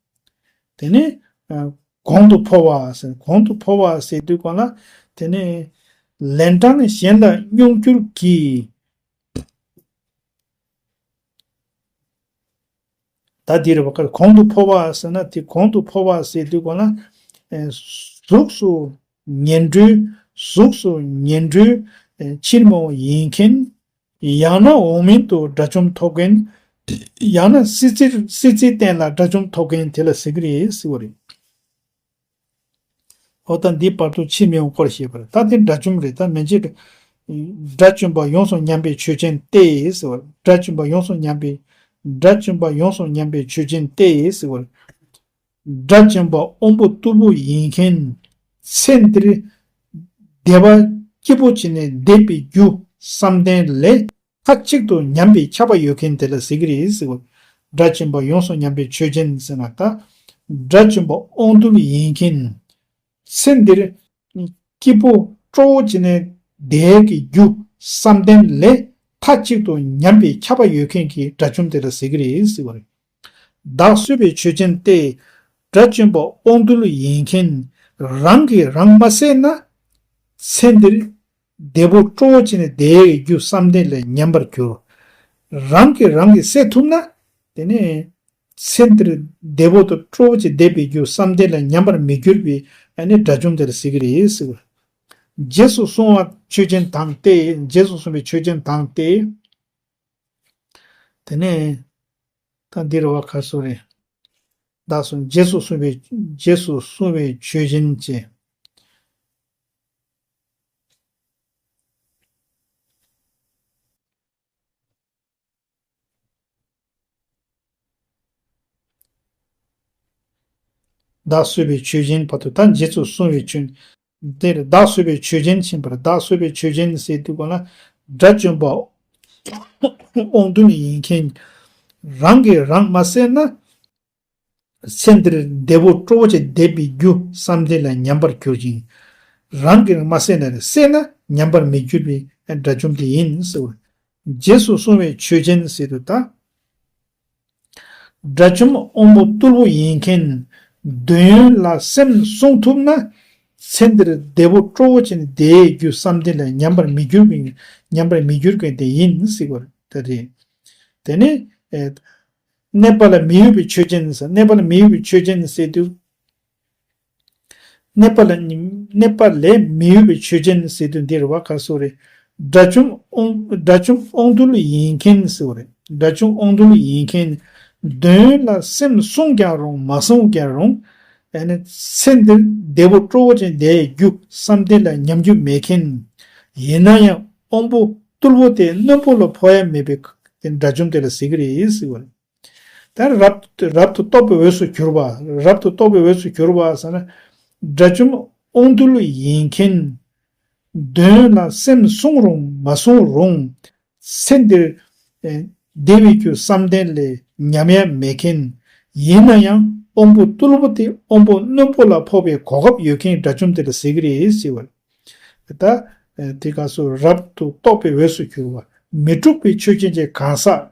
དེ་ནས་ཨ་གོང་དུ་འཕོ་བ་ཟེར། གོང་དུ་འཕོ་བ་ཟེར་དུས་གང་ལ། དེ་ནས་ལན་གྲངས་གཞན་ལ་སྙོམས་འགྱུར་གྱིས། ད་འདིར་བ་ཀར་གོང་དུ་འཕོ་བ་ཟེར་ན། དེ་གོང་དུ་འཕོ་བ་ཟེར་དུས་གང་ལ། ཨེ་གཟུགས་སུ་ངན་འགྲོའི། གཟུགས་སུ་ངན་འགྲོའི་ཨེ་ཕྱིར་མི་འོང་ཡིན་མཁན། ཡང་ན་འོག་མིན་དུ་དགྲ་བཅོམ་ཐོབ་མཁན། ཡང་ན་སྲིད་རྩེར་སྲིད་རྩེའི་སྟེང་ལ་དགྲ་བཅོམ་ཐོབ་མཁན་དེ་ལ་ཟེར་གྱི་རེད་ཟེར་བ་རེད། འོ་ད་འདི་བར་དུ་ཕྱིར་མི་འོང་སྐོར་བཤད་པ་རེད། ད་དེ་དགྲ་བཅོམ་རེད། ད་མན་ཆད་དགྲ་བཅོམ་པ་ཡོངས་སུ་ཉམས་པའི་ཆོས་ཅན་ཏེ་ཟེར་བ་རེད། དགྲ་བཅོམ་པ་ཡོངས་སུ་ཉམས་པའི། དགྲ་བཅོམ་པ་ཡོངས་སུ་ཉམས་པའི་ཆོས་ཅན་ཏེ་ཟེར་བ་རེད། དགྲ་བཅོམ་པ་དབང་པོ་རྟུལ་པོ་ཡིན་མཁན། ཚེ་འདིར་བདེ་བ་སྐྱིད་པོ་བྱས་ནས་བསྡད་པའི་རྒྱུ་བསམ་གཏན་ལས་མཐའ་གཅིག་ཏུ་ཉམས་པའི་ཁྱབ་པ་ཡོད་མཁན་དེ་ལ་ཟེར་གྱི་རེད་ཟེར་བ། དགྲ་བཅོམ་པ་ཡོངས་སུ་ཉམས་པའི་ཆོས་ཅན་ཟེར་ན། ད་དགྲ་བཅོམ་པ་དབང་རྟུལ་ཡིན་མཁན། ཚེ་འདིར་སྐྱིད་པོ་སྤྲོ་བོ་བྱས་ནས་བསྡད་ཀྱི་རྒྱུ་བསམ་གཏན་ལས་མཐའ་གཅིག་ཏུ་ཉམས་པའི་ཁྱབ་པ་ཡོད་མཁན་གྱི་དགྲ་བཅོམ་དེ་ལ་ཟེར་གྱི་རེད་ཟེར་བ་རེད། བདག་གསོད་པའི་ཆོས་ཅན་ཏེ། དགྲ་བཅོམ་པ་དབང་རྟུལ་ཡིན་མཁན། རང་གིས་རང་མ་བསད་ན། ཚེ་འདིར་བདེ་པོ་སྤྲོ་བོ་བྱས་ནས་བསྡད་ཀྱི་རྒྱུ་བསམ་གཏན་ལས་ཉམས་པར་འགྱུར། རང་གིས་རང་གིས་བསད་ཐུབ་ན། དེ་ནས་ཚེ་འདིར་བདེ་པོ་དང་སྤྲོ་བོ་བྱས་བསྡད་པའི་རྒྱུ་བསམ་གཏན་ལས་ཉམས་པར་མི་འགྱུར་བའི་ཨ་ནི་དགྲ་བཅོམ་དེ་ལ་ཟེར་གྱི་རེད་ཟེར་བ། རྗེས་སུ་བཟུང་བའི་ཆོས་ཅན་དང་སྟེ། རྗེས་སུ་བཟུང་བའི་ཆོས་ཅན་དང་སྟེ། དེ་ནས་ད་འདིར་བ་ཁ་སོ་རེད། བདག་གསོད། རྗེས་སུ་བཟུང་བའི། རྗེས་སུ་བཟུང་བའི་ཆོས་ཅན་ཅེས། བདག་གསོད་པའི་ཆོས་ཅན། བར་དུ་ད་རྗེས་སུ་བཟུང་བའི་ཆོས། འདིར་བདག་གསོད་པའི་ཆོས་ཅན་ཕྱིན་པར། བདག་གསོད་པའི་ཆོས་ཅན་ཟེར་དུས་གང་ལ། དགྲ་བཅོམ་པ་དབང་རྟུལ་ཡིན་མཁན། རང་གིས་རང་མ་བསད་ན། ཚེ་འདིར་བདེ་པོ་སྤྲོ་བོ་བྱས་བསྡད་པའི་རྒྱུ་བསམ་གཏན་ལས་ཉམས་པར་གྱུར་ཅིང་། རང་གིས་མ་བསད་ན། བསད་ན་ཉམས་པར་མི་འགྱུར་བའི་དགྲ་བཅོམ་དེ་ཡིན་ཟེར་བ། རྗེས་སུ་བཟུང་བའི་ཆོས་ཅན་ཟེར་དུས་ད། དགྲ་བཅོམ་དབང་པོ་རྟུལ་པོ་ཡིན་མཁན། འདོད་ཡོན་ལ་སེམས་བསྲུང་ཐུབ་ན། ཚེ་འདིར་བདེ་པོ་སྤྲོ་བོ་བྱས་ནས་བསྡད་རྒྱུ་བསམ་གཏན་ལས་ཉམས་པར་མི་འགྱུར་བའི། ཉམས་པར་མི་འགྱུར་མཁན་དེ་ཡིན་ཟེར་བ་དེ་རེད། དེ་ནས་ཨེ། གནས་པ་ལས་མི་གཡོ་བའི་ཆོས་ཅན་ཟེར། གནས་པ་ལས་མི་གཡོ་བའི་ཆོས་ཅན་ཟེར་དུས། གནས་པ་ལས་གནས་པ་ལས་མི་གཡོ་བའི་ཆོས་ཅན་ཟེར་དུས་འདིར་བ་ཁ་སོ་རེད། དགྲ་བཅོམ་དབང་། དགྲ་བཅོམ་དབང་རྟུལ་ཡིན་མཁན་ཟེར་བ་རེད། དགྲ་བཅོམ་དབང་རྟུལ་ཡིན་མཁན། འདོད་ཡོན་ལ་སེམས་བསྲུང་ཀྱང་རུང་མ་བསྲུང་ཀྱང་རུང་། ཨ་ནི་ཚེ་འདིར་བདེ་པོ་སྤྲོ་བོ་ཅན་བསྡད་རྒྱུ་བསམ་གཏན་ལ་ཉམས་རྒྱུ་མེད་མཁན། ཡིན་ན་ཡང་དབང་པོ་རྟུལ་པོ་དེ་རྣོན་པོ་ལ་འཕོ་ཡ་མེད་པའི་དགྲ་བཅོམ་དེ་ལ་ཟེར་གྱི་རེད་ཟེར་བ་རེད། ད་རབ་རབ་ཏུ་རྟོག་པའི་འོས་སུ་གྱུར་པ། རབ་ཏུ་རྟོག་པའི་འོས་སུ་གྱུར་པ་ཟེར་ན། དགྲ་བཅོམ་དབང་རྟུལ་ཡིན་མཁན། འདོད་ཡོན་ལ་སེམས་བསྲུང་རུང་མ་བསྲུང་རུང་། ཚེ་འདིར་ཨེ་བདེ་བའི་རྒྱུ་བསམ་གཏན་ལས་ཉམས་ཡ་མེད་མཁན། ཡིན་ན་ཡང་དབང་པོ་རྟུལ་པོ་དེ་དབང་པོ་རྣོན་པོ་ལ་འཕོ་བའི་གོ་སྐབས་ཡོད་མཁན་དགྲ་བཅོམ་དེ་ལ་ཟེར་གྱི་རེད་ཟེར་བ། ད་ཨེ་དེ་སྐབས་སུ་རབ་ཏུ་རྟོག་པའི་འོས་སུ་གྱུར་པ། མི་འཁྲུགས་པའི་ཆོས་ཅན་གྱི་གང་ཟག་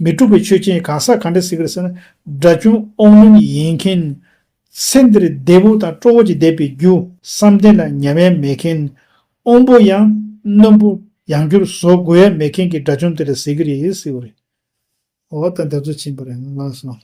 མི་འཁྲུགས་པའི་ཆོས་ཅན་གང་ཟག་ག་འདྲ་ཟེར་གྱི་རེད་ཟེར་ན། དགྲ་བཅོམ་དབང་རྣོན་ཡིན་མཁན། ཚེ་འདིར་བདེ་པོ་དང་སྤྲོ་བོ་ཅིག་བསྡད་པའི་རྒྱུ་བསམ་གཏན་ལ་ཉམས་ཡ་མེད་མཁན། དབང་པོ་ཡང་རྣོན་པོ་ཡང་བསྒྱུར་བཟོ་དགོས་ཡ་མེད་མཁན་གྱི་དགྲ་བཅོམ་དེ་ལ་ཟེར་གྱི་རེད་ཟེར་བ་རེད། འོ་ད་འདི་ཚོ་ཕྱིན་པ་རེད། ལགས་སོ།